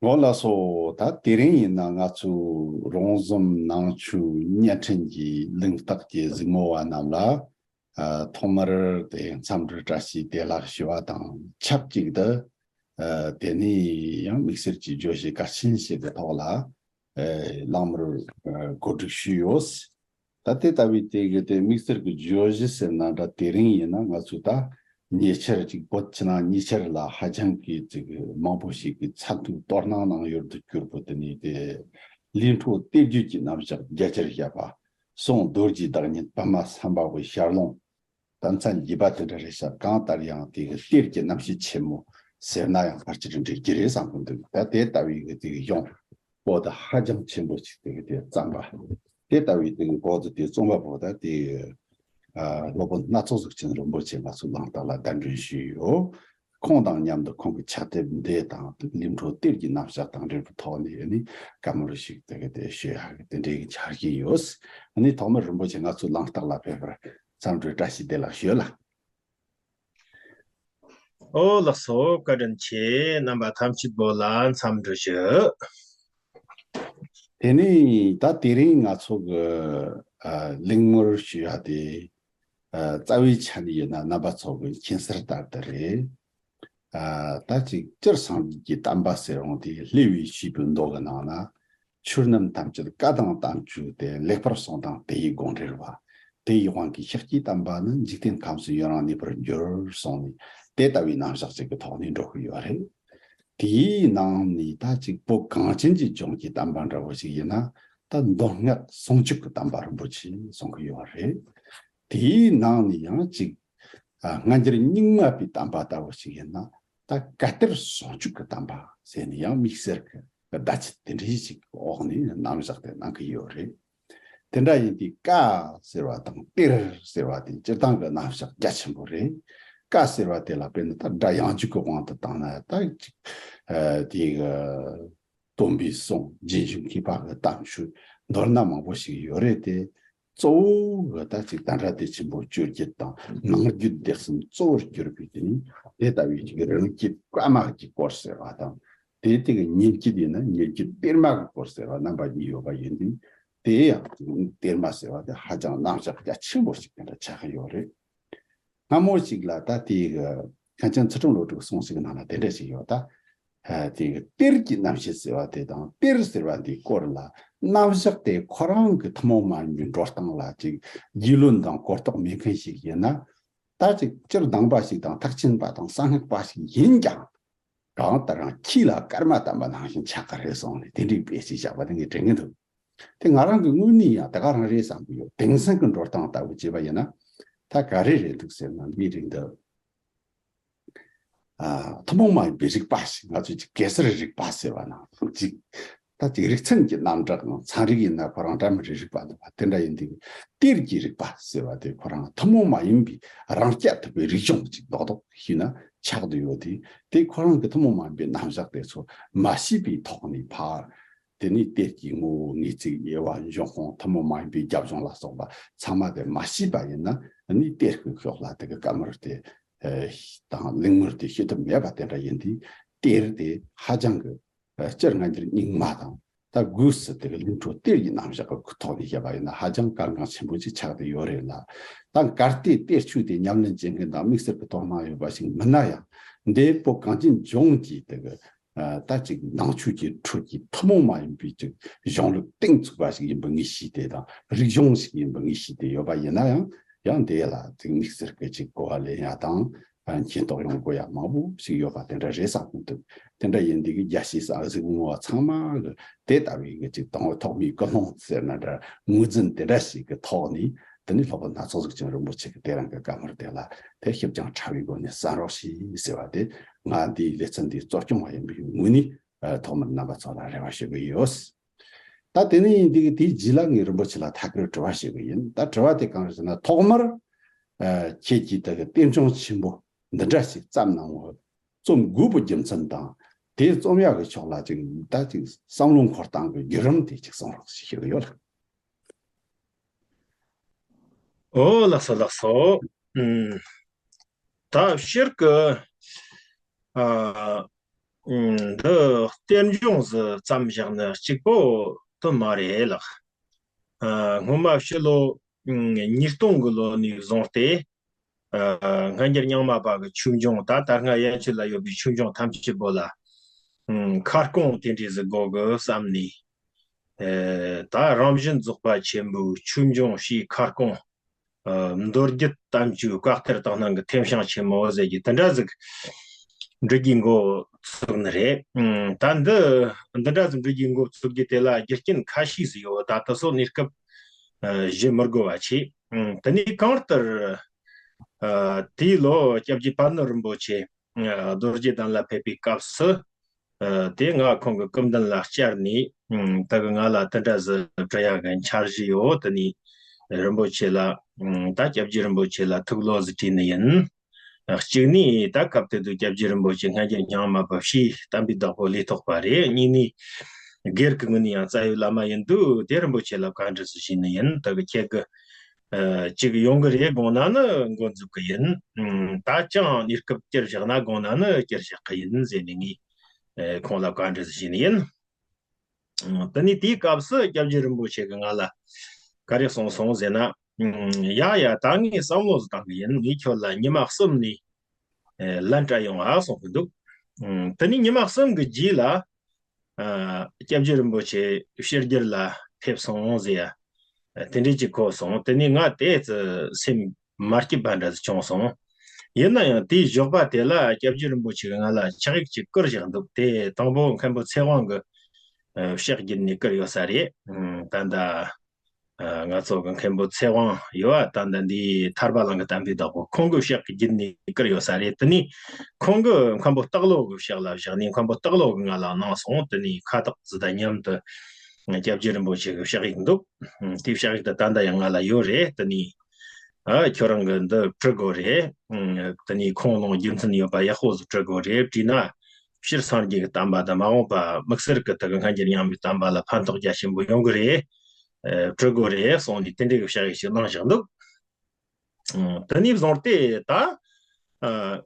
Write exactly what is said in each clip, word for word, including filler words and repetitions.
འོ་ལགས་སོ། ད་དེ་རིང་ཡིན་ན་ང་ཚོའི་རོང་ཟོམ་ནང་ཆོས་བརྙན་འཕྲིན་གྱི་གླེང་སྟེགས་ཀྱི་གཟིགས་མོ་བ་རྣམས་ལ། ཨ། ཐོག་མར་དེ་འཚམས་འདྲི་བཀྲ་ཤིས་བདེ་ལེགས་ཞུ་བ་དང་ཆབས་ཅིག་ཏུ། ཨ། དེ་ནས་ཡང་དམིགས་བསལ་གྱི་བརྗོད་གཞི་གལ་ཆེན་ཞིག་གི་ཐོག་ལ། ཨ། གླེང་མོལ་གོ་སྒྲིག་ཞུས་ཡོད། ད་དེ་ལྟ་བུའི་དེ་གི་དེ་དམིགས་བསལ་གྱི་བརྗོད་གཞི་ཟེར་ན་འདྲ། དེ་རིང་ཡིན་ན་ང་ཚོས་ད་ཉེ་ཆར་ཅིག་བོད་ཕྱི་ནང་གཉིས་ཆར་ལ་ཧ་ཅང་གི་ཅིག་མང་པོ་ཞིག་གི་ཚ་ཐུག་དོ་སྣང་གནང་ཡུལ་དུ་གྱུར་པོ། དེ་ནས་དེ་ལི་ཁྲོ་གཏེར་རྒྱུད་ཀྱི་རྣམ་གཞག་རྒྱ་ཆེར་བཤད་པ། སྲོང་རྡོ་རྗེའི་བདག་ཉིད་པདྨ་སམ་བྷ་ཝའི་ཞལ་ལུང་། ད་མཚན་བརྗེས་པ་དེ་འདྲ་རེད་ཤག། གང་ལྟར་ཡང་དེ་གི་གཏེར་གྱི་རྣམ་བཤད་ཆེན་མོ་ཟེར་ན་ཡང་ཕལ་ཆེར་འགྲིག་གི་རེད་བསམ་གི་འདུག། ད་དེ་ལྟ་བུའི་གི་དེ་གི་གཞུང་པོ་ད་ཧ་ཅང་ཆེན་པོ་ཞིག་དེ་གི་དེ་བརྩམས་པ། དེ་ལྟ་བུའི་དེ་གི་པོ་ད་དེ་རྩོམ་པ་པོ་ད་དེ་གི་ཨ། སློབ་དཔོན་སྣ་ཚོགས་གཟུགས་ཅན་རིན་པོ་ཆེ་ང་ཚོ་གླེང་སྟེགས་ལ་གདན་འདྲེན་ཞུས་ཡོད། ཁོང་དང་མཉམ་དུ་ཁོང་གི་ཕྱག་དེབ་འདི་དང་དེ་ལི་ཁྲོ་གཏེར་གྱི་རྣམ་གཞག་དང་འབྲེལ་བའི་ཐོག་ནས་ནི་བཀའ་མོལ་ཞིག་དེ་གི་དེ་ཞུ་ཡག་གི་དེ་འདྲའི་གི་འཆར་གཞི་ཡོད། ཨ་ནི་ཐོག་མར་རིན་པོ་ཆེ་ང་ཚོ་གླེང་སྟེགས་ལ་ཕེབས་པར་འཚམས་འདྲི་བཀྲ་ཤིས་བདེ་ལེགས་ཞུ་ལ། ཨོ་ལགས་སོ། བཀའ་དྲིན་ཆེ། རྣམ་པ་ཐམས་ཅད་པོ་ལ་འཚམས་འདྲི་ཞུ། དེ་ནས་ད་དེ་རིང་ང་ཚོ་གི་ཨ། གླེང་མོལ་ཞུ་ཡ་དེ། ཨ། རྩ་བའི་ཆ་ནས་ཡིན་ན་རྣམ་པ་ཚོ་གི་མཁྱེན་གསལ་ལྟར་དུ་རེད། ཨ། ད་ཅིག་སྤྱིར་སངས་རྒྱས་ཀྱི་བསྟན་པ་ཟེར་འོང་དེ་ལྷ་བའི་བཤད་པའི་མདོ་གི་ནང་ན། ཆོས་རྣམས་ཐམས་ཅད་བཀའ་དང་བསྟན་བཅོས་ཏེ། ལེགས་པར་གསུངས་དང་དེ་ཡི་དགོངས་འགྲེལ་བ། དེ་ཡི་དབང་གིས་ཤཱཀྱའི་བསྟན་པ་ནི། འཇིག་རྟེན་ཁམས་སུ་ཡུན་རིང་གནས་པར་འགྱུར་གསུངས་ནས། དེ་ལྟ་བུའི་རྣམ་གཞག་ཅིག་གི་ཐོག་ནས་འགྲོ་གི་ཡོད་རེད། དེའི་ནང་ནས་ད་ཅིག་བོད་གངས་ཅན་གྱི་ལྗོངས་ཀྱི་བསྟན་པ་འདྲ་བོ་ཞིག་ཡིན་ན། ད་མདོ་སྔགས་ཟུང་འཇུག་གི་བསྟན་པ་རིན་པོ་ཆེ་གསུང་གི་ཡོད་རེད། དེའི་ནང་ནས་ཡང་ཅིག་ཨ། སྔ་འགྱུར་རྙིང་མ་པའི་བསྟན་པ་ལྟ་བུ་ཞིག་ཡིན་ན། ད་བཀའ་གཏེར་ཟུང་འཇུག་གི་བསྟན་པ་ཟེར་ནས་ཡང་དམིགས་བསལ་གྱི་བརྡ་ཆད་དེ་འདྲའི་ཞིག་འོག་ནས་རྣམ་གཞག་དེ་གནང་གི་ཡོད་རེད། དེ་འདྲ་ཡིན་དུས་བཀའ་ཟེར་བ་དང་གཏེར་ཟེར་བ་དེ་སྤྱིར་བཏང་གི་རྣམ་གཞག་རྒྱ་ཆེན་པོ་རེད། བཀའ་ཟེར་བ་དེ་ལ་དཔེར་ན་ད་སྒྲ་ཡངས་རྒྱུད་ཀྱི་དབང་དུ་བཏང་ན་ད་ཅིག་ཨ། དེ་གི་སྟོན་པའི་གསུང་། རྗེས་འཇུག་མཁས་པ་གི་གཏམ་ཞུ། མདོར་ན་མང་པོ་ཞིག་ཡོད་རེད་དེ། གཙོ་བོ་གི་ད་ཅིག་དང་སྒྲ་དེ་ཆེན་པོ་བཅོ་བརྒྱད་དང་ནང་རྒྱུད་སྡེ་གསུམ་གཙོ་བོར་གྱུར་པའི་དེ་ནི། དེ་ལྟ་བུའི་ཅིག་རིམ་གྱིས་བཀའ་མ་གི་སྐོར་ཟེར་བ་དང་། དེ་དེ་གི་ཉེ་རྒྱུད་ཡིན་ན་ཉེ་རྒྱུད་གཏེར་མ་གི་སྐོར་ཟེར་བ་རྣམ་པ་གཉིས་ཡོད་པ་ཡིན་དུས། དེ་ཡང་གཏེར་མ་ཟེར་བ་དེ་ཧ་ཅང་རྣམ་གཞག་རྒྱ་ཆེན་པོ་ཞིག་དེ་འདྲ་ཆགས་ཀྱི་ཡོད་རེད། སྔ་མོ་ཞིག་ལ་ད་དེ་གི་མཁན་ཆེན་ཚུལ་ཁྲིམས་བློ་གྲོས་གསུང་ཞིག་ནང་ལ་དེ་འདྲ་ཞིག་ཡོད་ད། ཨ། དེ་གི་གཏེར་གྱི་རྣམ་བཤད་ཟེར་བ་དེ་དང་གཏེར་ཟེར་བ་འདིའི་སྐོར་ལ་རྣམ་གཞག་དེ་ཁོ་རང་གི་ཐུན་མོང་མ་ཡིན་པའི་འགྲོ་སྟངས་ལ་ཅིག་རྒྱུས་ལོན་དང་གོ་རྟོགས་མེད་མཁན་ཞིག་ཡིན་ན། ད་ཅིག་སྤྱིར་གདམས་པ་ཞིག་དང་ཐེག་ཆེན་པ་དང་གསང་སྔགས་པ་ཞིག་ཡིན་ཀྱང་། གང་ལྟར་ཡང་ཁྱི་ལ་སྐར་མ་བལྟམས་པ་ནང་བཞིན་ཆགས་ཀྱི་རེད་གསུངས་ནས་དེ་འདྲའི་དཔེ་ཞིག་བཞག་པ་དེ་ངས་དྲན་གྱི་འདུག། དེ་ང་རང་གི་དངོས་གནས་ཡང་དེ་ག་རང་རེད་བསམ་གྱི་ཡོད། དེང་སང་གི་འགྲོ་སྟངས་ལྟ་བུ་བྱས་པ་ཡིན་ན། ད་ག་རེ་རེད་འདུག་ཟེར་ན་མིའི་རིགས་འདི། ཨ། ཐུན་མོང་མ་ཡིན་པའི་རིག་པ་ཞིག། ང་ཚོས་ཅིག་གེ་སར་རིག་པ་ཟེར་བ་ནང་ཅིག། ད་ཅིག་རིག་ཚན་གྱི་རྣམ་གྲངས་ནང་ཚན་རིག་ཡིན་ན་ཁོ་རང་འདྲ་མི་རིགས་རིག་པ་འདུག་པ་དེ་འདྲ་ཡིན་དུས། གཏེར་གྱི་རིག་པ་ཟེར་བ་དེ་ཁོ་རང་ཐུན་མོང་མ་ཡིན་པའི་རང་རྐྱ་ཐུབ་པའི་རིག་གཞུང་ཅིག་རྡོག་རྡོག་ཞུས་ན་ཆགས་བསྡད་ཡོད་དེ། དེ་ཁོ་རང་གི་ཐུན་མོང་མ་ཡིན་པའི་རྣམ་གཞག་དེ་ཚོ་མ་ཤེས་པའི་ཐོག་ནས་ཕར། དེ་ནས་གཏེར་གྱི་ངོ་བོ་ངེས་ཚིག་དབྱེ་བ་འབྱུང་ཁུངས་ཐུན་མོང་མ་ཡིན་པའི་རྒྱབ་ལྗོངས་ལ་སོགས་པ་ཚང་མ་དེ་མ་ཤེས་པ་ཡིན་ན་ནི་གཏེར་གྱི་ཕྱོགས་ལ་དེ་གི་བཀའ་མོལ་དེ་ཨ་དང་གླེང་མོལ་དེ་ཤེས་ཐུབ་མེད་པ་དེ་འདྲ་ཡིན་དུས། གཏེར་དེ་ཧ་ཅང་གི་ཨ་སྤྱིར་སྔ་འགྱུར་རྙིང་མ་དང་། ད་སྒོས་སུ་དེ་གི་ལི་ཁྲོ་གཏེར་གྱི་རྣམ་གཞག་གི་ཐོག་ནས་བཤད་པ་ཡིན་ན་ཧ་ཅང་གལ་འགངས་ཆེན་པོ་ཅིག་ཆགས་བསྡད་ཡོད་རེད་ལ། ད་གལ་ཏེ་གཏེར་ཆོས་དེ་ཉམས་ལེན་བྱེད་མཁན་དང་དམིགས་བསལ་གྱི་དོ་སྣང་ཡོད་པ་ཞིག་མིན་ན་ཡང་། འདི་བོད་གངས་ཅན་ལྗོངས་ཀྱི་དེ་གི་ཨ་ད་ཅིག་ནང་ཆོས་ཀྱི་ཁྲོད་ཀྱི་ཐུན་མོང་མ་ཡིན་པའི་ཅིག་གཞུང་ལུགས་གཏིང་ཚུགས་པ་ཞིག་ཡིན་པའི་ངེས་ཤེས་དེ་དང་། རིག་གཞུང་ཞིག་ཡིན་པའི་ངེས་ཤེས་དེ་ཡོད་པ་ཡིན་ན་ཡང་། ཡང་དེ་ལ་ཅིག་དམིགས་བསལ་གྱི་ཅིག་གོ་བ་ལེན་ཡ་དང་། ཨ་མཁྱེན་རྟོགས་ཡོང་དགོས་ཡ་མང་པོ་ཞིག་ཡོད་པ་དེ་འདྲ་རེད་བསམ་གྱི་འདུག། དེ་འདྲ་ཡིན་དུས་ཀྱི་རྒྱལ་སྤྱིའི་གཟིགས་མོ་བ་ཚང་མ་གི་དེ་ལྟ་བུའི་གི་ཅིག་དང་པོ་ཐོག་མའི་ཀུན་སློང་ཟེར་ན་འདྲ། ངོས་འཛིན་དེ་འདྲ་ཞིག་གི་ཐོག་ནས། དེ་ནས་སློབ་དཔོན་སྣ་ཚོགས་གཟུགས་ཅན་རིན་པོ་ཆེ་གི་དེ་རིང་གི་བཀའ་མོལ་དེ་ལ་དེ་ཞིབ་ཅིང་ཕྲ་བའི་སྒོ་ནས་གསན་རོགས་ཞུ་ཟེར་བ་དེ། ང་འདིའི་ལེ་ཚན་འདིའི་གཙོ་སྐྱོང་བ་ཡིན་པའི་ངོས་ནས་ཨ་ཐོག་མར་རྣམ་པ་ཚོ་ལ་རེ་བ་ཞུ་གི་ཡོད། ད་དེ་ནས་ཡིན་དུས་དེའི་རྗེས་ལ་ངས་རིན་པོ་ཆེ་ལ་ཐད་ཀར་དྲི་བ་ཞུ་གི་ཡིན། ད་དྲི་བ་དེ་གང་རེད་ཟེར་ན། ཐོག་མར་ཨ་ཁྱེད་ཀྱིས་དེ་གི་གཏེར་བྱུང་ཆེན་པོ་འདི་འདྲ་ཞིག་བརྩམས་གནང་བ། རྩོམ་དགོས་པའི་རྒྱུ་མཚན་དང་། དེ་རྩོམ་ཡག་གི་ཕྱོགས་ལ་ཅིག་ད་ཅིག་བསམ་བློ་འཁོར་སྟངས་ཀྱི་བརྒྱུད་རིམ་དེ་ཅིག་གསུང་རོགས་ཞེས་ཞུ་གི་ཡོད། ཨོ་ལགས་སོ་ལགས་སོ། ཨུམ། ད་སྤྱིར་གི་ཨ་ འདི་གཏེར་འབྱུང་ཟིག་བརྩམས་བཞག་ནི་གཅིག་པོ་དེ་མ་རེད་ལགས། སྔོན་མ་ཕྱི་ལོ་ཉིས་སྟོང་གི་ལོ་ནས་བཟུང་སྟེ། སྔ་འགྱུར་རྙིང་མ་པ་གི་ཆོས་འབྱུང་ད་ད་སྔ་ཡན་ཆོད་ལ་ཡོད་པའི་ཆོས་འབྱུང་ཐམས་ཅད་པོ་ལ་ཁ་སྐོང་དེ་འདྲ་ཟིག་དགོས་གི་བསམ་ནས། ད་རང་བཞིན་རྫོགས་པ་ཆེན་པོའི་ཆོས་འབྱུང་ཞེས་ཁ་སྐོང་། མདོ་རྒྱུད་དམ་ཆོས་བཀའ་གཏེར་དག་སྣང་གི་ཐེམ་བྱང་ཆེན་མོ་ཟེར་གྱི་དེ་འདྲ་ཟིག་འབྲི་རྒྱུའི་འགོ་ཚུགས་ནི་རེད། ད་འདི་འདི་འདྲ་ཟིག་འབྲི་རྒྱུའི་འགོ་ཚུགས་རྒྱུ་དེ་ལ་རྒྱུ་རྐྱེན་ཁ་ཤས་ཟིག་ཡོད། ད་དེ་ཚོ་གནས་སྐབས་ཞུ་མི་དགོས་པ་བྱས། དེ་ནས་གང་ལྟར་དེའི་ལོ་སྐྱབས་རྗེ་པད་ནོར་རིན་པོ་ཆེ་རྡོ་རྗེ་གདན་ལ་ཕེབས་པའི་སྐབས་སུ། དེ་ང་ཁོང་གི་སྐུ་མདུན་ལ་བཅར་ནས། ད་གི་ང་ལ་དེ་འདྲ་ཟིག་འབྲི་ཡག་གི་འཆར་གཞི་ཡོད། དེ་ནས་རིན་པོ་ཆེ་ལ་ད་སྐྱབས་རྗེ་རིན་པོ་ཆེ་ལ་ཐུགས་བློ་ཟིག་དྲིས་ནི་ཡིན། གཅིག་ནས་ད་སྐབས་དེ་དུས་སྐྱབས་རྗེ་རིན་པོ་ཆེ་སྔ་འགྱུར་རྙིང་མ་པ་ཕྱིའི་བསྟན་པའི་བདག་པོ་ལས་ཐོག་པ་རེད། གཉིས་ནས་སྒེར་གྱི་ངོས་ནས་ཡང་རྩ་བའི་བླ་མ་ཡིན་དུས་དེ་རིན་པོ་ཆེ་ལ་བཀའ་འདྲི་ཟིག་ཞུས་ནི་ཡིན། ད་གི་ཁྱེད་ཀྱི་གཅིག་ཡོང་གི་རེད་དགོངས་ན་ནི་འགོ་འཛུགས་གི་ཡིན། ད་ཅང་གནས་སྐབས་བསྐྱུར་བཞག་ན་དགོངས་ན་ནི་བསྐྱུར་བཞག་གི་ཡིན་ཟེར་ནས་ངས་ཁོང་ལ་བཀའ་འདྲི་ཞུས་ནི་ཡིན། དེ་ནས་དེའི་སྐབས་སུ་སྐྱབས་རྗེ་རིན་པོ་ཆེ་གིས་ང་ལ་ག་རེ་གསུངས་སོང་ཟེར་ན། ཡ་ཡ་ད་ངས་བསམ་བློ་ཟིག་བཏང་གི་ཡིན། ངས་ཁྱོད་ལ་ཉི་མ་གསུམ་ནས་ལན་སྤྲད་ཡོང་ཨ་གསུང་གི་འདུག་དེ་ནས་ཉི་མ་གསུམ་གི་རྗེས་ལ། སྐྱབས་རྗེ་རིན་པོ་ཆེ་ཕྱི་རྒྱལ་ལ་ཕེབས་སོང་ཟེར་ཡ། དེ་འདྲས་ཅིག་གོ་སོང་། དེ་ནས་ང་དེ་ཙི་སེམས་མ་སྐྱིད་པ་འདྲ་ཟིག་བྱུང་སོང་། ཡིན་ན་ཡང་དེའི་ཞོགས་པ་དེ་ལ་སྐྱབས་རྗེ་རིན་པོ་ཆེ་གིས་ང་ལ་ཕྱག་ཡིག་ཅིག་བསྐུར་བཞག་འདུག་དེ་དང་པོ་མཁན་པོ་ཚེ་དབང་གི་ཕྱག་བརྒྱུད་ནས་བསྐུར་ཡོད་ས་རེད། ད་ལྟ་ང་ཚོ་གི་མཁན་པོ་ཚེ་དབང་ཡོད་པ། ད་ལྟ་འདི་ཐར་པ་གླིང་གི་བསྟན་པའི་བདག་པོ་ཁོང་གི་ཕྱག་གི་བརྒྱུད་ནས་བསྐུར་ཡོད་ས་རེད། དེ་ནས་ཁོང་གི་མཁན་པོ་སྟག་ལོ་གི་ཕྱག་ལ་བཞག་ནས་མཁན་པོ་སྟག་ལོ་གིས་ང་ལ་གནང་སོང་། དེ་ནས་ཁ་བཏགས་ཟིག་དང་མཉམ་དུ་སྐྱབས་རྗེ་རིན་པོ་ཆེ་གི་ཕྱག་ཡིག་འདུག་དེའི་ཕྱག་ཡིག་དེ་ད་ལྟ་ཡང་ང་ལ་ཡོད་རེད། དེ་ནས་ཨ་ཁྱོད་རང་གིས་འདི་བྲི་དགོས་རེད། དེ་ནས་ཁུངས་ལུང་རྒྱུ་མཚན་ཡོད་པ་ཡག་པོ་ཟིག་བྲི་དགོས་རེད། བྲིས་ན་སྤྱིར་སངས་རྒྱས་ཀྱི་བསྟན་པ་དང་མ་འོངས་པ་དམིགས་བསལ་གྱི་ད་གི་སྔ་འགྱུར་རྙིང་མའི་བསྟན་པ་ལ་ཕན་ཐོགས་རྒྱ་ཆེན་པོ་ཡོང་གི་རེད། ཨ་བྲི་དགོས་རེད་གསུངས་ནས་དེ་འདྲའི་གི་ཕྱག་ཡིག་ཅིག་གནང་བཞག་འདུག་ཨ་དེ་ནས་བཟུང་སྟེ་ད་ཨ་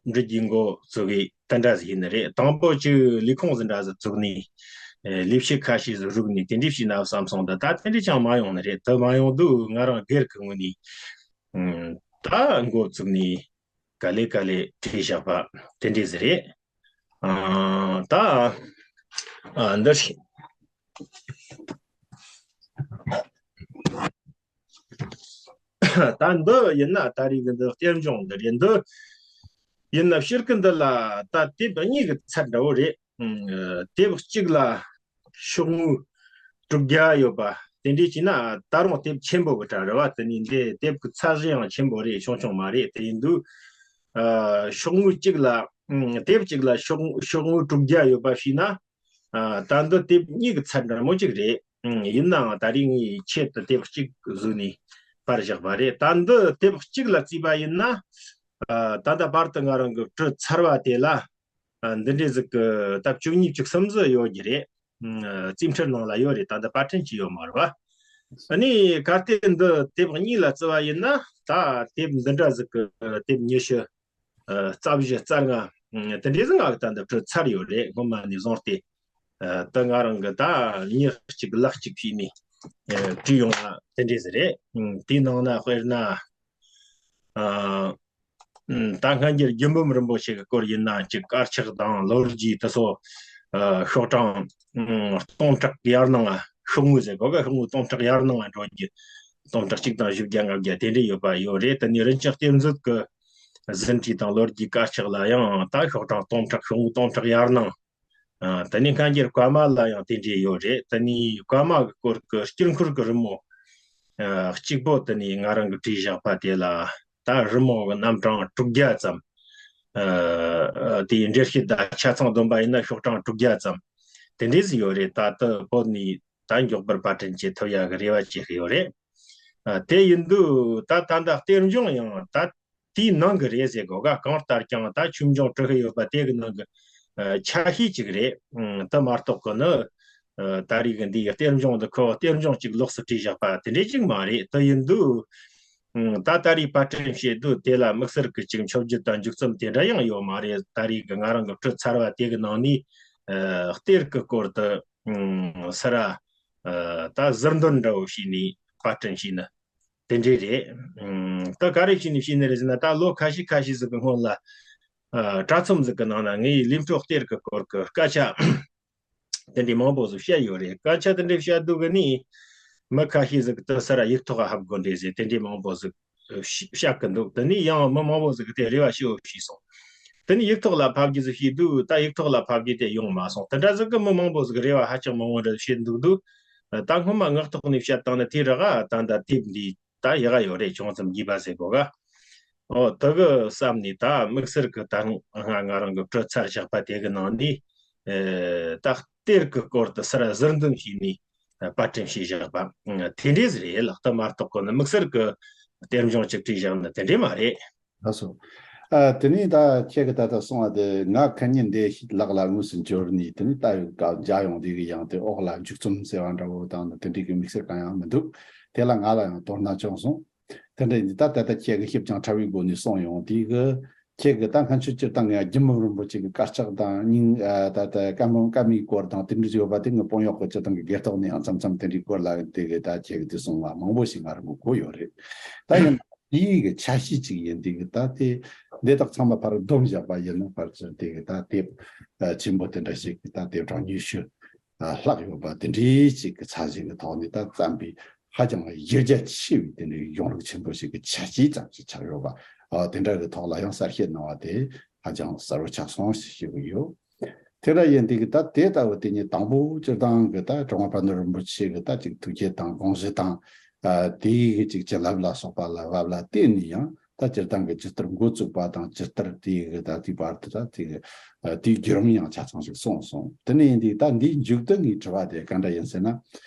འབྲི་རྒྱུའི་འགོ་ཚུགས་གི་དེ་འདྲ་ཟིག་ཡིན་ནི་རེད། དང་པོ་ཅིག་ལས་ཁུངས་ཟིག་འདྲ་ཟིག་བཙུགས་ནས་ཨ་ལས་བྱེད་ཁ་ཤས་ཟིག་རུག་ནས་དེ་འདྲ་བྱས་ན་བསམ་སོང་། ད་ད་དེ་འདྲ་ཅང་མ་ཡོང་ནི་རེད། དེ་མ་ཡོང་དུས་ང་རང་སྒེར་གི་ངོས་ནས་ཨ་ད་འགོ་བཙུགས་ནས་ག་ལེ་ག་ལེ་བྲིས་བཞག་པ་དེ་འདྲ་ཟིག་རེད། ཨ་ད་ཨ་འདི་ད་འདི་ཡིན་ན་ད་རེས་ཀྱི་འདི་གཏེར་འབྱུང་འདི་རེད། འདི་ཡིན་ན་ཕྱིར་ཀི་འདི་ལ་ད་དེབ་གཉིས་ཀྱི་ཚད་འདྲ་བོ་རེད། ཨ་དེབ་གཅིག་ལ་ཤོག་ངོས་དྲུག་བརྒྱ་ཡོད་པ་དེ་འདྲས་བྱས་ན་ད་རུང་དེབ་ཆེན་པོ་གི་གྲས་རེད་བ། དེ་ནས་འདི་དེབ་ཀྱི་ཚད་གཞི་ཡང་ཆེན་པོ་རེད། ཆུང་ཆུང་མ་རེད། དེ་ཡིན་དུས་ཨ་ཤོག་ངོས་གཅིག་ལ་ཨ་དེབ་གཅིག་ལ་ཤོག་ཤོག་ངོས་དྲུག་བརྒྱ་ཡོད་པ་བྱས་ན། ཨ་ད་འདི་དེབ་གཉིས་ཀྱི་ཚད་འདྲ་མོ་གཅིག་རེད། ཨ་ཡིན་ནའང་ད་རེས་ངས་ཆེད་དུ་དེབ་གཅིག་བཟོས་ནས་སྤར་བཞག་པ་རེད། ད་འདི་དེབ་གཅིག་ལ་བརྩིས་པ་ཡིན་ན། ཨ་ད་ལྟ་བར་དུ་ང་རང་གིས་བྲིས་ཚར་བ་དེ་ལ་ཨ་འདི་འདྲའི་ཟིག་གི་ད་བཅུ་གཉིས་བཅུ་གསུམ་ཟིག་ཡོད་རྒྱུ་རེད། ཨ་རྩིས་འཕྲུལ་ནང་ལ་ཡོད་རེད། ད་ལྟ་པར་སྐྲུན་བྱས་ཡོད་མ་རེད་བ། ཨ་ནི་གལ་ཏེ་འདི་དེབ་གཉིས་ལ་བརྩི་བ་ཡིན་ན་ད་དེབ་འདི་འདྲ་ཟིག་གི་དེབ་ཉི་ཤུ་ཨ་རྩ་བཞི་རྩ་ལྔ་ཨ་དེ་འདྲའི་ཟིག་ང་གིས་ད་འདི་བྲིས་ཚར་ཡོད་རེད། སྔོན་མ་ནས་བཟུང་སྟེ་ཨ་ད་ང་རང་གིས་ད་མྱི་གཅིག་ལག་གཅིག་བྱས་ནས་ཨ་བྲིས་ཡོང་བ་དེ་འདྲའི་ཟིག་རེད། ཨ་དེའི་ནང་ན་དཔེར་ན་ཨ་ཨ་ད་སྔ་འགྱུར་རྒྱུད་འབུམ་རིན་པོ་ཆེ་གི་སྐོར་ཡིན་ན་ཅིག་དཀར་ཆག་དང་ལོ་རྒྱུས་དེ་ཚོ་ཨ་ཤོག་གྲངས་ཨ་སྟོང་ཕྲག་ཡར་ནང་ང་ཤོག་ངོས་ཟེར་གོ་ག་ཤོག་ངོས་སྟོང་ཕྲག་ཡར་ནང་ང་འགྲོ་རྒྱུ། སྟོང་ཕྲག་གཅིག་དང་བཞི་བརྒྱ་ལྔ་བརྒྱ་དེ་འདྲས་ཡོད་པ་ཡོད་རེད། དེ་ནས་རིན་ཆེན་གཏེར་མཛོད་ཀྱི་ཟིན་བྲིས་དང་ལོ་རྒྱུས་དཀར་ཆག་ལ་ཡང་ད་ཤོག་གྲངས་སྟོང་ཕྲག་ཤོག་ངོས་སྟོང་ཕྲག་ཡར་ནང་། ཨ་དེ་ནས་སྔ་འགྱུར་བཀའ་མ་ལ་ཡང་དེ་འདྲས་ཡོད་རེད། དེ་ནས་བཀའ་མ་གི་སྐོར་གྱི་དཀྱིལ་འཁོར་གྱི་རི་མོ་ཨ་གཅིག་པོ་དེ་ནས་ང་རང་གིས་བྲིས་བཞག་པ་དེ་ལ་ད་རི་མོ་གི་རྣམ་གྲངས་དྲུག་བརྒྱ་ཙམ། ཨ་དེའི་འགྲེལ་བཤད་དང་ཆ་ཚང་བསྡོམས་པ་ཡིན་ན་ཤོག་གྲངས་དྲུག་བརྒྱ་ཙམ་དེ་འདྲས་ཟིག་ཡོད་རེད། ད་དེ་བོད་ནས་ད་མགྱོགས་པར་པར་སྐྲུན་བྱེད་ཐུབ་ཡག་གི་རེ་བ་བྱེད་ཀྱི་ཡོད་རེད། ཨ་དེ་ཡིན་དུས་ད་ད་ལྟ་གཏེར་འབྱུང་ཡང་ད་དེའི་ནང་གི་རེད་ཟེར་དགོས་ག་གང་ལྟར་ཀྱང་ད་ཆོས་འབྱུང་བྲི་གི་ཡོད་པ་དེ་གི་ནང་གི་ཨ་ཆ་ཤས་ཅིག་རེད། ཨ་དེ་མ་གཏོགས་གི་ནི་ཨ་ད་རེས་གི་འདི་གི་གཏེར་འབྱུང་འདི་ཁོ་གཏེར་འབྱུང་ཅིག་ལོགས་སུ་བྲིས་བཞག་པ་དེ་འདྲས་ཅིག་མ་རེད། དེ་ཡིན་དུས་ཨ་ད་ད་རེས་པར་སྐྲུན་བྱེད་དུས་དེ་ལ་དམིགས་བསལ་གི་ཅིག་མཆོད་བརྗོད་དང་མཇུག་རྩོམ་དེ་འདྲ་ཡང་ཡོད་མ་རེད། ད་རེས་གི་ང་རང་གི་བྲིས་ཚར་བ་དེ་གི་ནང་ནས་ ཨ་གཏེར་གི་སྐོར་དུ་ཨ་སི་ར་ཨ་ད་ཟུར་འདོན་འདྲ་བོ་བྱས་ནས་པར་སྐྲུན་བྱས་ནི་དེ་འདྲས་རེད། ཨ་ད་ག་རེ་བྱས་ནས་བྱས་ནི་རེད་ཟེར་ན། ད་ལོ་ཁ་ཤས་ཁ་ཤས་ཟིག་གི་སྔོན་ལ་ཨ་དྲ་ཚོམས་ཟིག་གི་ནང་ན་ངས་ལས་འཕྲོ་གཏེར་གི་སྐོར་གི་སྐད་ཆ་དེ་འདྲའི་མང་པོ་ཟིག་བཤད་ཡོད་རེད། སྐད་ཆ་དེ་འདྲའི་བཤད་དུས་གི་ནི་མི་ཁ་ཤས་ཟིག་གིས་དེ་སི་ར་ཡིག་ཐོག་ཕབ་དགོས་འདྲ་ཟེར། དེ་འདྲའི་མང་པོ་ཟིག་བཤད་གི་འདུག་དེ་ནས་ཡང་མི་མང་པོ་ཟིག་གིས་དེ་རེ་བ་ཞེ་པོ་བྱས་སོང་། དེ་ནས་ཡིག་ཐོག་ལ་ཕབ་རྒྱུ་ཟིག་བྱས་དུས། ད་ཡིག་ཐོག་ལ་ཕབ་རྒྱུ་དེ་ཡོང་མ་སོང་། དེ་འདྲ་ཟིག་གིས་མི་མང་པོ་ཟིག་རེ་བ་ཧ་ཅང་མང་བོ་འདྲ་བྱེད་འདུག་དུས། ད་སྔོན་མ་ངག་ཐོག་ནས་བཤད་བཏང་ན་དེ་རག་ག་ད་ད་དེབ་འདི་ད་ཡག་ག་ཡོད་རེད། ཅུང་ཙམ་རྒྱས་པ་ཟེར་དགོས་ག་ཨོ་དེ་གི་བསམ་ནས། ད་དམིགས་བསལ་གི་ད་ང་ང་རང་གི་བྲི་ཚར་བཞག་པ་དེ་གི་ནང་ནས་ཨེ་ད་གཏེར་གི་སྐོར་དུ་སི་ར་ཟུར་འདོན་བྱས་ནས་པར་སྐྲུན་བྱས་བཞག་པ་དེ་འདྲས་རེད་ལགས། དེ་མ་གཏོགས་གི་ནི་དམིགས་བསལ་གི་གཏེར་འབྱུང་ཅིག་བྲིས་བཞག་ནི་དེ་འདྲས་མ་རེད། ལགས་སོ། ཨ་དེ་ནས་ད་ཁྱེད་ཀྱིས་ད་ལྟ་གསུངས་པ་དེ། ང་ཁ་ཉིན་འདི་ལག་ལ་དངོས་སུ་འབྱོར་ནས་དེ་ནས་ལྟ་ཡོད་ག་མཇལ་ཡོང་དུས་གི་ཡང་དེ་འོག་ལ་མཇུག་རྩོམ་ཟེར་བ་འདྲ་བོ་དང་དེ་འདྲའི་གི་དམིགས་བསལ་གང་ཡང་མི་འདུག་དེ་ལ་ང་ལ་ཡང་དོ་སྣང་བྱུང་སོང་། དེ་འདྲ་ཡིན་དུས་ད་ད་ལྟ་ཁྱེད་ཀྱིས་ཞིབ་ཅིང་ཕྲ་བའི་སྒོ་ནས་གསུངས་ཡོང་དུས་གི། ཁྱེད་ཀྱིས་ད་སྔོན་ཆད་སྤྱིར་བཏང་ངས་རྒྱལ་མོ་རིན་པོ་ཆེ་གི་དཀར་ཆག་དང་། སྙིང་ཨ་ད་ད་བཀའ་མོལ་བཀའ་མའི་སྐོར་དང་དེ་འདྲ་ཡོད་པ་དེ་ངས་དཔོན་གཡོག་གི་སྤྱིར་བཏང་གི་སྒེར་ཐོག་ནས་ཡང་མཚམས་མཚམས་དེ་འདྲའི་སྐོར་ལ་དེ་གི་ད་ཁྱེད་ཀྱིས་དེ་གསུངས་པ་མང་པོ་ཞིག་ང་རང་གི་གོ་ཡོད་རེད། ད་ཡིན་དེའི་གི་ཆ་ཤས་ཅིག་ཡིན་དུས་གི། ད་དེ་འདི་དག་ཚང་མ་ཕར་བསྡོམས་བཞག་པ་ཡིན་ན། ཕར་ཚུར་དེ་གི་ད་དེབ་ཨ་ཆེན་པོ་དེ་འདྲ་ཞིག་གི་ད་དེབ་གྲངས་ཉི་ཤུ་ཨ་ལྷག་ཡོད་པ་དེ་འདྲའི་ཅིག་གི་ཚད་གཞི་གི་ཐོག་ནས་ད་བརྩམས་པའི་ཧ་ཅང་གཞི་རྒྱ་ཆེ་བའི་དེ་འདྲའི་གཞུང་ལུགས་ཆེན་པོ་ཞིག་གི་ཆ་ཤས་ཙམ་ཞིག་ཆགས་ཡོད་པ། ཨ་དེ་འདྲ་གི་ཐོག་ལ་ཡང་གསལ་བཤད་གནང་བ་དེ་ཧ་ཅང་གསལ་པོ་ཆགས་སོང་ཞེས་ཞུ་གི་ཡོད། དེ་འདྲ་ཡིན་དུས་གི་ད་དེ་ལྟ་བུ་དེ་ཉིད་དང་པོ་སྤྱིར་བཏང་གི་ད་གྲུབ་དབང་དཔལ་ལྡན་རིན་པོ་ཆེ་གི་ད་ཅིག་ཐུགས་བསྐྱེད་དང་དགོངས་གཞི་དང་། ཨ་དེའི་གི་ཅིག་བྱིན་རླབས་ལ་སོགས་པ་ལ་བབ་ལ་བརྟེན་ནས་ཡང་ད་སྤྱིར་བཏང་གི་ཇི་ལྟར་འགོ་བཙུགས་པ་དང་། ཇི་ལྟར་དེའི་གི་ད་དེའི་བར་དུ་ད་དེ་གི་ཨ་དེའི་བརྒྱུད་རིམ་ཡང་ཆ་ཚང་ཞིག་གསུངས་སོང་། དེ་ནས་ཡིན་དུས་ད་འདིའི་མཇུག་ཏུ་ངའི་དྲི་བ་དེ་ག་འདྲ་ཡིན་ཟེར་ན།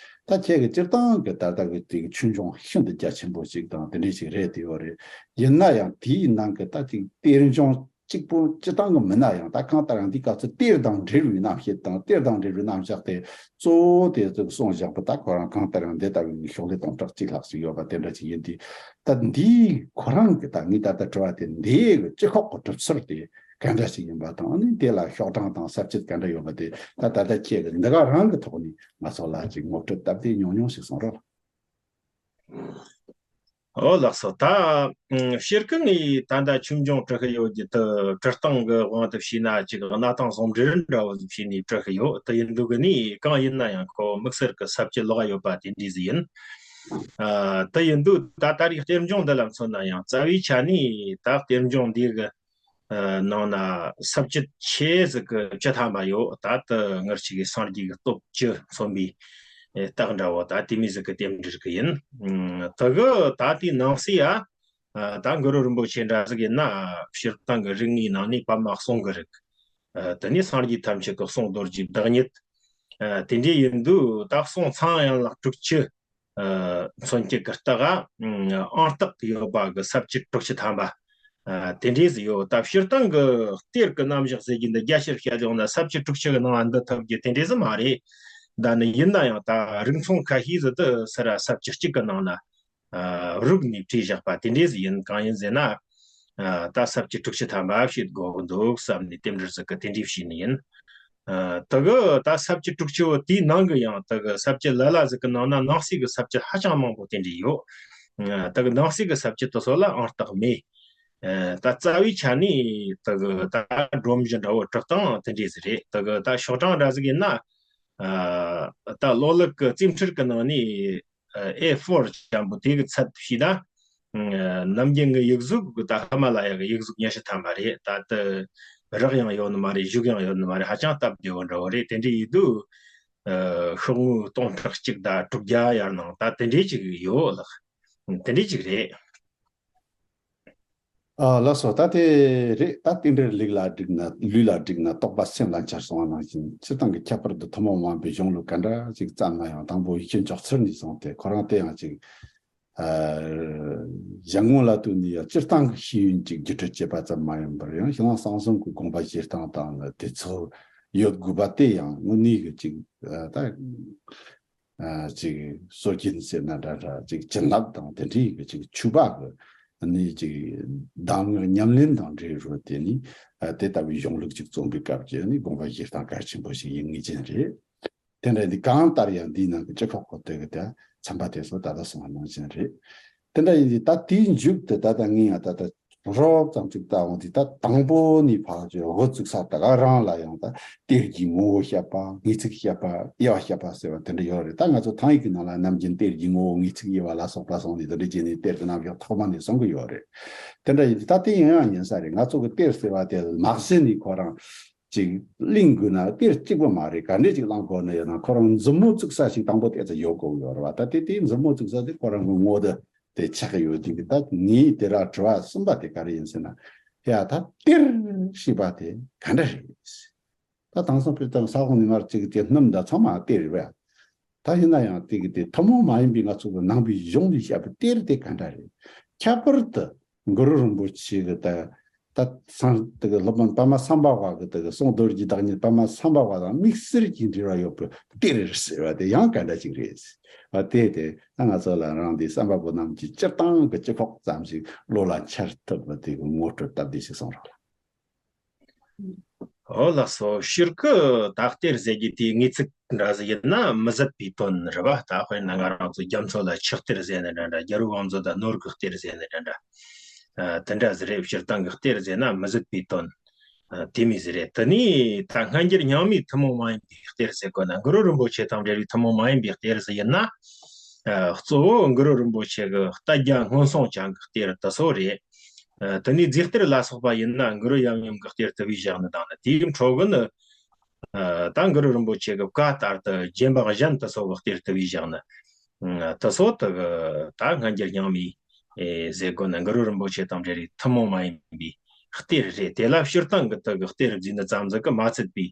ད་ཁྱེད་ཀྱི་སྤྱིར་བཏང་གི་ད་ལྟ་གི་དེ་གི་ཆོས་འབྱུང་ཤིན་ཏུ་རྒྱ་ཆེན་པོ་ཞིག་དང་དེ་འདྲ་ཞིག་རེད་དེ་ཡོད་རེད། ཡིན་ན་ཡང་དེའི་ནང་གི་ད་ཅིག་གཏེར་འབྱུང་གཅིག་པོ་སྤྱིར་བཏང་གི་མིན་ན་ཡང་། ད་གང་ལྟར་ཡང་འདི་སྐབས་སུ་གཏེར་དང་འབྲེལ་བའི་རྣམ་བཤད་དང་། གཏེར་དང་འབྲེལ་བའི་རྣམ་གཞག་དེ་གཙོ་བོ་དེ་ཚོ་གསུངས་བཞག་པ། ད་ཁོ་རང་གང་ལྟར་ཡང་འདི་ལྟ་བུའི་ཤོག་ལྷེ་སྟོང་ཕྲག་གཅིག་ལྷག་ཞིག་ཡོད་པ་དེ་འདྲ་ཞིག་ཡིན་དུས། ད་འདིའི་ཁོ་རང་གི་ད་ངས་ད་ལྟ་དྲི་བ་དེ་འདིའི་གི་སྤྱི་ཁོག་གི་གྲུབ་ཚུལ་དེ་ག་འདྲ་ཞིག་ཡིན་པ་དང་། ཨ་ནི་དེ་ལ་ཤོག་གྲངས་དང་ས་བཅད་ག་འདྲ་ཡོད་པ་དེ་ད་ད་ལྟ་ཁྱེད་ཀྱིས་འདི་ག་རང་གི་ཐོག་ནས་ང་ཚོ་ལ་ཅིག་ངོ་སྤྲོད་སྟབས་བདེ་ཉུང་ཉུང་ཞིག་གསུང་རོགས། ཨོ་ལགས་སོ། ད་ཨ་སྤྱིར་གི་ངས་ད་ལྟ་ཆོས་འབྱུང་བྲི་གི་ཡོད་རྒྱུ་དེ་བྲི་སྟངས་གི་དབང་དུ་བྱས་ན་ཅིག་གནའ་དེང་ཟུང་འབྲེལ་འདྲ་བོ་ཞིག་བྱས་ནས་བྲི་གི་ཡོད། དེ་ཡིན་དུས་གི་ནི་གང་ཡིན་ན་ཡང་ཁོ་དམིགས་བསལ་གི་ས་བཅད་ལོགས་ཡོད་པ་དེ་འདྲ་ཟིག་ཡིན། ཨ་དེ་ཡིན་དུས་ད་ད་རེས་གཏེར་འབྱུང་འདི་ལ་མཚོན་ན་ཡང་རྩ་བའི་ཆ་ནས་ད་གཏེར་འབྱུང་འདི་གི་ཨ་ནང་ན་ས་བཅད་ཆེ་ཟིག་གི་བཅུ་ཐམ་པ་ཡོད། ད་དེ་ངེད་ཅག་གི་སངས་རྒྱས་ཀྱི་སྟོབས་བཅུ་མཚོན་པའི་ཨེ་རྟགས་འདྲ་བོ་ད་དེ་མོ་ཟིག་གི་རྟེན་འབྲེལ་གི་ཡིན། ཨ་དེ་གི་ད་དེའི་ནང་གསེས་ཡ་ཨ་ད་གུ་རུ་རིན་པོ་ཆེ་འདྲ་ཟིག་ཡིན་ན་སྤྱིར་བཏང་གི་རིགས་ལྔའི་ནང་ནས་པདྨ་གསུང་གི་རིགས། ཨ་དེ་ནས་སངས་རྒྱས་ཐམས་ཅད་ཀྱི་གསུང་རྡོ་རྗེའི་བདག་ཉིད། ཨ་དེ་འདྲ་ཡིན་དུས་ད་གསུང་ཚངས་དབྱངས་ལ་དྲུག་ཅུ། ཨ་མཚོན་བྱེད་ཀྱི་རྟགས། ཨ་ཨང་རྟགས་ཡོད་པ་གི་ས་བཅད་དྲུག་ཅུ་ཐམ་པ། ཨ་དེ་འདྲ་ཟིག་ཡོད། ད་སྤྱིར་བཏང་གི་གཏེར་གི་རྣམ་གཞག་ཟེར་རྒྱུ་འདི་རྒྱ་ཆེར་བཤད་ཡོང་ན་ས་བཅད་དྲུག་ཅུ་གི་ནང་ང་འདུ་ཐུབ་རྒྱུ་དེ་འདྲ་ཟིག་མ་རེད། ད་ནི་ཡིན་ན་ཡང་ད་རིགས་མཚུངས་ཁ་ཤས་ཟིག་དེ་སི་ར་ས་བཅད་གཅིག་གི་ནང་ན་ཨ་རུབ་ནས་བྲིས་བཞག་པ་དེ་འདྲ་ཟིག་ཡིན། གང་ཡིན་ཟེར་ན། ཨ་ད་ས་བཅད་དྲུག་ཅུ་ཐམ་པ་བྱེད་དགོས་ཀྱི་འདུག་བསམ་ནས་རྟེན་འབྲེལ་ཟིག་གི་དེ་འདྲ་བྱས་ནས་ཡིན། ཨ་དེ་གི་ད་ས་བཅད་དྲུག་ཅུ་བོ་དེའི་ནང་གི་ཡང་དེ་གི་ས་བཅད་ལ་ལ་ཟིག་གི་ནང་ན་ནང་གསེས་གི་ས་བཅད་ཧ་ཅང་མང་པོ་དེ་འདྲ་ཡོད། ཨ་དེ་གི་ནང་གསེས་གི་ས་བཅད་དེ་ཚོ་ལ་ཨང་རྟགས་མེད། ཨ་ད་རྩ་བའི་ཆ་ནས་དེ་གི་ད་སྒྲོམ་གཞི་འདྲ་བོ་བྲི་སྟངས་དེ་འདྲ་ཟིག་རེད། དེ་གི་ད་ཤོག་གྲངས་འདྲ་ཟིག་ཡིན་ན། ཨ་ད་གློག་ཀླད་གི་རྩིས་འཕྲུལ་གི་ནང་ནས་ཨེ་ཕོར་ཅན་པོ་དེ་གི་ཚད་བྱས་ན། ཨ་ནམ་རྒྱུན་གི་ཡིག་གཟུགས་གི་ད་ཧི་མ་ལ་ཡ་གི་ཡིག་གཟུགས་ཉི་ཤུ་ཐམ་པ་རེད། ད་དེ་རག་ཡང་ཡོད་ནི་མ་རེད། བཞུགས་ཡང་ཡོད་ནི་མ་རེད། ཧ་ཅང་སྟབས་བདེ་བོ་འདྲ་བོ་རེད། དེ་འདྲ་ཡིན་དུས་ཨ་ཤོག་ངོས་སྟོང་ཕྲག་གཅིག་དང་དྲུག་བརྒྱ་ཡར་ནང་ད་དེ་འདྲ་ཅིག་ཡོད་ལགས། དེ་འདྲ་ཅིག་རེད། ཨ་ལགས་སོ། ད་དེ་རེད། ད་རྟེན་འབྲེལ་ལུས་ལ་བསྒྲིགས་ན། ལུས་ལ་བསྒྲིགས་ན་རྟོགས་པ་སེམས་ལ་འཆར་གསུངས་པ་ནང་བཞིན། སྤྱིར་བཏང་གི་ཁྱད་པར་དུ་ཐུན་མོང་མ་ཡིན་པའི་གཞུང་ལུགས་ག་འདྲ་ཅིག་བརྩམས་ན་ཡང་དང་པོ་ཡིད་ཆེས་འཇོག་ཚུལ་ནས་བཟུང་སྟེ་ཁོ་རང་དེ་ཡང་ཅིག་ཨ་གཞན་ངོ་ལ་ལྟོས་ནས་ཡང་སྤྱིར་བཏང་གི་ཤེས་ཡོན་ཅིག་བརྒྱུད་སྤྲོད་བྱེད་པ་ཙམ་མ་ཡིན་པར། ཡང་ཞིང་ལ་གསང་གསུམ་གྱི་དགོངས་པ་བཞེས་སྟངས་དང་ནི་དེ་ཚོ་ཡོད་དགོས་པ་དེ་ཡང་དངོས་གནས་ཀྱི་ཅིག་ཨ་ད། ཨ་ཅིག་སྲོལ་རྒྱུན་ཟེར་ན་འདྲ་འདྲ། ཅིག་བྱིན་རླབས་དང་དེ་འདྲའི་གི་ཅིག་ཆོས་པ་གི་ ནི་ཅིག་གདམས་ངག་ཉམས་ལེན་དང་འབྲེལ་བའི་དེ་ནི་དེ་ལྟ་བུའི་གཞུང་ལུགས་ཅིག་རྩོམ་པའི་སྐབས་ཀྱི་ནི་དགོངས་པ་བཞེས་སྟངས་གལ་ཆེན་པོ་ཞིག་ཡིན་ངེས་ཅན་རེད། དེ་འདྲ་འདི་གང་ལྟར་ཡང་འདིའི་ནང་གི་སྤྱི་ཁོག་གི་དེ་གི་དེ་ཚན་པ་དེ་ཚོ་ད་ལྟ་གསུངས་པ་ནང་བཞིན་རེད། དེ་འདྲ་ཡིན་དུས་ད་དེའི་མཇུག་ཏུ་ད་ལྟ་ངས་ཡང་ད་ལྟ་རོབ་ཙམ་ཅིག་ལྟ་འོང་དུས་ད་དང་པོ་ནས་ཕར་ཅིག་འགོ་བཙུགས་ས་ད་ག་རང་ལ་ཡང་ད་གཏེར་གྱི་ངོ་བོ་བཤད་པ། ངེས་ཚིག་བཤད་པ། དབྱེ་བ་བཤད་པ་ཟེར་བ་དེ་འདྲ་ཡོད་རེད། ད་ང་ཚོ་ཐང་ཡིག་གི་ནང་ལ་ནམ་རྒྱུན་གཏེར་གྱི་ངོ་བོ། ངེས་ཚིག། དབྱེ་བ་ལ་སོགས་པ་གསུངས་ནས་དེ་འདྲ་བྱས་ནས་གཏེར་གྱི་རྣམ་གཞག་ཐོག་མ་ནས་གསུང་གི་ཡོད་རེད། དེ་འདྲ་ཡིན་དུས་ད་དེ་ཡིན་ཡང་ཡིན་ས་རེད། ང་ཚོ་གི་གཏེར་ཟེར་བ་དེ་མ་གཞི་ནས་ཁོ་རང་ཅིག་གླེང་དགོས་ན་གཏེར་གཅིག་པོ་མ་རེད། ག་འདྲས་ཅིག་བླང་དགོས་ན་ཡོད་ན་ཁོ་རང་མཛུབ་མོ་བཙུགས་ས་ཞིག་དང་པོ་ཏོག་ཙམ་ཡོད་དགོས་ཡོད་རེད་བ། ད་དེ་དེའི་མཛུབ་མོ་བཙུགས་ས་དེ་ཁོ་རང་གི་ངོ་དེ་དེ་ཆགས་ཀྱི་ཡོད་དུས་ཀྱི་ད་ངའི་དེ་ར་དྲི་བ་གསུམ་པ་དེ་ག་རེ་ཡིན་ཟེར་ན། ཡ་ད་གཏེར་ཞེས་པ་དེ་ག་འདྲ་རེད། ད་དེང་སང་དཔེ་ད་ས་གོང་ནས་མར་གཅིག་གི་དེ་སྣུམ་དང་ཚང་མ་གཏེར་རེད་བ། ད་ཡིན་ན་ཡང་དེ་གི་དེ་ཐུན་མོང་མ་ཡིན་པའི་ང་ཚོ་གི་ནང་པའི་གཞུང་ནས་བཤད་པའི་གཏེར་དེ་ག་འདྲ་རེད། ཁྱད་པར་དུ་གུ་རུ་རིན་པོ་ཆེ་གི་ད་ད་སང་དེ་གི་སློབ་དཔོན་པདྨ་སམ་བྷ་བ་གི་དེ་གི་གསུང་རྡོ་རྗེ་བདག་ཉིད་པདྨ་སམ་བྷ་བ་དང་དམིགས་བསལ་གྱི་འབྲེལ་བ་ཡོད་པའི་གཏེར་ཟེར་བ་དེ་ཡང་ག་འདྲ་ཅིག་རེད། བ་དེ་དེ་ད་ང་ཚོ་ལ་རང་དེ་བསམ་པ་པོ་རྣམས་ཀྱི་སྤྱིར་བཏང་གི་སྤྱི་ཁོག་ཙམ་ཞིག་བློ་ལ་འཆར་ཐུབ་པ་དེ་གི་ངོ་སྤྲོད་སྟབས་བདེ་ཞིག་གསུང་རོགས། ཨོ་ལགས་སོ། སྤྱིར་གི་ད་གཏེར་ཟེར་རྒྱུ་དེའི་ངེས་ཚིག་འདྲ་ཟིག་ཡིན་ན་མི་ཟད་པའི་དོན་རེད་བ། ད་དཔེར་ན་ང་རང་ཚོ་རྒྱ་མཚོ་ལ་ཆུ་གཏེར་ཟེར་ནི་འདྲ་འདྲ། རྒྱལ་པོ་བང་མཛོད་ད་ནོར་གྱི་གཏེར་ཟེར་ནི་འདྲ་འདྲ། ཨ་དེ་འདྲ་ཟིག་རེད། སྤྱིར་བཏང་གི་གཏེར་ཟེར་ན་མི་ཟད་པའི་དོན། ཨ་དེ་མོ་ཟིག་རེད། དེ་ནས་ད་སྔ་འགྱུར་རྙིང་མའི་ཐུན་མོང་མ་ཡིན་པའི་གཏེར་ཟེར་དགོས་ན་གུ་རུ་རིན་པོ་ཆེ་དང་འབྲེལ་བའི་ཐུན་མོང་མ་ཡིན་པའི་གཏེར་ཟིག་ཡིན་ན། ཨ་གཙོ་བོ་གུ་རུ་རིན་པོ་ཆེ་གི་བསྟན་རྒྱ་སྔོན་སོང་ཅན་གི་གཏེར་དེ་ཚོ་རེད། ཨ་དེ་ནས་རྫས་གཏེར་ལ་སོགས་པ་ཡིན་ན་གུ་རུ་ཡབ་ཡུམ་གི་གཏེར་དེ་བས་བཞག་ནི་དང་ནི། དེའི་འཕྲོ་གི་ནི་ཨ་ད་གུ་རུ་རིན་པོ་ཆེ་གི་བཀའ་ལྟར་དུ་རྗེ་འབངས་གཞན་དེ་ཚོ་གི་གཏེར་དེ་བས་བཞག་ནི། ཨ་དེ་ཚོ་དེ་གི་ད་སྔ་འགྱུར་རྙིང་མའི་ཨེ་ཟེར་དགོས་ན་གུ་རུ་རིན་པོ་ཆེ་དང་འབྲེལ་བའི་ཐུན་མོང་མ་ཡིན་པའི་གཏེར་རེད། དེ་ལ་སྤྱིར་བཏང་གི་དེ་གི་གཏེར་བརྫིས་ནི་ཙམ་ཟིག་གིས་མ་ཚད་པའི་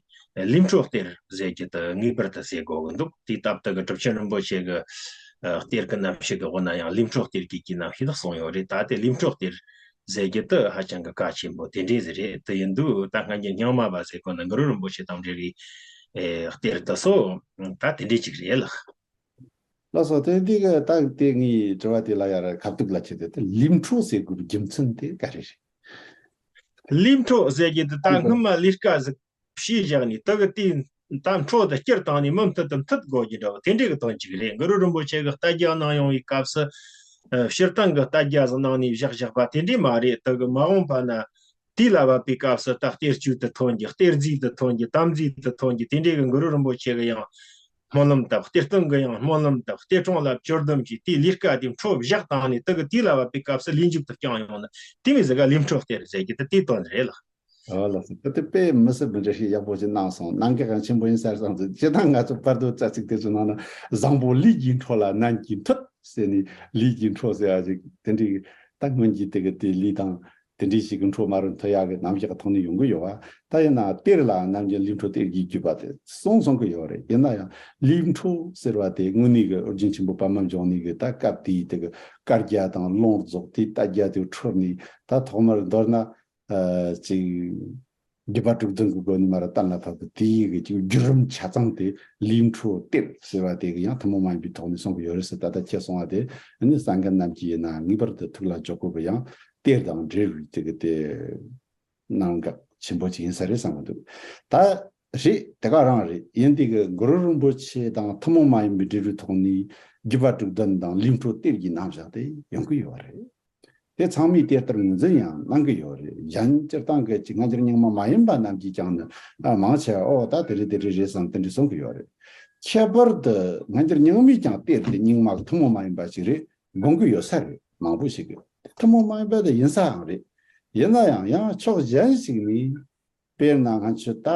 ལུས་འཕྲོག་གཏེར་ཟེར་རྒྱུ་དེ་ངེས་པར་དུ་ཟེར་དགོས་གི་འདུག་དེའི་སྟབས་དེ་གི་གྲུབ་ཆེན་རིན་པོ་ཆེ་གི་ཨ་གཏེར་གི་རྣམ་བཤད་གི་འོག་ན་ཡང་ལུས་འཕྲོག་གཏེར་གྱི་གི་རྣམ་བཤད་དེ་གསུངས་ཡོད་རེད། ད་དེ་ལུས་འཕྲོག་གཏེར་ཟེར་རྒྱུ་དེ་ཧ་ཅང་གི་གལ་ཆེན་པོ་དེ་འདྲས་ཟིག་རེད། དེ་ཡིན་དུས་ད་སྔ་འགྱུར་རྙིང་མ་བ་ཟེར་དགོས་ན་གུ་རུ་རིན་པོ་ཆེ་དང་འབྲེལ་བའི་ཨེ་གཏེར་དེ་ཚོ་ད་དེ་འདྲས་ཅིག་རེད་ལགས། ལགས་སོ། དེ་འདི་གི་ད་དེ་ངའི་དྲི་བ་དེ་ལ་ཡར་ཁ་ཐུག་ལ་ཁྱེར་ཏེ་དེ་ལུས་འཕྲོག་ཟེར་དགོས་པའི་རྒྱུ་མཚན་དེ་ག་རེ་རེད། ལུས་འཕྲོག་ཟེར་རྒྱུ་དེ་ད་སྔོན་མ་ལས་ཀ་ཟིག་བྱས་བཞག་ནས་དེ་གི་དེའི་ད་འཕྲོ་དེ་སྐྱུར་བཏང་ནས་མུ་མཐུད་དུ་མཐུད་དགོས་རྒྱུ་འདྲ་བོ་དེ་འདྲའི་གི་དོན་ཅིག་རེད། གུ་རུ་རིན་པོ་ཆེ་གི་བསྟན་རྒྱ་གནང་ཡོང་བའི་སྐབས་སུ་ཨ་སྤྱིར་བཏང་གི་བསྟན་རྒྱ་ཟིག་གནང་ནས་བཞག་བཞག་པ་དེ་འདྲས་མ་རེད། དེ་གི་མ་འོངས་པ་ན་དུས་ལ་བབ་པའི་སྐབས་སུ་ད་གཏེར་བཅུད་དེ་ཐོན་རྒྱུ། གཏེར་རྫས་དེ་ཐོན་རྒྱུ། དམ་རྫས་དེ་ཐོན་རྒྱུ། དེ་འདྲའི་གི་གུ་རུ་རིན་པོ་ཆེ་གི་ཡང་སྨོན་ལམ་བཏབ། གཏེར་སྟོན་གི་ཡང་སྨོན་ལམ་བཏབ། གཏེར་སྲུང་ལ་བཅོལ་གདམས་བྱས། དེའི་ལས་ཀ་དེ་འཕྲོ་བཞག་བཏང་ནས་དེ་གི་དུས་ལ་བབ་པའི་སྐབས་སུ་ལས་འཇུག་ཏུ་བསྐྱངས་ཡོང་ན་དེ་མོ་ཟིག་ག་ལུས་འཕྲོག་གཏེར་ཟེར་རྒྱུ་དེ་དེའི་དོན་རེད་ལགས། ཨོ་ལགས་སོ། ད་དེ་དཔེ་མི་སྲིད་པའི་འགྲེལ་བཤད་ཡག་པོ་ཞིག་གནང་སོང་། གནད་འགག་ཡང་ཆེན་པོ་ཡིན་ས་རེད་བསམ་སོང་། སྤྱིར་བཏང་ང་ཚོ་བར་དུ་རྩ་ཚིག་དེ་ཚོའི་ནང་ན་བཟང་པོ་ལུས་ཀྱིས་འཕྲོག་ལ་ནན་གྱིས་འཐུད་ཟེར་ནས་ལུས་ཀྱིས་འཕྲོག་ཟེར་ཡ་ཞིག་དེ་འདྲའི་ད་སྔོན་གྱི་དེ་གི་དེ་ལུས་དང་དེ་འདྲའི་ཞིག་གི་འཕྲོག་མ་རུ་འཐུད་ཡག་གི་རྣམ་གཞག་ཐོག་ནས་ཡོང་གི་ཡོད་བ། ད་ཡིན་ན་གཏེར་ལ་ནམ་རྒྱུན་ལུས་འཕྲོག་གཏེར་གྱི་བརྒྱུད་པ་དེ་གསུངས་གསུང་གི་ཡོད་རེད། ཡིན་ན་ཡང་ལུས་འཕྲོག་ཟེར་བ་དེ་དངོས་གནས་གི་ཨོ་རྒྱན་ཆེན་པོ་པདྨ་འབྱུང་གནས་གི་ད་སྐབས་དེའི་དེ་གི་བཀའ་རྒྱ་དང་ལུང་རྫོགས་དེའི་བསྟན་རྒྱ་དེ་འཕྲོར་ནས་ད་ཐོག་མར་མདོར་ན། ཨ་ཅིག་བརྒྱུད་པ་དྲུག་འཛིན་གྱི་སྒོ་ནས་མར་གཏན་ལ་ཕབ་པའི་དེའི་གི་ཅིག་བརྒྱུད་རིམ་ཆ་ཚང་དེ་ལུས་འཕྲོག་གཏེར་ཟེར་བ་དེ་གི་ཡང་ཐུན་མོང་མ་ཡིན་པའི་ཐོག་ནས་གསུང་གི་ཡོད་རེད་ཟེར། ད་ལྟ་ཁྱེད་གསུང་བ་དེ་ནི་གསན་མཁན་རྣམས་ཀྱིས་ཡིན་ན་ངེས་པར་དུ་ཐུགས་ལ་འཇོག་དགོས་པའི་ཡང་གཏེར་དང་འབྲེལ་བའི་དེ་གི་དེ་གནད་འགག་ཆེན་པོ་ཅིག་ཡིན་ས་རེད་བསམ་གི་འདུག་ད་རེད། དེ་ག་རང་རེད། ཡིན་དེ་གི་གུ་རུ་རིན་པོ་ཆེ་དང་ཐུན་མོང་མ་ཡིན་པའི་འབྲེལ་བའི་ཐོག་ནས་བརྒྱུད་པ་དྲུག་འཛིན་དང་ལུས་འཕྲོག་གཏེར་གྱི་རྣམ་གཞག་དེ་ཡོང་གི་ཡོད་རེད། དེ་ཚང་མས་དེ་ལྟར་ངོས་འཛིན་ཡང་གནང་གི་ཡོད་རེད། གཞན་སྤྱིར་བཏང་གི་ཅིག་སྔ་འགྱུར་རྙིང་མ་མ་ཡིན་པ་རྣམས་ཀྱིས་ཀྱང་ནི་ཨ་མང་ཆེ་ཨོ་ད་དེ་རེད་དེ་རེད་རེད་བསམ་དེ་འདྲ་གསུང་གི་ཡོད་རེད། ཁྱད་པར་དུ་སྔ་འགྱུར་རྙིང་མས་ཀྱང་གཏེར་དེ་རྙིང་མ་གི་ཐུན་མོང་མ་ཡིན་པ་ཞིག་རེད་དགོངས་ཀྱི་ཡོད་ས་རེད། མང་པོ་ཞིག་གིས་ཐུན་མོང་མ་ཡིན་པ་དེ་ཡིན་ས་ཡང་རེད། ཡིན་ན་ཡང་ཡང་ཕྱོགས་གཞན་ཞིག་ནས། དཔེར་ན་ང་ཚོས་ད་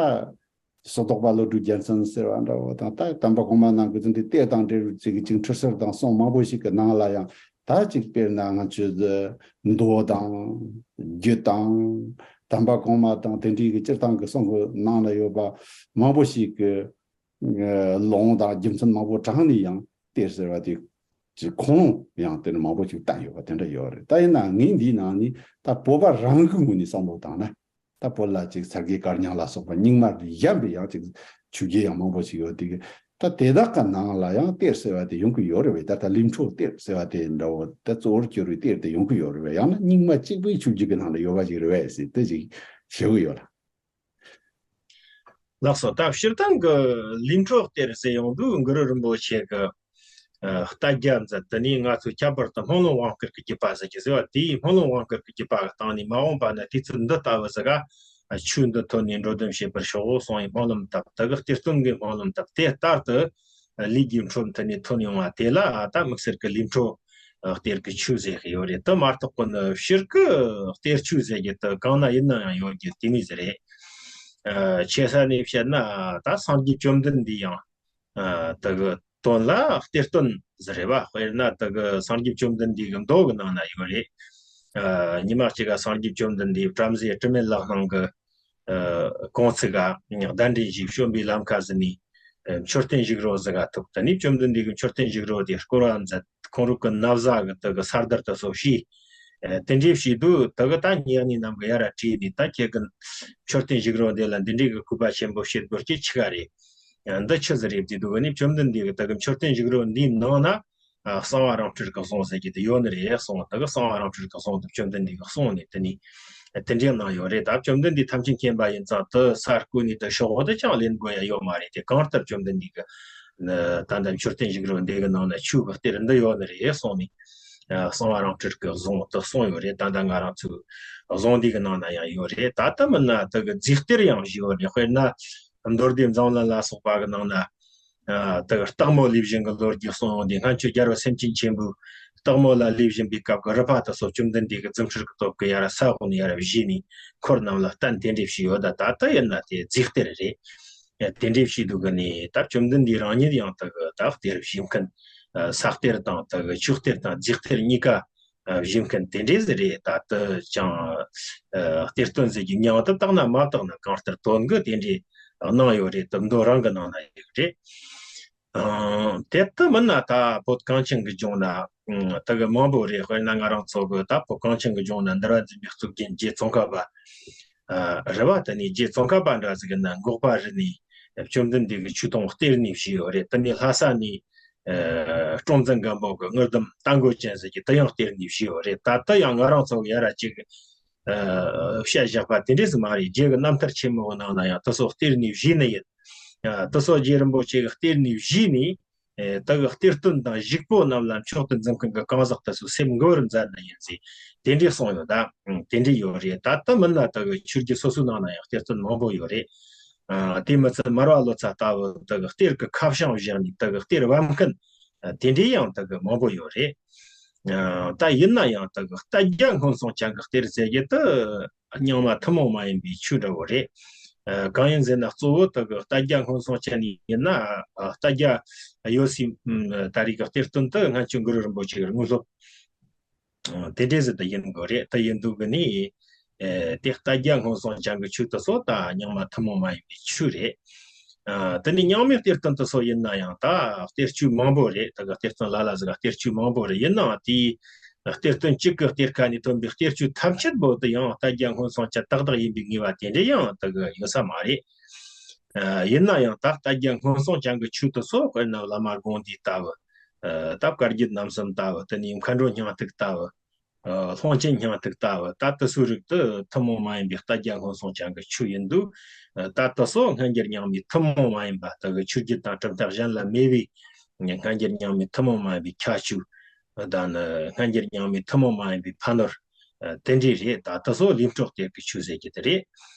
སོ་ཐོག་པ་བློ་གྲོས་རྒྱལ་མཚན་ཟེར་བ་འདྲ་བོ་དང་། ད་དམ་པ་གོང་མ་རྣམས་ཀྱི་ཚུལ་འདི་གཏེར་དང་འབྲེལ་བའི་ཚིག་གི་ཅིག་འཁྲུལ་ཟེར་དང་གསུང་མང་པོ་ཞིག་གི་ནང་ལ་ཡང་ད་ཅིག་དཔེར་ན་ང་ཚོས་མདོ་དང་རྒྱུད་དང་དམ་པ་གོང་མ་དང་དེ་འདྲའི་གི་སྤྱིར་བཏང་གི་གསུང་གི་ནང་ལ་ཡོད་པ་མང་པོ་ཞིག་གི་ལུང་དང་རྒྱུ་མཚན་མང་པོ་དྲངས་ནས་ཡང་གཏེར་ཟེར་བ་དེ་ཅིག་ཁུངས་ལུང་ཡང་དེ་འདྲ་མང་པོ་ཞིག་བསྟན་ཡོད་པ་དེ་འདྲ་ཡོད་རེད། ད་ཡིན་ན་ངས་འདིའི་ནང་ནས་ད་བོད་པ་རང་གི་ངོས་ནས་བསམ་བློ་བཏང་ན། ད་བོད་ལ་ཅིག་ཚ་གི་གར་ཉང་ལ་སོགས་པ་རྙིང་མ་ལས་གཞན་པའི་ཡང་ཅིག་ཆོས་བརྒྱུད་ཡང་མང་པོ་ཞིག་ཡོད་དེ་གི། ད་དེ་དག་གི་ནང་ལ་ཡང་གཏེར་ཟེར་བ་དེ་ཡོང་གི་ཡོད་རེད་བས། ད་ལྟ་ལུས་འཕྲོག་གཏེར་ཟེར་བ་དེ་འདྲ་བོ་ད་གཙོ་བོར་གྱུར་བའི་གཏེར་དེ་ཡོང་གི་ཡོད་རེད་བས། ཡང་ན་རྙིང་མ་གཅིག་པའི་ཆོས་བརྒྱུད་ཀྱི་ནང་ལ་ཡོད་པ་ཞིག་རེད་བས་ཟེར་དེ་ཞིག་ཞུ་གི་ཡོད་ལ། ལགས་སོ། ད་སྤྱིར་བཏང་གི་ལུས་འཕྲོག་གཏེར་ཟེར་ཡོང་དུས་གུ་རུ་རིན་པོ་ཆེ་གི་ཨ་ལྟ་རྒྱ་མཛད། དེ་ནས་ང་ཚོས་ཁྱད་པར་དུ་སྨོན་ལམ་དབང་བསྐུར་གྱི་བརྒྱུད་པ་ཟེར་གྱི་ཟེར་བ་དེའི་སྨོན་ལམ་དབང་བསྐུར་གྱི་བརྒྱུད་པ་གི་སྟེང་ནས་མ་འོངས་པ་ན་དུས་ཚོད་འདི་ལྟ་བུ་ཟིག་ག་ཆོས་འདི་ཐོན་ནས་འགྲོ་དོན་བྱེད་པར་ཤོག་གསུངས་པའི་སྨོན་ལམ་བཏབ། དེ་གི་གཏེར་སྟོན་གྱི་སྨོན་ལམ་བཏབ། དེ་ལྟར་དུ་ལུས་ཀྱི་འཕྲོད་མཐུད་ནས་ཐོན་ཡོང་བ་དེ་ལ་ད་དམིགས་བསལ་གྱི་ལུས་འཕྲོག་གཏེར་གྱི་ཆོས་ཟེར་གྱི་ཡོད་རེད། དེ་མ་གཏོགས་ཀྱི་ནི་སྤྱིར་གྱི་གཏེར་ཆོས་ཟེར་གྱི་དེ་གང་ན་ཡིན་ན་ཡང་ཡོད་རྒྱུ་དེ་མོ་ཟིག་རེད། ཨ་ཆེ་ས་ནས་བཤད་ན་ད་སངས་རྒྱས་བཅོམ་ལྡན་འདས་ཡང་ཨ་དེ་གི་དོན་ལ་གཏེར་སྟོན་ཟིག་རེད་བ། དཔེར་ན་དེ་གི་སངས་རྒྱས་བཅོམ་ལྡན་འདས་ཀྱི་མདོ་གི་ནང་ན་ཡོད་རེད། ཨ་ཉི་མ་གཅིག་ག་སངས་རྒྱས་བཅོམ་ལྡན་འདས་བྲམ་ཟེ་དྲི་མེད་ལག་སྣང་གི་ཨ་གུང་ཚིགས་ག་གདན་འདྲེན་ཞིག་བྱོན་པའི་ལམ་ཁ་ཟིག་ནས་ཨ་མཆོད་རྟེན་བཞུགས་རོགས་ཟིག་ག་ཐུག་དེ་ནས་བཅོམ་ལྡན་འདས་ཀྱིས་མཆོད་རྟེན་བཞུགས་རོགས་དེ་བསྐོར་བ་མཛད། ཁོང་རང་གི་ན་བཟའ་གི་དེ་གི་ས་རྡུལ་དེ་ཚོ་བྱས། ཨ་དེ་འདྲས་བྱས་དུས་དེ་གི་ད་ཉེ་གནས་རྣམས་ཀྱིས་ཡར་ར་དྲིས་ནས་ད་ཁྱེད་ཀྱི་མཆོད་རྟེན་བཞུགས་རོགས་འདི་ལ་འདི་འདྲས་གི་སྐུད་པ་ཆེན་པོ་བྱེད་དགོས་རྒྱུ་ཆི་ག་རེད། ཨ་འདི་ཆི་ཟིག་རེད་དེ་དུས་ནས་བཅོམ་ལྡན་འདས་ཀྱིས་དེ་གི་མཆོད་རྟེན་བཞུགས་རོགས་འདིའི་ནང་ན་ཨ་གསང་བ་རང་འཁྲུལ་གྱི་གསུང་ཟེར་གྱི་དེ་ཡོད་ནི་རེད་གསུངས། དེ་གི་གསང་བ་རང་འཁྲུལ་གྱི་གསུང་དེ་བཅོམ་ལྡན་འདས་ཀྱིས་གསུངས་ནས་དེ་ནས་དེ་འདྲས་གནང་ཡོད་རེད། ད་བཅོམ་ལྡན་འདས་ཐམས་ཅད་མཁྱེན་པ་ཡིན་ཙང་དེ་ས་བརྐོས་ནས་དེ་ཤོག་བུ་དེ་ཅང་ལེན་དགོས་ཡ་ཡོད་མ་རེད། དེ་གང་ལྟར་བཅོམ་ལྡན་འདས་ཀྱིས་ད་ལྟ་མཆོད་རྟེན་བཞུགས་རོགས་འདི་གི་ནང་ན་ཆོས་ཀྱི་གཏེར་འདི་ཡོད་ནི་རེད་གསུངས་ནས་ཨ་གསང་བ་རང་འཁྲུལ་གྱི་གསུང་དེ་གསུངས་ཡོད་རེད། ད་ལྟ་ང་རང་ཚོའི་གསུང་འདི་གི་ནང་ན་ཡང་ཡོད་རེད། ད་ལྟ་མིན་ན་དེ་གི་རྫས་གཏེར་ཡང་བཞེས་ཡོད་རེད། དཔེར་ན་མདོ་སྡེ་མཛངས་བླུན་ལ་སོགས་པ་གི་ནང་ན། ཨ་དེ་གི་སྟག་མོ་ལུས་བཞིན་གྱི་ལོ་རྒྱུས་གསུངས་ཡོང་དུས་སྔོན་ཆད་རྒྱལ་བ་སེམས་ཅན་ཆེན་པོས་སྟག་མོ་ལ་ལུས་བཞིན་པའི་སྐབས་ཀྱི་རུས་པ་དེ་ཚོ་བཅོམ་ལྡན་འདས་ཀྱིས་རྫུ་འཕྲུལ་གྱི་སྟོབས་ཀྱིས་ཡར་ས་འོག་ནས་ཡར་བཞེས་ནས་འཁོར་རྣམས་ལ་བསྟན། དེ་འདྲས་བྱས་ཡོད། ད་ད་ལྟ་ཡིན་ན་དེ་རྫས་གཏེར་རེད། ཨ་དེ་འདྲས་བྱས་དུས་ཀྱི་ནས་ད་བཅོམ་ལྡན་འདས་རང་ཉིད་ཡང་དེ་གི་ད་གཏེར་བཞེས་མཁན། ཨ་ས་གཏེར་དང་དེ་གི་ཆོས་གཏེར་དང་རྫས་གཏེར་གཉིས་ཀ་ཨ་བཞེས་མཁན་དེ་འདྲས་ཟིག་རེད། ད་དེ་ཅང་ཨ་གཏེར་སྟོན་ཟེར་གྱི་མྱིང་དེ་བཏགས་ན་མ་བཏགས་ན་གང་ལྟར་དོན་གྱི་དེ་འདྲས་གནང་ཡོད་རེད། དེ་མདོ་རང་གི་ནང་ན་ཡོད་རེད། ཨ་དེ་ལྟ་མིན་ན་ད་བོད་གངས་ཅན་གྱི་ལྗོངས་ན་ཨ་དེ་གི་མང་པོ་རེད། དཔེར་ན་ང་རང་ཚོ་གི་ད་བོད་གངས་ཅན་གྱི་ལྗོངས་ན་འདུལ་བ་འཛིན་པའི་གཙུག་རྒྱན་རྗེ་ཙོང་ཁ་པ་ཨ་རེད་བ། དེ་ནས་རྗེ་ཙོང་ཁ་པ་འདྲ་ཟིག་གི་ན་འགོག་པ་རི་ནས་བཅོམ་ལྡན་འདས་ཀྱི་ཆོས་དུང་གཏེར་ནས་བཞེས་ཡོད་རེད། དེ་ནས་ལྷ་ས་ནས་ཨ་སྲོང་བཙན་སྒམ་པོ་གི་དངུལ་ལྡུམ་རྟ་མགོ་ཅན་ཟེར་གྱི་དེ་ཡང་གཏེར་ནས་བཞེས་ཡོད་རེད། ད་ལྟ་ཡང་ང་རང་ཚོ་གི་ཡ་ར་ཅིག་ཨ་བཤད་བཞག་པ་དེ་འདྲས་སུ་མ་རེད། རྗེ་གི་རྣམ་ཐར་ཆེན་མོ་གི་ནང་ན་ཡང་དེ་ཚོ་གཏེར་ནས་བཞེས་ནི་ཡིན། ཨ་དེ་ཚོ་རྗེ་རིན་པོ་ཆེ་གི་གཏེར་ནས་བཞེས་ནས་ཨ་དེ་གི་གཏེར་སྟོན་དང་གཞུག་པོ་རྣམས་ལ་མཆོག་ཏུ་འཛིན་མཁན་གྱི་གང་ཟག་དེ་ཚོ་སེམས་མགུ་བར་མཛད་ནི་ཡིན་ཟེར་དེ་འདྲས་གསུངས་ཡོད། ད་དེ་འདྲས་ཡོད་རེད། ད་ལྟ་མིན་ན་དེ་གི་ཆོས་བརྒྱུད་སོ་སོའི་ནང་ན་ཡང་གཏེར་སྟོན་མང་པོ་ཡོད་རེད། ཨ་དེ་མི་ཚད་མར་པ་ལོ་ཙཱ་ལྟ་བུ་དེ་གི་གཏེར་གྱི་ཁ་བྱང་བཞག་ནས་དེ་གི་གཏེར་བབས་མཁན་ཨ་དེ་འདྲའི་ཡང་དེ་གི་མང་པོ་ཡོད་རེད། ཨ་ད་ཡིན་ན་ཡང་དེ་གི་ལྟ་རྒྱ་སྔོན་སོང་ཅན་གྱི་གཏེར་ཟེར་རྒྱུ་དེ་རྙིང་མ་ཐུན་མོང་མ་ཡིན་པའི་ཆོས་འདྲ་བོ་རེད། ཨ་གང་ཡིན་ཟེར་ན་གཙོ་བོ་དེ་གི་ལྟ་རྒྱ་སྔོན་སོང་ཅན་ཡིན་ན་ཨ་ལྟ་རྒྱ་ཡོད་སའི་ཨ་ད་རེས་ཀྱི་གཏེར་སྟོན་དེ་སྔོན་བྱོན་གུ་རུ་རིན་པོ་ཆེ་གི་དངོས་སློབ་དེ་འདྲས་ཟིག་ཏུ་ཡིན་དགོས་རེད། དེ་ཡིན་དུས་ཀྱི་ནི། ཨེ་དེ་ལྟ་རྒྱ་སྔོན་སོང་ཅན་གྱི་ཆོས་དེ་ཚོ་ད་རྙིང་མ་ཐུན་མོང་མ་ཡིན་པའི་ཆོས་རེད། ཨ་དེ་ནི་རྙིང་མའི་གཏེར་སྟོན་དེ་ཚོ་ཡིན་ན་ཡང་ད་གཏེར་ཆོས་མང་པོ་རེད། ད་གི་གཏེར་སྟོན་ལ་ལ་ཟིག་ག་གཏེར་ཆོས་མང་པོ་རེད། ཡིན་ནའང་དེའི་གཏེར་སྟོན་གཅིག་གི་གཏེར་ཁ་ནས་ཐོན་པའི་གཏེར་ཆོས་ཐམས་ཅད་པོ་དེ་ཡང་ལྟ་རྒྱ་སྔོན་སོང་ཅན་ཏག་ཏག་ཡིན་པའི་ངེས་པ་དེ་འདྲ་ཡང་ད་གི་ཡོད་ས་མ་རེད། ཨ་ཡིན་ན་ཡང་ད་ལྟ་རྒྱ་སྔོན་སོང་ཅན་གྱི་ཆོས་དེ་ཚོ་དཔེར་ན་བླ་མ་དགོངས་འདུས་ལྟ་བུ། ཨ་ད་བཀའ་བརྒྱུད་རྣམ་གསུམ་ལྟ་བུ། དེ་ནས་མཁའ་འགྲོ་སྙིང་ཐིག་ལྟ་བུ། ཨ་ལྷུང་བྱེད་སྙིང་ཐིག་ལྟ་བུ། ད་དེ་ཚོའི་རིགས་དེ་ཐུན་མོང་མ་ཡིན་པའི་ལྟ་རྒྱ་སྔོན་སོང་ཅན་གྱི་ཆོས་ཡིན་དུས། ཨ་ད་དེ་ཚོ་སྔ་འགྱུར་རྙིང་མའི་ཐུན་མོང་མ་ཡིན་པ་ལྟ་བུའི་ཆོས་བརྒྱུད་དང་གྲུབ་མཐའ་གཞན་ལ་མེད་པའི་སྔ་འགྱུར་རྙིང་མའི་ཐུན་མོང་མ་ཡིན་པའི་ཁྱད་ཆོས་དང་ནི་སྔ་འགྱུར་རྙིང་མའི་ཐུན་མོང་མ་ཡིན་པའི་ཕ་ནོར་དེ་འདྲས་རེད། ད་དེ་ཚོ་ལུས་འཕྲོག་གཏེར་གྱི་ཆོས་ཟེར་གྱི་དེ་རེད།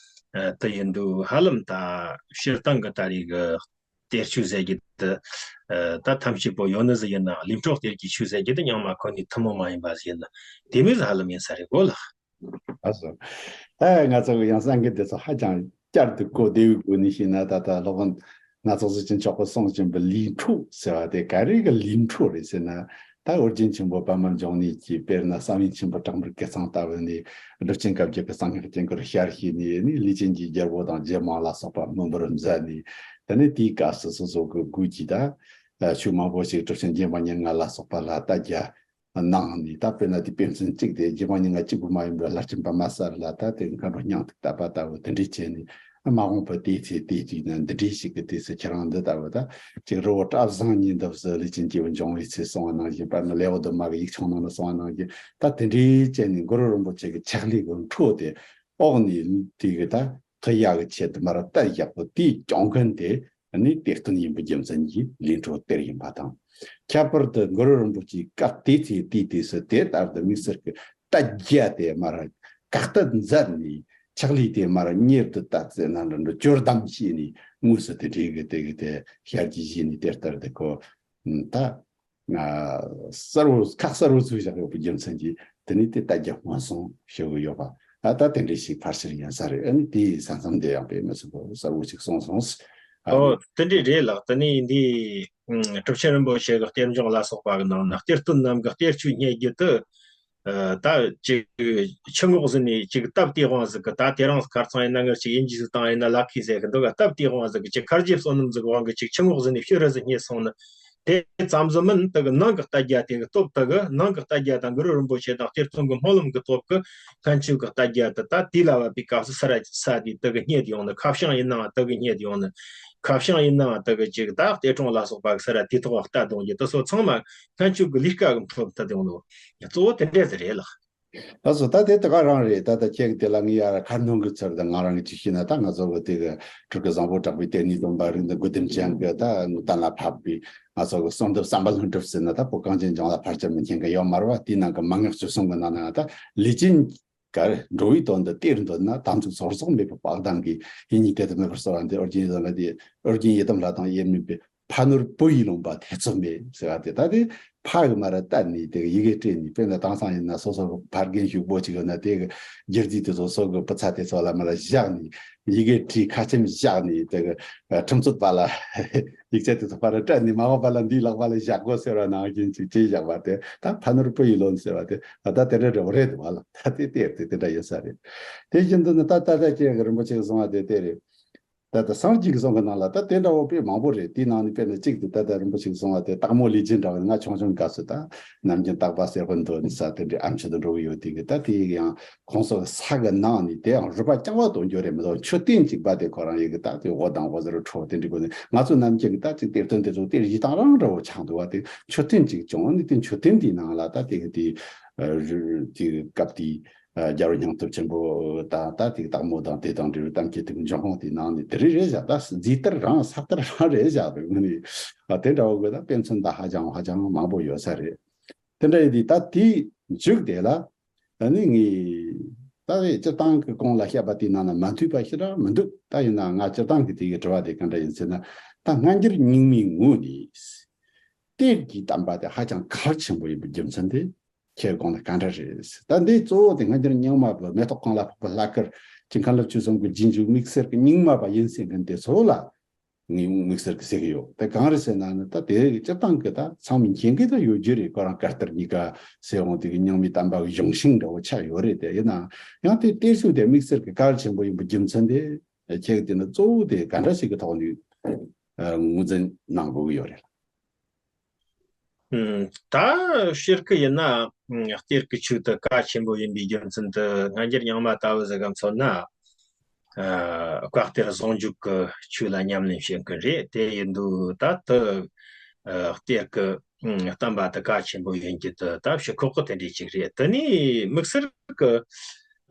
ཨ་དེ་ཡིན་དུས་ཧ་ལམ་ད་སྤྱིར་བཏང་གི་ད་རེས་ཀྱི་གཏེར་ཆོས་ཟེར་གྱི་དེ་ཨ་ད་ཐམས་ཅད་པོ་ཡོད་ནི་ཟིག་ཡིན་ན་ལུས་འཕྲོག་གཏེར་གྱི་ཆོས་ཟེར་གྱི་དེ་རྙིང་མ་ཁོ་ནའི་ཐུན་མོང་མ་ཡིན་པ་ཟིག་ཡིན་ན་དེ་མོ་ཟིག་ཧ་ལམ་ཡིན་ས་རེད་གོ་ལགས། ཨ་སོ། ད་ང་ཚོ་གི་ཡང་གསར་འགོད་དེ་ཚོ་ཧ་ཅང་བསྐྱར་དུ་གོ་བདེ་བའི་སྒོ་ནས་བཤད་ན། ད་ལྟ་སློབ་དཔོན་སྣ་ཚོགས་གཟུགས་ཅན་མཆོག་གིས་གསུངས་བཞིན་པའི་ལུས་འཕྲོག་ཟེར་བ་དེ་ག་རེ་གི་ལུས་འཕྲོག་རེད་ཟེར་ན། ད་ཨོ་རྒྱན་ཆེན་པོ་པདྨ་འབྱུང་གནས་ཀྱིས་དཔེར་ན་བསམ་ཡས་མཆིམས་ཕུ་བྲག་དམར་གི་ཚང་ལྟ་བུ་ནས་སྒྲུབ་ཆེན་བཀའ་བརྒྱུད་ཀྱི་གསང་སྔགས་སྐྱེ་འགོར་ཞལ་བཤད་ནས་ནི་ལས་ཅན་གྱི་རྒྱལ་པོ་དང་རྗེ་མང་ལ་སོགས་པ་སྨིན་པར་མཛད་ནས། དེ་ནས་དེའི་སྐབས་སུ་སོ་སོ་གི་སྒོས་ཀྱིས་ད་ཆོས་མང་པོ་ཞིག་གྲུབ་ཆེན་རྗེ་འབངས་ཉེར་ལྔ་ལ་སོགས་པ་ལ་ལྟ་རྒྱ་གནང་ནས། ད་དཔེར་ན་དེ་དཔེ་མཚོན་གཅིག་དེ་རྗེ་འབངས་ཉེར་ལྔ་གཅིག་པུ་མ་ཡིན་པར་ལྷ་ལྕམ་པདྨ་གསལ་ལ་ད་དེ་མཁའ་འགྲོ་སྙིང་ཐིག་བཏབ་པ་ལྟ་བུ་དེ་འདྲས་བྱས་ནས་ མ་འོངས་པ་དེའི་ཚེ་དེའི་དུས་ན་འདི་འདྲའི་ཞིག་གི་དུས་སུ་ཁྱེད་རང་འདི་ལྟ་བུ་ད་ཅིག་རི་བོ་བཀྲག་བཟང་ཉིད་འདབས་སུ་ལུས་ཅན་སྐྱེས་བུ་འབྱུང་བའི་ཚེ་གསུང་བ་ནང་བཞིན། དཔེར་ན་ལེའུ་བདུན་མ་གི་ཡིག་ཆུང་ནང་ལ་གསུང་བ་ནང་བཞིན། ད་དེ་འདྲའི་བྱས་ནས་གུ་རུ་རིན་པོ་ཆེ་གི་ཕྱག་ལས་ཀྱི་འཕྲོ་དེ་འོག་ནས་དེ་གི་ད་ཐུ་ཡ་གི་ཆེད་དུ་མར་གཏད་བཞག་པ་དེའི་གྱོང་གུན་དེ་ནི་གཏེར་སྟོན་ཡིན་པའི་རྒྱུ་མཚན་གྱིས་ལས་འཕྲོ་གཏེར་ཡིན་པ་དང་། ཁྱད་པར་དུ་གུ་རུ་རིན་པོ་ཆེའི་སྐབས་དེ་ཚེ་དེའི་དུས་སུ་དེ་ལྟར་དུ་དམིགས་བསལ་གྱི་གཏད་རྒྱ་དེ་མར་བཀག་གཏད་མཛད་ནས། ཕྱག་ལས་དེ་མར་གཉེར་དུ་བཏབ་ཟེར་ན་འདྲ་འདྲ་སྐྱོར་བདམས་བྱས་ནས་དངོས་སུ་དེ་འདྲའི་གི་དེ་གི་དེ་ཞལ་གྱིས་བཞེས་ནས་དེ་ལྟར་དུ་ཁོ་ད་ང་གསལ་བོ་ཁ་གསལ་བོ་ཚུགས་བཞག་ཡོད་པའི་རྒྱུ་མཚན་གྱིས། དེ་ནས་དེ་གཏད་རྒྱ་སྔོན་སོང་ཞུ་གི་ཡོད་པ། ཨ་ད་དེ་འདྲའི་ཞིག་ཕལ་ཆེར་ཡིན་ས་རེད། ཨ་ནི་དེའི་ས་མཚམས་དེ་ཡང་དཔེ་མི་སྲིད་པོ་གསལ་བོ་ཞིག་གསུངས་སོང་། ཨ་ཨོ་ནི་དེ་འདྲའི་རེད་ལགས། དེ་ནས་འདི་ཨུམ་གྲུབ་ཆེན་རིན་པོ་ཆེ་གི་གཏེར་འབྱུང་ལ་སོགས་པ་གི་ནང་ན་གཏེར་སྟོན་རྣམས་ཀྱི་གཏེར་ཆོས་རྙེད་རྒྱུ་དེ། ཨ་ད་ཅིག་ཆུ་ངོགས་ཟིན་ནས་ཅིག་སྟབས་བདེ་དབང་ཟིག་གི། ད་དེ་རིང་ཁར་ཚང་ཡིན་ན་ངར་ཅིག་ཡིན་གྱི་ཟིག་བཏང་ཡིན་ན་ལ་ཁི་ཟེར་གི་འདུག་ག་སྟབས་བདེ་དབང་ཟིག་གི་ཅིག་ཁར་རྗེ་བསོད་ནམས་ཟིག་དབང་གི་ཅིག་ཆུ་ངོགས་ཟིན་ནས་ཕྱི་རུ་ཟིག་རྙེད་སོང་ནི། དེ་ཙམ་ཟིག་མིན། དེ་གི་ནང་གི་གཏད་རྒྱ་དེ་གི་སྟོབས། དེ་གི་ནང་གི་གཏད་རྒྱ་དང་གུ་རུ་རིན་པོ་ཆེ་དང་གཏེར་སྟོན་གི་སྨོན་ལམ་གི་སྟོབས་གི་སྔན་ཆད་གི་གཏད་རྒྱ་དེ་ད་དུས་ལ་བབ་པའི་སྐབས་སུ་ས་ར་ས་དེ་དེ་གི་རྙེད་ཡོང་ནི། ཁ་བྱང་ཡིན་ནའང་དེ་གི་རྙེད་ཡོང་ནི། ཁ་བྱང་ཡིན་ནའང་དེ་གི་ཅིག་ད་གཏེར་སྲུང་ལ་སོགས་པ་གི་ས་ར་དེ་ཐོག་གཏད་ཡོང་རྒྱུ་དེ་སོགས་ཚང་མ་སྔན་ཆད་གི་ལས་ཀ་གི་འཕྲོ་བཏབ་ཡོང་ནི། གཙོ་བོ་དེ་འདྲ་ཟིག་རེད་ལགས། ལགས་སོ། ད་དེ་དེ་ག་རང་རེད། ད་ད་ཁྱེད་ཀྱི་དེ་ལ་ངས་ཡར་ཁ་སྣོན་གི་ཚུལ་དུ་ང་རང་གི་ཅིག་ཤེས་ན། ད་ང་ཚོ་གི་དེ་གི་སྤྲུལ་སྐུ་བཟང་པོ་གྲགས་པའི་གཏེར་ནས་བཏོན་པ་རིགས་འདི་དགུ་ལྡན་ཅན་གི་ད་གཏན་ལ་ཕབ་པའི་ང་ཚོ་གི་གསོལ་འདེབས་བསམ་པ་ལྷུན་གྲུབ་ཟེར་ན། ད་བོད་གངས་ཅན་ལྗོངས་ལ་ཕལ་ཆེར་མི་མཁྱེན་གི་ཡོད་མ་རེད་བ། དེའི་ནང་གི་མན་ངག་བཅུ་གསུམ་གི་ནང་ན་ད་ལུས་ཅན་གར་འགྲོ་བའི་དོན་དུ་གཏེར་འདོད་ན། དམ་ཚིག་ཚོགས་རྫོགས་མེད་པར་བག་དང་གི། ཡིད་གཉིས་དེ་ལྟར་མེད་པར་གསོལ་བ་འདེབས། ཨོ་རྒྱན་ཡི་དམ་ལ་དེ། ཨོ་རྒྱན་ཡི་དམ་ལྷ་དང་དབྱེར་མེད་པའི། ཕ་ནོར་བུ་ཡི་ལོན་པ་ཐེ་ཚོམ་མེད་ཟེར་བ་དེ། ད་དེ་ཕ་གི་མར་གཏད་ནས་དེ་གི་ཡི་གེ་བྲིས་ནས། དཔེར་ན་དེང་སང་ཡིན་ན་སོ་སོ་གི་ཕ་རྒན་ཕྱུག་པོ་ཅིག་ཡོད་ན་དེ་གི་སྒྱུར་རྩིས་དེ་ཚོ་སོ་གི་བུ་ཚ་དེ་ཚོ་ལ་མར་བཞག་ནས། ཡི་གེ་བྲིས་ཁ་ཆེམས་བཞག་ནས། དེ་གི་ཁྲིམས་རྩོད་པ་ལ་ཡིག་ཆ་དེ་ཚོ་ཕར་སྤྲད་ནས། མ་འོངས་པ་ལ་འདིའི་ལག་པ་ལ་བཞག་དགོས་ཟེར་བ་ནང་བཞིན་ཅིག་བྲིས་བཞག་པ་དེ། ད་ཕ་ནོར་བུ་ཡི་ལོན་ཟེར་བ་དེ་ད་དེ་འདྲ་འདྲ་བོ་རེད་འདུག་བ་ལ། ད་དེ་དེ་དེ་དེ་འདྲ་ཡིན་ས་རེད། དེ་བཞིན་དུ་ནི་ད་ད་ལྟ་ཁྱེད་ཀྱི་རིན་པོ་ཆེ་གིས་གསུངས་པ་དེ་དེ་རེད། ད་ལྟ་སངས་རྒྱས་ཀྱིས་གསུངས་པའི་ནང་ལ་ད་དེ་འདྲ་བོ་དཔེ་མང་པོ་རེད། དེའི་ནང་ནས་དཔེར་ན་གཅིག་དེ་ད་ལྟ་རིན་པོ་ཆེས་གསུངས་པ་དེ། སྟག་མོ་ལུས་ཅན་འདྲ་བོ། ང་ཆུང་ཆུང་སྐབས་སུ་ད་ནམ་རྒྱུན་སྟག་པ་སེར་པོ་འདོན་ས་དེ་འདྲའི་ཨ་མཆོད་དུ་འགྲོ་གི་ཡོད། དེ་གི་ད་དེ་ཡང་ཁོང་ཚོ་གི་ས་གི་ནང་ནས་དེ་ཡང་རུས་པ་རྐྱང་བ་དོན་རྒྱུ་རེད་མི་འདུག་མཆོད་རྟེན་གཅིག་པ་དེ་ཁོ་རང་ཡི་གེ་ད་དེ་འོ་དང་འོ་ཟེར་ཁྲོ་དེ་འདྲའི་སྒོ་ནས། ང་ཚོ་ནམ་རྒྱུན་གི་ད་ཅིག་གཏེར་སྟོན་དེ་ཚོ་གཏེར་ཡིད་དང་རང་འདྲ་བོ་ཆགས་འདུག་བ། དེ་མཆོད་རྟེན་གཅིག་བྱུང་ནས། དེ་མཆོད་རྟེན་དེའི་ནང་ལ་ད་དེ་གི་དེ་རུ་དེ་གི་སྐབས་དེའི། ཨ། རྒྱལ་བ་སྙིང་སྟོབས་ཆེན་པོ་དང་ད་དེ་སྟག་མོ་དང་དེ་དང་འབྲེལ་བའི་གཏམ་རྒྱུད་དེ་གི་འབྱུང་ཁུངས་དེ་ནང་ནས་དེ་རིགས་རེད་བཞག་ད་རྫས་གཏེར་རང་ས་གཏེར་རང་རེད་བཞག་པའི་ངོས་ནས། ཨ། དེ་འདྲ་བོ་གི་ད་དཔེ་མཚོན་ད་ཧ་ཅང་ཧ་ཅང་མང་པོ་ཡོད་ས་རེད། དེ་འདྲ་ཡིན་དུས་ད་དེའི་མཇུག་དེ་ལ་ཨ་ནི་ངས་ད་རེས་སྤྱིར་བཏང་གི་གོང་ལ་བཤད་པ་དེའི་ནང་ན་མ་འཐུས་པ་ཞེ་དྲག་མི་འདུག་ད་ཡིན་ནའང་ང་སྤྱིར་བཏང་གི་དེ་གི་དྲི་བ་དེ་ག་འདྲ་ཡིན་ཟེར་ན། ད་སྔ་འགྱུར་རྙིང་མའི་ངོས་ནས་གཏེར་གྱི་བསྟན་པ་དེ་ཧ་ཅང་གལ་ཆེན་པོ་ཡིན་པའི་རྒྱུ་མཚན་དེ། ཁྱེད་དགོངས་ན་ག་འདྲ་རེད། ད་འདི་གཙོ་བོ་དེ་སྔ་འགྱུར་རྙིང་མ་པ་མེ་ཏོག་གང་ལ་ཕོག་པའི་ལྷ་སྐལ་གྱི་མཁན་སློབ་ཆོས་གསུམ་གྱི་རྗེས་འཇུག་དམིགས་བསལ་གྱི་རྙིང་མ་པ་ཡིན་ཟེར་མཁན་དེ་ཚོ་ལ་ངས་དམིགས་བསལ་གྱི་ཟེར་གྱི་ཡོད། དེ་གང་རེད་ཟེར་ན་ནི། ད་དེ་སྤྱིར་བཏང་གི་ད་ཚང་མས་མཁྱེན་གྱི་ད་ཡོད་རྒྱུ་རེད། ཁོ་རང་བཀའ་གཏེར་གཉིས་ཀ་ཟེར་འོང་དེ་གི་རྙིང་མའི་བསྟན་པ་གི་གཞུང་ཤིང་འདྲ་བོ་ཆགས་ཡོད་རེད། དེ་ཡིན་ན་ཡང་དེ་གཏེར་ཆོས་དེ་དམིགས་བསལ་གྱི་གལ་ཆེན་པོ་ཡིན་པའི་རྒྱུ་མཚན་དེ་ཁྱེད་ཀྱིས་དེ་ནི་གཙོ་བོ་དེ་ག་འདྲ་ཞིག་གི་ཐོག་ནས་ངོས་འཛིན་གནང་དགོས་ཀྱི་ཡོད་རེད། ཨུམ། ད་སྤྱིར་གི་ཡིན་ན། ཨུམ། གཏེར་གྱི་ཆོས་དེ་གལ་ཆེན་པོ་ཡིན་པའི་རྒྱུ་མཚན་དེ་སྔ་འགྱུར་རྙིང་མ་ལྟ་བུ་ཟིག་ག་མཚོན་ན། ཨ། བཀའ་གཏེར་ཟུང་འཇུག་གི་ཆོས་ལ་ཉམས་ལེན་བྱེད་མཁན་རེད། དེ་ཡིན་དུས་ད་དེ། ཨ། གཏེར་གྱི། ཨུམ། བསྟན་པ་དེ་གལ་ཆེན་པོ་ཡིན་རྒྱུ་དེ་ད་ཞུ་ཁོག་གི་དེ་འདྲའི་ཅིག་རེད། དེ་ནས་དམིགས་བསལ་གྱི།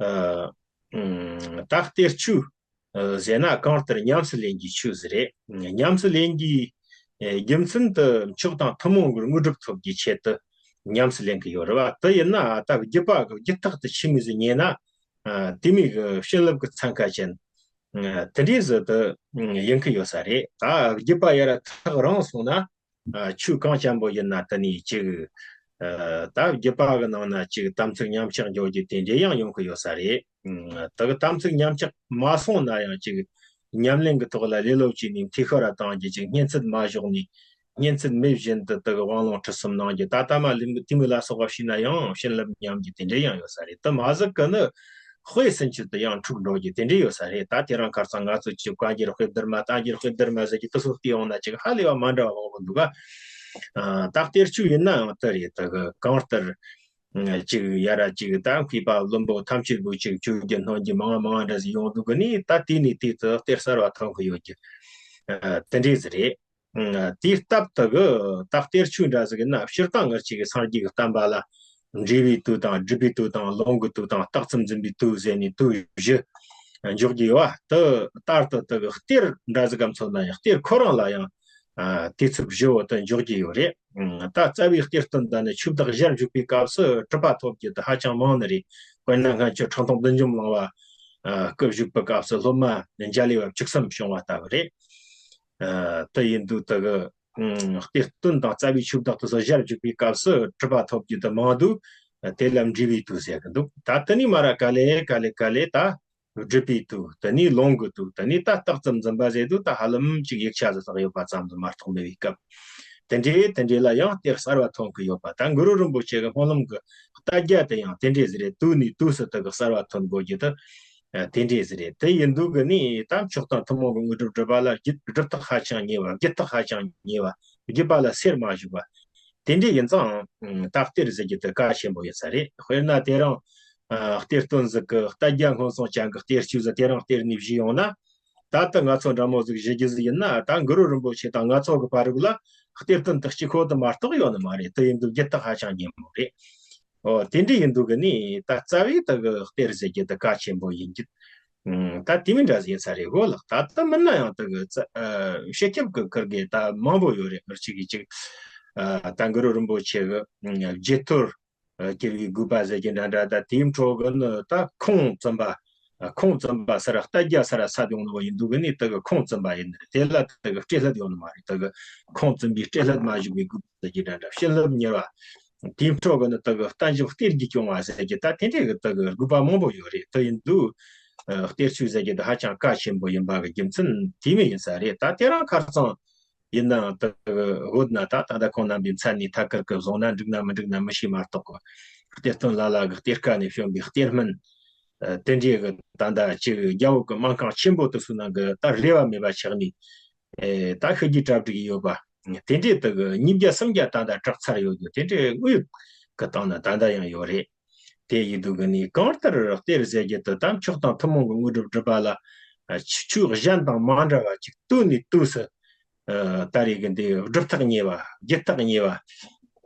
ཨ། ཨུམ། ད་གཏེར་ཆོས། ཨ། ཟེར་ན་གང་ལྟར་ཉམས་སུ་ལེན་རྒྱུའི་ཆོས་ཟིག་རེད། ཉམས་སུ་ལེན་རྒྱུའི། ཨ། རྒྱུ་མཚན་དེ་མཆོག་དང་ཐུན་མོང་གི་དངོས་གྲུབ་ཐོབ་རྒྱུའི་ཆེད་དུ་ཉམས་སུ་ལེན་གྱི་ཡོད་རེད་བ། དེ་ཡིན་ན་ད་རྒྱུད་པ་གི་རྒྱུད་ཐག་དེ་ཆི་མོ་ཟིག་ཉེ་ན། ཨ། དེ་མོ་གི་བྱིན་རླབས་ཀྱི་ཚན་ཁ་ཅན། ཨ། དེ་འདྲའི་ཟིག་དེ་ཡིན་གྱི་ཡོད་ས་རེད། ད་རྒྱུད་པ་ཡར་ཐག་རིང་སོང་ན། ཨ། ཆོས་གང་ཅན་པོ་ཡིན་ན་དེ་ནས་ཅིག་ཨ། ད་རྒྱུད་པ་གི་ནང་ན་ཅིག་དམ་ཚིག་ཉམས་ཆག་འགྱོ་རྒྱུ་དེ་འདྲ་ཡང་ཡོང་གི་ཡོད་ས་རེད། ཨ། དེ་གི་དམ་ཚིག་ཉམས་ཆག་མ་སོང་ན་ཡང་ཅིག་ཉམས་ལེན་གྱི་ཐོག་ལ་ལེ་ལོ་བྱས་ནས་འཐུས་ཤོར་ར་བཏང་རྒྱུ། ཅིག་བསྙེན་ཚད་མ་བཞག་ནས་བསྙེན་ཚད་མེད་བཞིན་དུ་དེ་གི་དབང་ལུང་ཁྲིད་གསུམ་གནང་རྒྱུ། ད་ལྟ་མ་ལུས་འཐུས་མི་ལ་སོགས་པ་བྱས་ན་ཡང་བྱིན་རླབས་ཉམས་རྒྱུ་དེ་འདྲ་ཡང་ཡོད་ས་རེད། དེ་མ་ཟད་གི་ནི། དཔེ་ཟིན་ཆུ་དེ་ཡང་འཁྲུག་འགྲོ་རྒྱུ་དེ་འདྲ་ཡོད་ས་རེད། ད་དེ་རིང་ཁ་སང་ང་ཚོ་ཅིག་བཀའ་འགྱུར་དཔེ་བསྡུར་མ། བསྟན་འགྱུར་དཔེ་བསྡུར་མ་ཟེར་རྒྱུ་དེ་ཚོ་བལྟས་ཡོང་ན་ཅིག་ཧ་ལས་པ་མ་འདྲ་བ་མང་པོ་འདུག་ག་ཨ། ད་གཏེར་ཆོས་ཡིན་ན་ཡང་དེ་རེད། དེ་གི་གང་ལྟར་ ཅིག་ཡ་ར་ཅིག་ད་མཁས་པ་བླུན་པོ་ཐམས་ཅད་པོ་ཅིག་བཅོས་རྒྱུ་སྣོན་རྒྱུ་མང་ང་མང་ང་འདྲ་ཟིག་ཡོང་འདུག་གི་ནི། ད་དེ་ནས་དེ་ཚོ་གཏེར་གསར་བ་ཐོན་གི་ཡོད་རྒྱུ་དེ་འདྲས་ཟིག་རེད། དེའི་སྟབས་དེ་གི་ད་གཏེར་ཆོས་འདྲ་ཟིག་ཡིན་ན། སྤྱིར་བཏང་ངར་ཅིག་གི་སངས་རྒྱས་ཀྱི་བསྟན་པ་ལ་འགྲེལ་བའི་དུས་དང་སྒྲུབ་པའི་དུས་དང་ལུང་གི་དུས་དང་རྟགས་ཙམ་འཛིན་པའི་དུས་ཟེར་ནས་དུས་བཞི་འཇོག་རྒྱུ་ཡོད་པ་དེ་ལྟར་དུ། དེ་གི་གཏེར་འདྲ་ཟིག་ག་མཚོན་ན་ཡང་གཏེར་ཁོ་རང་ལ་ཡང་ཨ་དུས་ཚོད་བཞི་བོ་དེ་འཇོག་རྒྱུ་ཡོད་རེད། ད་རྩ་བའི་གཏེར་སྟོན་དང་ནི་ཆོས་བདག་ཞལ་བཞུགས་པའི་སྐབས་སུ་གྲུབ་པ་ཐོབ་རྒྱུ་དེ་ཧ་ཅང་མང་ནི་རེད། དཔེར་ན་སྔ་ཕྱི་ཁྲི་སྟོང་བདུན་འཇོམས་གླིང་པ་སྐུ་བཞུགས་པའི་སྐབས་སུ་སློབ་མ་འཇའ་ལུས་པ་བཅུ་གསུམ་བྱུང་བ་ལྟ་བུ་རེད། ཨ་དེ་ཡིན་དུས་དེ་གི་ཨ་གཏེར་སྟོན་དང་རྩ་བའི་ཆོས་བདག་དེ་ཚོ་ཞལ་བཞུགས་པའི་སྐབས་སུ་གྲུབ་པ་ཐོབ་རྒྱུ་དེ་མང་དུས་དེ་ལ་འགྲེལ་བའི་དུས་ཟེར་གི་འདུག་ད་དེ་ནས་མར་ག་ལེ་ག་ལེ་ག་ལེ་ད་སྒྲུབ་པའི་དུས། དེ་ནས་ལུང་གི་དུས། དེ་ནས་ད་རྟགས་ཙམ་འཛིན་པ་ཟེར་དུས་ད་ཧ་ལམ་ཅིག་ཡིག་ཆ་ཟིག་ལྷག་ཡོད་པ་ཙམ་དུ་མ་གཏོགས་མེད་པའི་སྐབས། དེ་འདྲའི་དེ་འདྲའི་ལ་ཡང་གཏེར་གསར་བ་ཐོན་གི་ཡོད་པ། ད་གུ་རུ་རིན་པོ་ཆེ་གི་སྨོན་ལམ་གི་ལྟ་རྒྱ་དེ་ཡང་དེ་འདྲས་ཟིག་རེད། དུས་ནས་དུས་སུ་དེ་གི་གསར་བ་ཐོན་དགོས་རྒྱུ་དེ་ཨ་དེ་འདྲས་ཟིག་རེད། དེ་ཡིན་དུས་གི་ནི་ད་མཆོག་དང་ཐུན་མོང་གི་དངོས་གྲུབ་སྒྲུབ་པ་ལ་རྒྱུ་སྒྲུབ་ཐག་ཧ་ཅང་ཉེ་བ། བརྒྱུད་ཐག་ཧ་ཅང་ཉེ་བ། བརྒྱུད་པ་ལ་སེར་མ་ཞུགས་པ། དེ་འདྲས་ཡིན་ཙང་ད་གཏེར་ཟེར་རྒྱུ་དེ་གལ་ཆེན་པོ་ཡིན་ས་རེད། དཔེར་ན་དེ་རིང་ཨ་གཏེར་སྟོན་ཟིག་གི་ལྟ་རྒྱ་སྔོན་སོང་ཅན་གི་གཏེར་ཆོས་ཟིག་དེ་རིང་གཏེར་ནས་བཞེས་ཡོང་ན། ད་ལྟ་ང་ཚོ་འདྲ་མོ་ཟིག་བཞེས་རྒྱུ་ཟིག་ཡིན་ན། ད་གུ་རུ་རིན་པོ་ཆེ་དང་ང་ཚོ་གི་བར་རུག་ལ་གཏེར་སྟོན་དེ་གཅིག་པོ་དེ་མ་གཏོགས་ཡོད་ནི་མ་རེད། དེ་ཡིན་དུས་རྒྱུད་ཐག་ཧ་ཅང་ཉེ་མོ་རེད། ཨོ་དེ་འདྲ་ཡིན་དུས་གི་ནི་ད་རྩ་བའི་དེ་གི་གཏེར་ཟེར་རྒྱུ་དེ་གལ་ཆེན་པོ་ཡིན་རྒྱུ། ཨ་ད་དེ་མིན་འདྲ་ཟིག་ཡིན་ས་རེད་གོ་ལགས། ད་ལྟ་མིན་ན་ཡང་དེ་གི་རྩ་ཨ་སྤྱི་ཁྱབ་གི་ཁུར་གི་ད་མང་པོ་ཡོད་རེད། ངར་གཅིག་གིས་གཅིག་ཨ་ད་གུ་རུ་རིན་པོ་ཆེ་གི་ཨ་རྗེས་ཐོར་ཨ་སྐྱེ་བའི་དགོས་པ་ཟེར་གྱི་འདྲ་འདྲ། ད་དེའི་འཕྲོ་གི་ནི་ད་ཁུངས་བཙུན་པ། ཨ་ཁུངས་བཙུན་པ་ཟེར་ལྟ་རྒྱ་ཟེར་ས་ཡོང་ནོ་ཡིན་དུས་གི་ནི་དེ་གི་ཁུངས་བཙུན་པ་ཡིན་ནི་རེད། དེ་ལ་དེ་གི་སྤྲེལ་ལྷད་ཡོང་ནི་མ་རེད། དེ་གི་ཁུངས་བཙུན་པའི་སྤྲེལ་ལྷད་མ་ཞུགས་པའི་དགོས་པ་ཟེར་གྱི་འདྲ་འདྲ། བྱིན་རླབས་མྱུར་བ། དེའི་འཕྲོ་གི་ནི་དེ་གི་བསྟན་འགྱུར་གཏེར་གྱིས་སྐྱོང་བ་ཟེར་གྱི་ད་དེ་འདྲའི་གི་དེ་གི་དགོས་པ་མང་པོ་ཡོད་རེད། དེ་ཡིན་དུས་ཨ་གཏེར་ཆོས་ཟེར་གྱི་དེ་ཧ་ཅང་གལ་ཆེན་པོ་ཡིན་པ་གི་རྒྱུ་མཚན་དེ་མོ་ཡིན་ས་རེད། ད་དེ་རིང་ཁ་སང་ཡིན་ནའང་དེ་གི་བོད་ན་ད་ད་ལྟ་ཁོང་རྣམ་པའི་མཚན་ནས་ཐད་ཀར་གི་བཟུང་ན་འགྲིག་ན་མི་འགྲིག་ན་མི་ཤེས་མ་གཏོགས་གི། གཏེར་སྟོན་ལ་ལ་གི་གཏེར་ཁ་ནས་བྱོན་པའི་གཏེར་སྨན་ཨ་དེ་འདྲའི་གི་ད་ལྟ་ཅིག་རྒྱ་བོད་གི་སྨན་ཁང་ཆེན་པོ་དེ་ཚོའི་ནང་གི་ད་རེ་བ་མེད་པ་ཆགས་ནས་ཨེ་ད་ཤི་རྒྱུའི་གྲ་སྒྲིག་ཡོད་པ། དེ་འདྲའི་དེ་གི་ཉིས་བརྒྱ་སུམ་བརྒྱ་ད་ལྟ་གྲགས་ཚར་ཡོད་རྒྱུ་དེ་འདྲའི་དངོས་ཡོད་གི་སྟེང་ན་ད་ལྟ་ཡང་ཡོད་རེད། དེ་ཡིན་དུས་གི་ནི་གང་ལྟར་གཏེར་ཟེར་རྒྱུ་དེ་ད་མཆོག་དང་ཐུན་མོང་གི་དངོས་གྲུབ་སྒྲུབ་པ་ལ་ཨ་ཆོས་གཞན་དང་མ་འདྲ་བ་ཅིག་དུས་ནས་དུས་སུ་ཨ་ད་རེས་གི་འདི་སྒྲུབ་ཐག་ཉེ་བ། བརྒྱུད་ཐག་ཉེ་བ།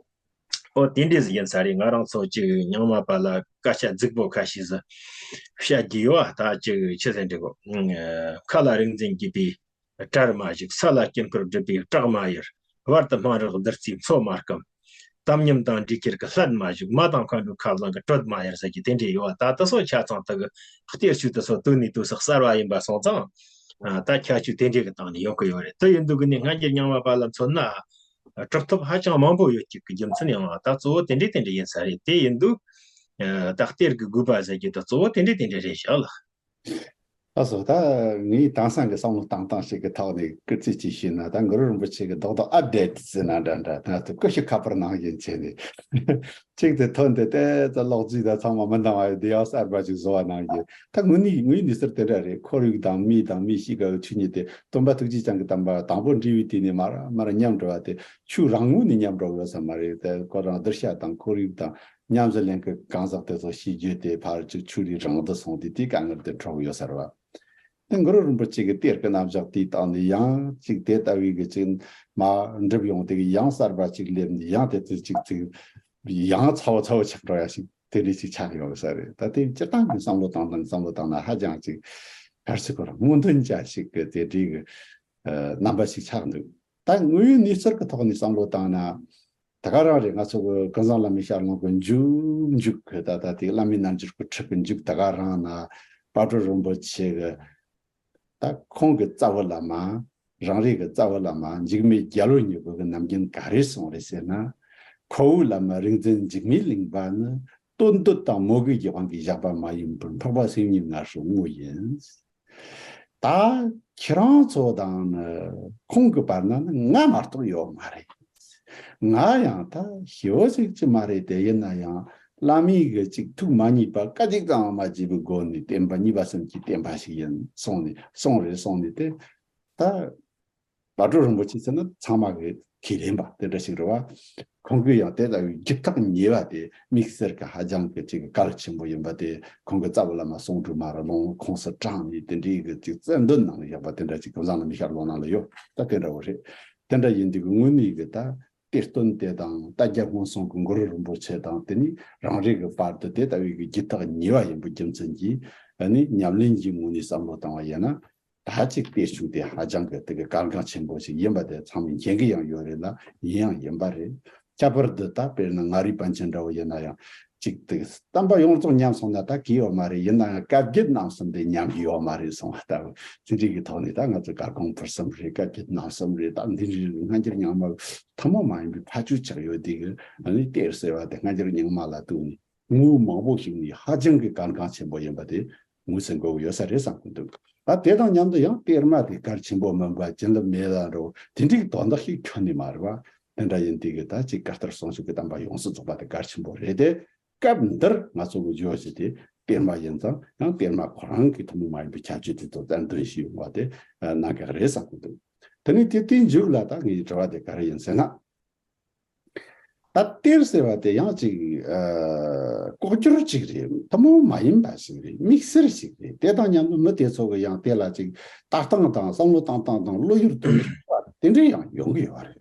ཨོ་དེ་འདྲས་ཟིག་ཡིན་ས་རེད། ང་རང་ཚོ་ཅིག་རྙིང་མ་པ་ལ་སྐད་ཆ་རྫིག་པོ་ཁ་ཤས་ཟིག་བཤད་རྒྱུ་ཡོད་པ། ད་ཅིག་ཆི་ཟེར་འདྲི་གོ། ཨ་མཁའ་ལ་རིག་འཛིན་བརྒྱུད་པའི་གྲལ་མ་ཞུགས། ས་ལ་དཀྱིལ་འཁོར་སྒྲུབ་པའི་བྲག་མ་ཡོད། བར་དུ་སྨན་རག་བདུད་རྩིའི་མཚོ་མ་སྐམ། དམ་ཉམས་དང་འདྲིས་ཁྱེར་གྱི་སླད་མ་ཞུགས། མ་དང་མཁའ་འགྲོའི་ཁ་རླངས་ཀྱི་དྲོད་མ་ཡལ་ཟེར་གྱི་དེ་འདྲས་ཡོད་པ། ད་དེ་ཚོ་ཆ་ཚང་དེ་གི་གཏེར་ཆོས་དེ་ཚོ་དུས་ནས་དུས་སུ་གསར་བ་ཡིན་པ་སོང་ཙང་ཨ་ད་ཁྱད་ཆོས་དེ་འདྲས་གི་སྟེང་ནས་ཡོང་གི་ཡོད་རེད། དེ་ཡིན་དུས་གི་ནི་སྔ་འགྱུར་རྙིང་མ་པ་ལ་མཚོན་ན་ཨ་གྲུབ་ཐོབ་ཧ་ཅང་མང་པོ་ཡོད་ཀྱི་གི་རྒྱུ་མཚན་ཡང་ད་གཙོ་བོ་དེ་འདྲས་དེ་འདྲས་ཡིན་ས་རེད། དེ་ཡིན་དུས་ཨ་ད་གཏེར་གི་དགོས་པ་ཟེར་གྱི་དེ་གཙོ་བོ་དེ་འདྲས་དེ་འདྲས་རེད་བཞག་ལགས། ལགས་སོ། ད་ངས་དེང་སང་གི་བསམ་བློ་བཏང་སྟངས་ཤིག་གི་ཐོག་ནས་སྐུར་རྩིས་ཅིག་ཞུས་ན། ད་གུ་རུ་རིན་པོ་ཆེ་གི་རྡོག་རྡོག་ཨབ་ཌེ་ཊི་ཟེར་ན་འདྲ་འདྲ། ད་ང་ཚོ་ཀུ་ཤུ་ཁ་པར་ནང་བཞིན་བྱས་ནས་གཅིག་དེ་ཐོན་ཏེ་ཏོག་ཙམ་ལོག་རྫིས་དང་ཚང་མ་མི་འདང་བ་ཡོད་དེ་ཡང་གསར་པ་ཅིག་བཟོ་བ་ནང་བཞིན། ད་དངོས་གནས་དངོས་ཡོད་གནས་ཚུལ་དེ་འདྲ་རེད། ཁོར་ཡུག་དང་མི་དང་མི་གཤིས་ཀ་ཆོས་ཉིད་དེ་སྟོན་པ་ཐུགས་རྗེ་ཅན་གྱི་བསྟན་པ་དང་པོ་འབྲི་བའི་དུས་ནས་མར་མར་ཉམས་འགྲོ་བ་དེ་ཆོས་རང་ངོས་ནས་ཉམས་འགྲོ་གི་ཡོད་ས་མ་རེད། དེ་ཁོ་རང་གདུལ་བྱ་དང་ཁོར་ཡུག་དང་ཉམས་སུ་ལེན་གྱི་གང་ཟག་དེ་ཚོ་ཤེས་རྒྱུ་དེ་ཕར་ཅིག་ཆོས་རིག་རང་དུ་སོང་སྟེ་དེའི་དཀའ་ངལ་དེ་འཕྲོག་ཡོད་ས་རེད་བ། དེ་གུ་རུ་རིན་པོ་ཆེ་གི་གཏེར་གྱི་རྣམ་གཞག་དེའི་སྟེང་ནས་ཡང་ཅིག་དེ་ལྟ་བུའི་གི་ཅིག་མར་འགྲུབ་ཡོང་དེ་གི་ཡང་གསར་པ་ཅིག་སླེབས་ནས་ཡང་དེ་ཚོ་ཅིག་ཅིག་ཡང་ཚ་བོ་ཚ་བོ་ཆགས་འགྲོ་ཡ་ཞིག་དེ་འདྲ་ཞིག་ཆགས་ཡོང་གི་ས་རེད། ད་དེ་སྤྱིར་བཏང་གི་བསམ་བློ་བཏང་སྟངས་བསམ་བློ་བཏང་ན་ཧ་ཅང་ཅིག་ཕལ་ཆེར་ཁོ་རང་སྔོན་ཐོན་ཅན་ཞིག་གི་དེ་འདྲའི་གི་ཨ་རྣམ་པ་ཞིག་ཆགས་འདུག་ད་དངོས་ཡོད་གནས་ཚུལ་གྱི་ཐོག་ནས་བསམ་བློ་བཏང་ན། ད་ག་རང་རེད། ང་ཚོ་གི་ཀུན་བཟང་བླ་མའི་ཞལ་ལུང་གི་མཇུག་མཇུག་གི་ད་ལྟ་དེ་བླ་མའི་རྣལ་འབྱོར་པའི་ཁྲིད་ཀྱི་མཇུག་ད་ག་རང་ན་དཔལ་སྤྲུལ་རིན་པོ་ཆེ་གི་ད་ཁོང་གི་རྩ་བའི་བླ་མ། རང་རེ་གི་རྩ་བའི་བླ་མ་འཇིགས་མེད་རྒྱལ་པོ་ཉིད་པོ་གི་ནམ་རྒྱུན་ག་རེ་གསུངས་རེད་ཟེར་ན། ཁོ་བོའི་བླ་མ་རིག་འཛིན་འཇིགས་མེད་གླིང་པ་ནི། བསྟོད་འདོད་དང་མོས་གུས་ཀྱི་དབང་གིས་བཞག་པ་མ་ཡིན་པར་འཕགས་པ་སེམས་ཉིད་ངར་སོང་ངོ་ཡིན། ད་ཁྱེད་རང་ཚོ་དང་ནི་ཁོང་གི་བར་ན་ནི་ང་མ་གཏོགས་ཡོད་མ་རེད། ང་ཡང་ད་ཞེ་པོ་ཅིག་ཅིག་མ་རེད་དེ། ཡིན་ན་ཡང་བླ་མའི་གི་ཅིག་ཐུགས་མ་མཉེས་པ་སྐད་ཅིག་ཙམ་མ་བགྱིས་པའི་སྒོ་ནས་བསྟན་པ་གཉིས་པ་གསུམ་གྱི་བསྟན་པ་ཞིག་ཡིན་གསུངས་ནས་གསུངས་རེད་གསུངས་ནས་དེ་ད། བླ་སྤྲུལ་རིན་པོ་ཆེ་ཟེར་ན་ཚང་མ་གི་ ཁས་ལེན་པ་དེ་འདྲ་ཞིག་རེད་བ། ཁོང་གིས་ཡང་དེ་ལྟ་བུའི་རྒྱུད་ཐག་ཉེ་བ་དེ་དམིགས་བསལ་གྱི་ཧ་ཅང་གི་ཅིག་གལ་ཆེན་པོ་ཡིན་པ་དེ་ཁོང་གི་རྩ་བ་བླ་མ་གསུང་སྒྲོས་མ་ར་ལུང་ཁོངས་སུ་དྲངས་ནས་དེ་འདྲའི་གི་ཅིག་རྩལ་འདོན་གནང་ཡག་པ་དེ་འདྲ་ཅིག་གི་བཟང་ལ་མི་ཤར་ལོ་ནང་ལ་ཡོད། ད་དེ་འདྲ་བོ་རེད། དེ་འདྲ་ཡིན་དུས་ཀྱི་དངོས་གནས་ཀྱི་ད་གཏེར་སྟོན་དེ་དང་ད་རྒྱ་སྔོན་སོང་གི་གུ་རུ་རིན་པོ་ཆེ་དང་དེ་ནི་རང་རེ་གི་བར་དུ་དེ་ལྟ་བུའི་གི་རྒྱུད་ཐག་ཉེ་བ་ཡིན་པའི་རྒྱུ་མཚན་གྱིས་ཨ་ནི་ཉམས་ལེན་གྱི་ངོས་ནས་བསམ་བློ་བཏང་བ་ཡིན་ན། ད་ཅིག་གཏེར་ཆོས་དེ་ཧ་ཅང་གི་དེ་གི་གལ་འགངས་ཆེན་པོ་ཞིག་ཡིན་པ་དེ་ཚང་མས་མཁྱེན་གི་ཡང་ཡོད་རེད་ལ་ཡིན་ཡང་ཡིན་པ་རེད། ཁྱད་པར་དུ་ད་དཔེར་ན་མངའ་རིས་པཎ་ཆེན་འདྲ་བོ་ཡིན་ན་ཡང་ཅིག་དེ་བསྟན་པ་ཡོངས་རྫོགས་ཉམས་སོང་ན་ད་གི་ཡོད་མ་རེད། ཡིན་ན་ཡང་བཀའ་བརྒྱུད་རྣམ་གསུམ་དེ་ཉམས་ཀྱི་ཡོད་མ་རེད་གསུང་བ་ལྟ་བུ་ཅི་འདྲ་གི་ཐོག་ནས་ད་ང་ཚོ་བཀའ་དགོངས་ཕུར་གསུམ་རེད། བཀའ་བརྒྱུད་རྣམ་གསུམ་རེད། ད་འདི་འདྲའི་སྔ་འགྱུར་རྙིང་མ་ཐུན་མོང་མ་ཡིན་པའི་ཕ་ཆོས་ཆགས་ཡོད་དེ་གི་ཨ་ནི་གཏེར་ཟེར་བ་དེ་སྔ་འགྱུར་རྙིང་མ་ལ་གཏུགས་ནས་དངོས་མང་པོ་ཞིག་ནས་ཧ་ཅང་གི་གལ་འགངས་ཆེན་པོ་ཡིན་པ་དེ་ངོས་ཟིན་དགོས་ཀྱི་ཡོད་ས་རེད་བསམ་གྱི་འདུག་ད་དེ་དང་མཉམ་དུ་ཡང་གཏེར་མ་དེ་གལ་ཆེན་པོ་མིན་པ་བྱིན་རླབས་མེད་ལ་འགྲོ་དེ་འདྲའི་དོན་དག་ཞིག་ཁྱོན་ནས་མ་རེད་བ། དེ་འདྲ་ཡིན་དུས་ཀྱི་ད་ཅིག་བཀའ་གཏེར་གསུང་ཆོས་ཀྱི་བསྟན་པ་ཡོངས་སུ་རྫོགས་པ་དེ་གལ་ཆེན་པོ་རེད་དེ། སྐབས་འདིར་ང་ཚོ་གི་བརྗོད་གཞི་དེ་གཏེར་མ་ཡིན་ཙང་ཡང་གཏེར་མ་ཁོ་རང་གི་ཐུན་མོང་མ་ཡིན་པའི་ཁྱད་ཆོས་དེ་ཚོ་རྩལ་འདོན་ཞུས་ཡོང་བ་དེ་གནད་འགག་རེད་བསམ་གྱི་འདུག་དེ་ནས་དེ་དེའི་མཇུག་ལ་ད་ངའི་དྲི་བ་དེ་ག་རེ་ཡིན་ཟེར་ན། ད་གཏེར་ཟེར་བ་དེ་ཡང་ཅིག་ཨ་ལྐོག་གྱུར་ཅིག་རེད། ཐུན་མོང་མ་ཡིན་པ་ཞིག་རེད། དམིགས་བསལ་ཞིག་རེད། དེ་དང་མཉམ་དུ་མི་དེ་ཚོ་གི་ཡང་དེ་ལ་ཅིག་ལྟ་སྟངས་དང་བསམ་བློ་བཏང་སྟངས་དང་བློ་ཡུལ་དུ་མི་ཤེས་པ་དེ་འདྲ་ཡང་ཡོང་གི་ཡོད་རེད།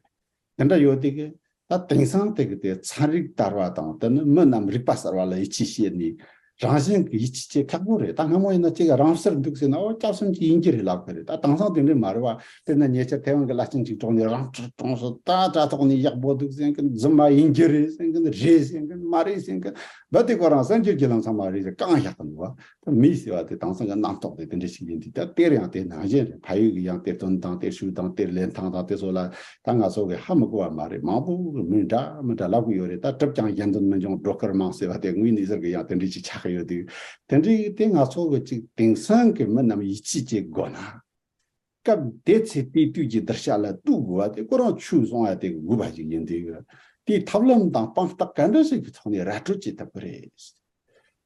དེ་འདྲ་ཡོད་དེ་གི་ད་དེང་སང་དེ་གི་དེ་ཚན་རིག་དར་བ་དང་དེ་ནི་མི་རྣམས་རིག་པ་གསར་བ་ལ་ཡིད་ཆེས་བྱེད་ནས་རང་བཞིན་གྱི་ཡིད་ཆེས་བྱེད་ཁག་པོ་རེད། ད་སྔ་མོ་ཡིན་ན་ཅིག་རང་སར་འདུག་ཟེར་ན་ཨོ་སྐྱབས་གསུམ་གྱི་ཡིན་གྱི་རེད་ལབ་གི་རེད། ད་དེང་སང་དེ་འདྲ་མ་རེད་བ། དཔེར་ན་ཉེ་ཆར་ཐའེ་ཝན་གྱི་བླ་ཆེན་ཅིག་གྲོངས་ནས་རང་སྲོག་གྲོངས་སོང་། ད་དྲ་ཐོག་ནས་ཡག་པོ་འདུག་ཟེར་མཁན། རྫུན་མ་ཡིན་གྱི་རེད་ཟེར་མཁན། རེད་ཟེར་མཁན། མ་རེད་ཟེར་མཁན། འབའ་དེ་ཁོ་རང་གསར་འགྱུར་གྱི་ལམ་སང་མ་རེད་ཟེར་གང་ཡག་གི་འདུག་བ། ད་མི་ཟེར་བ་དེ་དེང་སང་གི་རྣམ་རྟོག་དེ་དེ་འདྲ་ཞིག་ཡིན་དུས་ད་གཏེར་ཡང་དེ་ནང་བཞིན་རེད། ཕ་ཡུལ་གྱི་ཡང་གཏེར་སྟོན་དང་གཏེར་ཞུགས་དང་གཏེར་ལེན་སྟངས་དང་དེ་ཚོ་ལ་ད་ང་ཚོ་གི་ཧ་མི་གོ་བ་མ་རེད། མང་པོ་མི་འདྲ་མི་འདྲ་ལབ་གི་ཡོད་རེད། ད་གྲུབ་ཀྱང་གཞན་དོན་མི་འབྱུང་སྒྲོ་སྐུར་མང་ཟེར་བ་དེ་དངོས་གནས་ཟེར་གི་ཡང་དེ་འདྲ་ཅིག་ཆགས་གི་ཡོད་དུས་དེ་འདྲའི་དེ་ང་ཚོ་གི་ཅིག་དེང་སང་གི་མི་རྣམས་ཡིད་ཆེས་བྱེད་དགོས་ན། སྐབས་དེ་ཚེ་དེ་དུས་ཀྱི་གདུལ་བྱ་ལ་གཏུག་དགོས་པ་དེ་ཁོ་རང་ཆོས་གསུང་བ་དེ་གི་དགོས་པ་ཞིག་ཡིན་དུས། དེའི་ཐབས་ལམ་དང་དཔང་རྟགས་ག་འདྲ་ཞིག་གི་ཐོག་ནས་ར་སྤྲོད་བྱེད་ཐུབ་ཀྱི་རེད།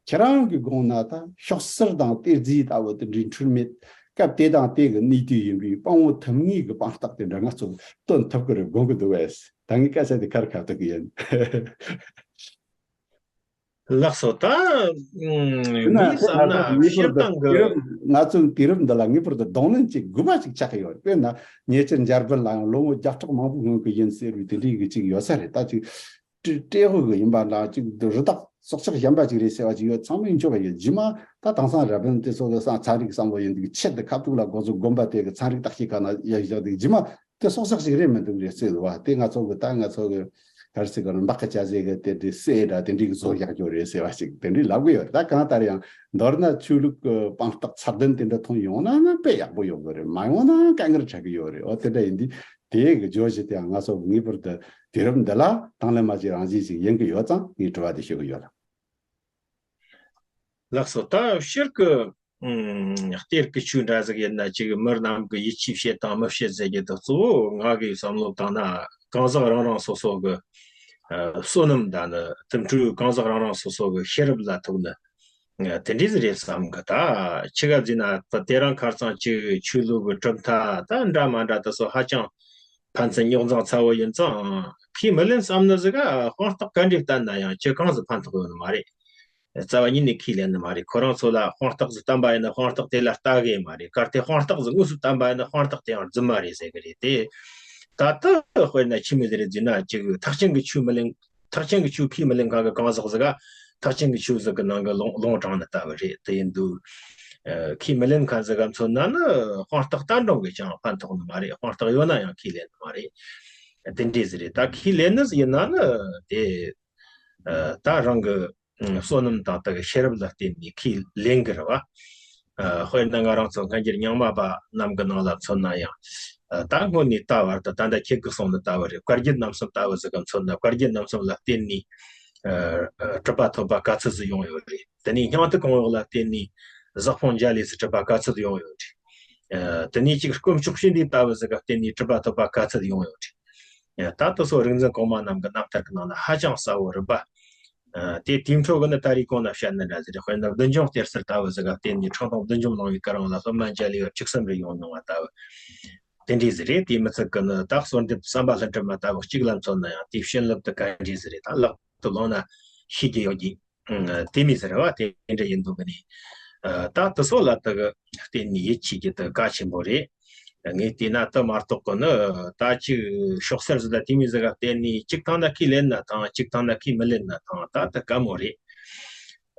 ཁྱེད་རང་གི་དགོངས་ན་ད་ཤོག་སེར་དང་གཏེར་རྫས་ལྟ་བུ་དེ་འདྲའི་འཁྲུལ་མེད་སྐབས་དེ་དང་དེ་གི་གནས་དུས་ཡིན་པའི་དཔང་པོ་ཐུབ་ངེས་ཀྱི་དཔང་རྟགས་དེ་འདྲ་ང་ཚོ་སྟོན་ཐུབ་ཀྱི་རེད་དགོངས་ཀྱི་འདུག་བས། ད་ངས་སྐད་ཆ་དེ་ཁ་རུ་ཁ་ཐུག་གི་ཡིན། ལགས་སོ། ད་ཨུམ། དེ་ན་ངས་བསམ་ན་ང་ཚོ་ངེས་པར་སྤྱིར་དུ་བཏང་གི། དུས་རབས་ང་ཚོའི་དུས་རབས་འདི་ལ་ངེས་པར་དུ་གདོང་ལེན་བྱེད་དགོས་པ་ཞིག་ཆགས་ཀྱི་ཡོད་རེད། དཔེར་ན་ཉེ་ཆར་འཇར་པན་ལ་ཡང་ལོ་ངོ་བརྒྱ་ཕྲག་མང་པོ་སྔོན་གྱི་ཡིན་ཟེར་བའི་དེ་འདྲའི་གི་ཅིག་ཡོད་ས་རེད། ད་ཅིག་ཏྲེ་ཏྲེ་ཧུ་གི་ཡིན་པ་འདྲ་ཅིག་རི་དྭགས་སྲོག་ཆགས་གཞན་པ་ཅིག་རེད་ཟེར་བ་ཅིག་ཡོད། ཚང་མས་འཆོལ་བ་ཡོད། རྗེས་མ་ད་དེང་སང་ར་བན་དེ་ཚོ་གི་སང་ཚན་རིག་བསམ་བློ་ཡིན་འདུག་ཆེད་དུ་ཁ་ཐུག་ལ་འགོ་ཚུགས་དགོན་པ་དེ་གི་ཚན་རིག་བརྟག་དཔྱད་ཁང་ན་ཡར་བཞག་འདུག་རྗེས་མ་དེ་སྲོག་ཆགས་ཤིག་རེད་མི་འདུག་རེད་ཟེར་བ་དེ་ང་ཚོ་གི་ད་ང་ཚོ་གི་ག་རེ་ཟེར་དགོས་རེད། འབག་གི་བྱ་ཟེར་གི་དེ་འདྲའི་སྲས་འདྲ་དེ་འདྲའི་གི་བཟོ་བཞག་རྒྱུ་རེད་ཟེར་བ་ཞིག་དེ་འདྲའི་ལབ་གི་ཡོད་རེད། ད་གང་ལྟར་ཡང་མདོར་ན་ཆོས་ལུགས་ཀྱི་དཔང་རྟགས་ཚད་ལྡན་དེ་འདྲ་ཐོན་ཡོང་ན་ན་དཔེ་ཡག་པོ་ཡོང་གི་རེད། མ་ཡོང་ན་དཀའ་ངལ་འཕྲད་གི་ཡོད་རེད། འོ་དེ་འདྲ་ཡིན་དུས་དེ་གི་བརྗོད་གཞི་དེའང་ང་ཚོ་ངེས་པར་དུ་དུས་རབས་འདི་ལ་དང་ལེན་མ་བྱས་རང་བཞིན་ཞིག་ཡིན་གི་ཡོད་ཙང་ངས་དྲི་བ་དེ་ཞུ་གི་ཡོད་ལ། ལགས་སོ། ད་སྤྱིར་གི་ཨུམ། གཏེར་གྱི་ཆོས་འདྲ་ཟིག་ཡིན་ན་ཅིག་མི་རྣམས་ཀྱི་ཡིད་ཆེས་བྱེད་དང་མི་བྱེད་ཟེར་རྒྱུ་དེ་གཙོ་བོ་ང་གིས་བསམ་བློ་བཏང་ན་གང་ཟག་རང་རང་སོ་སོ་གི་ཨ་བསོད་ནམས་དང་ནི་དུམ་གྲུ་གང་ཟག་རང་རང་སོ་སོ་གི་ཤེས་རབ་ལ་ཐུག་ནི་ཨ་དེ་འདྲ་ཟིག་རེད་བསམ་གི། ད་ཆི་ག་ཟེར་ན་ད་དེ་རིང་ཁ་སང་ཅིག་ཆོས་ལུགས་ཀྱི་གྲུབ་མཐའ་ད་འདྲ་མ་འདྲ་དེ་ཚོ་ཧ་ཅང་ཕན་ཚུན་རྙོག་འཛིང་ཚ་བོ་ཡིན་ཙང་ཁས་མི་ལེན་བསམ་ནི་ཟིག་ག་དཔང་རྟགས་ག་འདྲས་བསྟན་ན་ཡང་ཅི་གང་ཟིག་ཕན་ཐོགས་ཡོད་ནི་མ་རེད། རྩ་བ་ཉིད་ནས་ཁས་ལེན་ནི་མ་རེད། ཁོ་རང་ཚོ་ལ་དཔང་རྟགས་ཟིག་བསྟན་པ་ཡིན་ན་དཔང་རྟགས་དེ་ལ་ལྟ་གི་མ་རེད། གལ་ཏེ་དཔང་རྟགས་ཟིག་དངོས་སུ་བསྟན་པ་ཡིན་ན་དཔང་རྟགས་དེ་ཡང་རྫུན་མ་རེད་ཟེར་གི་རེད་དེ། ད་ལྟ་དཔེར་ན་ཆི་མོ་ཟིག་རེད་ཟེར་ན་ཅིག་ཐེག་ཆེན་གྱི་ཆོས་མི་ལེན། ཐེག་ཆེན་གྱི་ཆོས་ཁས་མི་ལེན་མཁན་གྱི་གང་ཟག་ཟིག་ག་ཐེག་ཆེན་གྱི་ཆོས་ཟིག་གི་ནང་གི་ལུང་ལུང་དྲངས་ནི་ལྟ་བུ་རེད། དེ་ཡིན་དུས་ཨ་ཁས་མི་ལེན་མཁན་ཟིག་ག་མཚོན་ན་ནི་དཔང་རྟགས་ལྟ་འགྲོ་གི་ཅང་ཕན་ཐོགས་ནི་མ་རེད། དཔང་རྟགས་ཡོད་ན་ཡང་ཁས་ལེན་ནི་མ་རེད། དེ་འདྲས་ཟིག་རེད། ད་ཁས་ལེན་ནི་ཟིག་ཡིན་ན་ནི་དེ་ཨ་ད་རང་གི་ཨ་བསོད་ནམས་དང་དེ་གི་ཤེས་རབ་ལ་བརྟེན་ནས་ཁས་ལེན་གི་རེད་བ། ཨ་དཔེར་ན་ང་རང་ཚོ་སྔ་འགྱུར་རྙིང་མ་པ་རྣམས་གི་ནང་ལ་མཚོན་ན་ཡང་ཨ་ད་སྔོན་ནས་ད་བར་དུ་ད་ལྟ་ཁྱེད་ཀྱིས་གསུངས་ནི་ལྟ་བུ་རེད། བཀའ་བརྒྱུད་རྣམ་གསུམ་ལྟ་བུ་ཟིག་ག་མཚོན་ན་བཀའ་བརྒྱུད་རྣམ་གསུམ་ལ་བརྟེན་ནས་ཨ་ཨ་གྲུབ་པ་ཐོབ་པ་ག་ཚོད་ཟིག་ཡོང་ཡོད་རེད། དེ་ནས་སྙིང་ཐིག་གོང་འོག་ལ་བརྟེན་ནས་ཟབ་སྤོང་འཇའ་ལུས་སུ་གྲུབ་པ་ག་ཚོད་ཡོང་ཡོད་རེད། ཨ་དེ་ནས་ཅིག་དཀོན་མཆོག་སྤྱི་འདུས་ལྟ་བུ་ཟིག་ག་བརྟེན་ནས་གྲུབ་པ་ཐོབ་པ་ག་ཚོད་ཡོང་ཡོད་རེད། ད་དེ་ཚོ་རིག་འཛིན་གོང་མ་རྣམས་ཀྱི་རྣམ་ཐར་གྱི་ནང་ན་ཧ་ཅང་གསལ་བོ་རེད་པ། ཨ་དེ་དེའི་འཕྲོ་གི་ནི་ད་རེས་གོང་ན་བཤད་ནི་འདྲ་ཟིག་རེད། དཔེར་ན་བདུད་འཇོམས་གཏེར་གསར་ལྟ་བུ་ཟིག་ག་བརྟེན་ནས་ཁྲག་འཐུང་བདུད་འཇོམས་གླིང་བའི་བཀའ་རང་ལ་སློབ་མ་འཇའ་ལུས་པ་བཅུ་གསུམ་རེ་ཡོང་མྱོང་བ་ལྟ་བུ། དེ་འདྲས་ཟིག་རེད། དེ་མི་ཚད་གི་ནི་ད་གསོལ་འདེབས་བསམ་པ་ལྷུན་གྲུབ་མ་ལྟ་བུ་གཅིག་ལ་མཚོན་ན་ཡང་དེའི་བྱིན་རླབས་དེ་ག་འདྲས་ཟིག་རེད། ད་ལག་ཏུ་བླངས་ན་ཤེས་ཀྱི་ཡོད་ཀྱི། ཨང་། དེ་མོ་ཟིག་རེད་བ། དེ་འདྲ་ཡིན་འདུག་གི་ནི། ཨ། ད་དེ་ཚོ་ལ་དེ་གི་བརྟེན་ནས་ཡིད་ཆེས་རྒྱུ་དེ་གལ་ཆེན་པོ་རེད། ངས་བལྟས་ན་དེ་མ་གཏོགས་གི་ནི་ད་ཅིག་ཤོག་སེར་ཟིག་དང་དེ་མོ་ཟིག་ག་བརྟེན་ནས་གཅིག་བཏང་ན་ཁས་ལེན་ན་ཐང་། གཅིག་བཏང་ན་ཁས་མི་ལེན་ན་ཐང་། ད་དེ་དཀའ་མོ་རེད།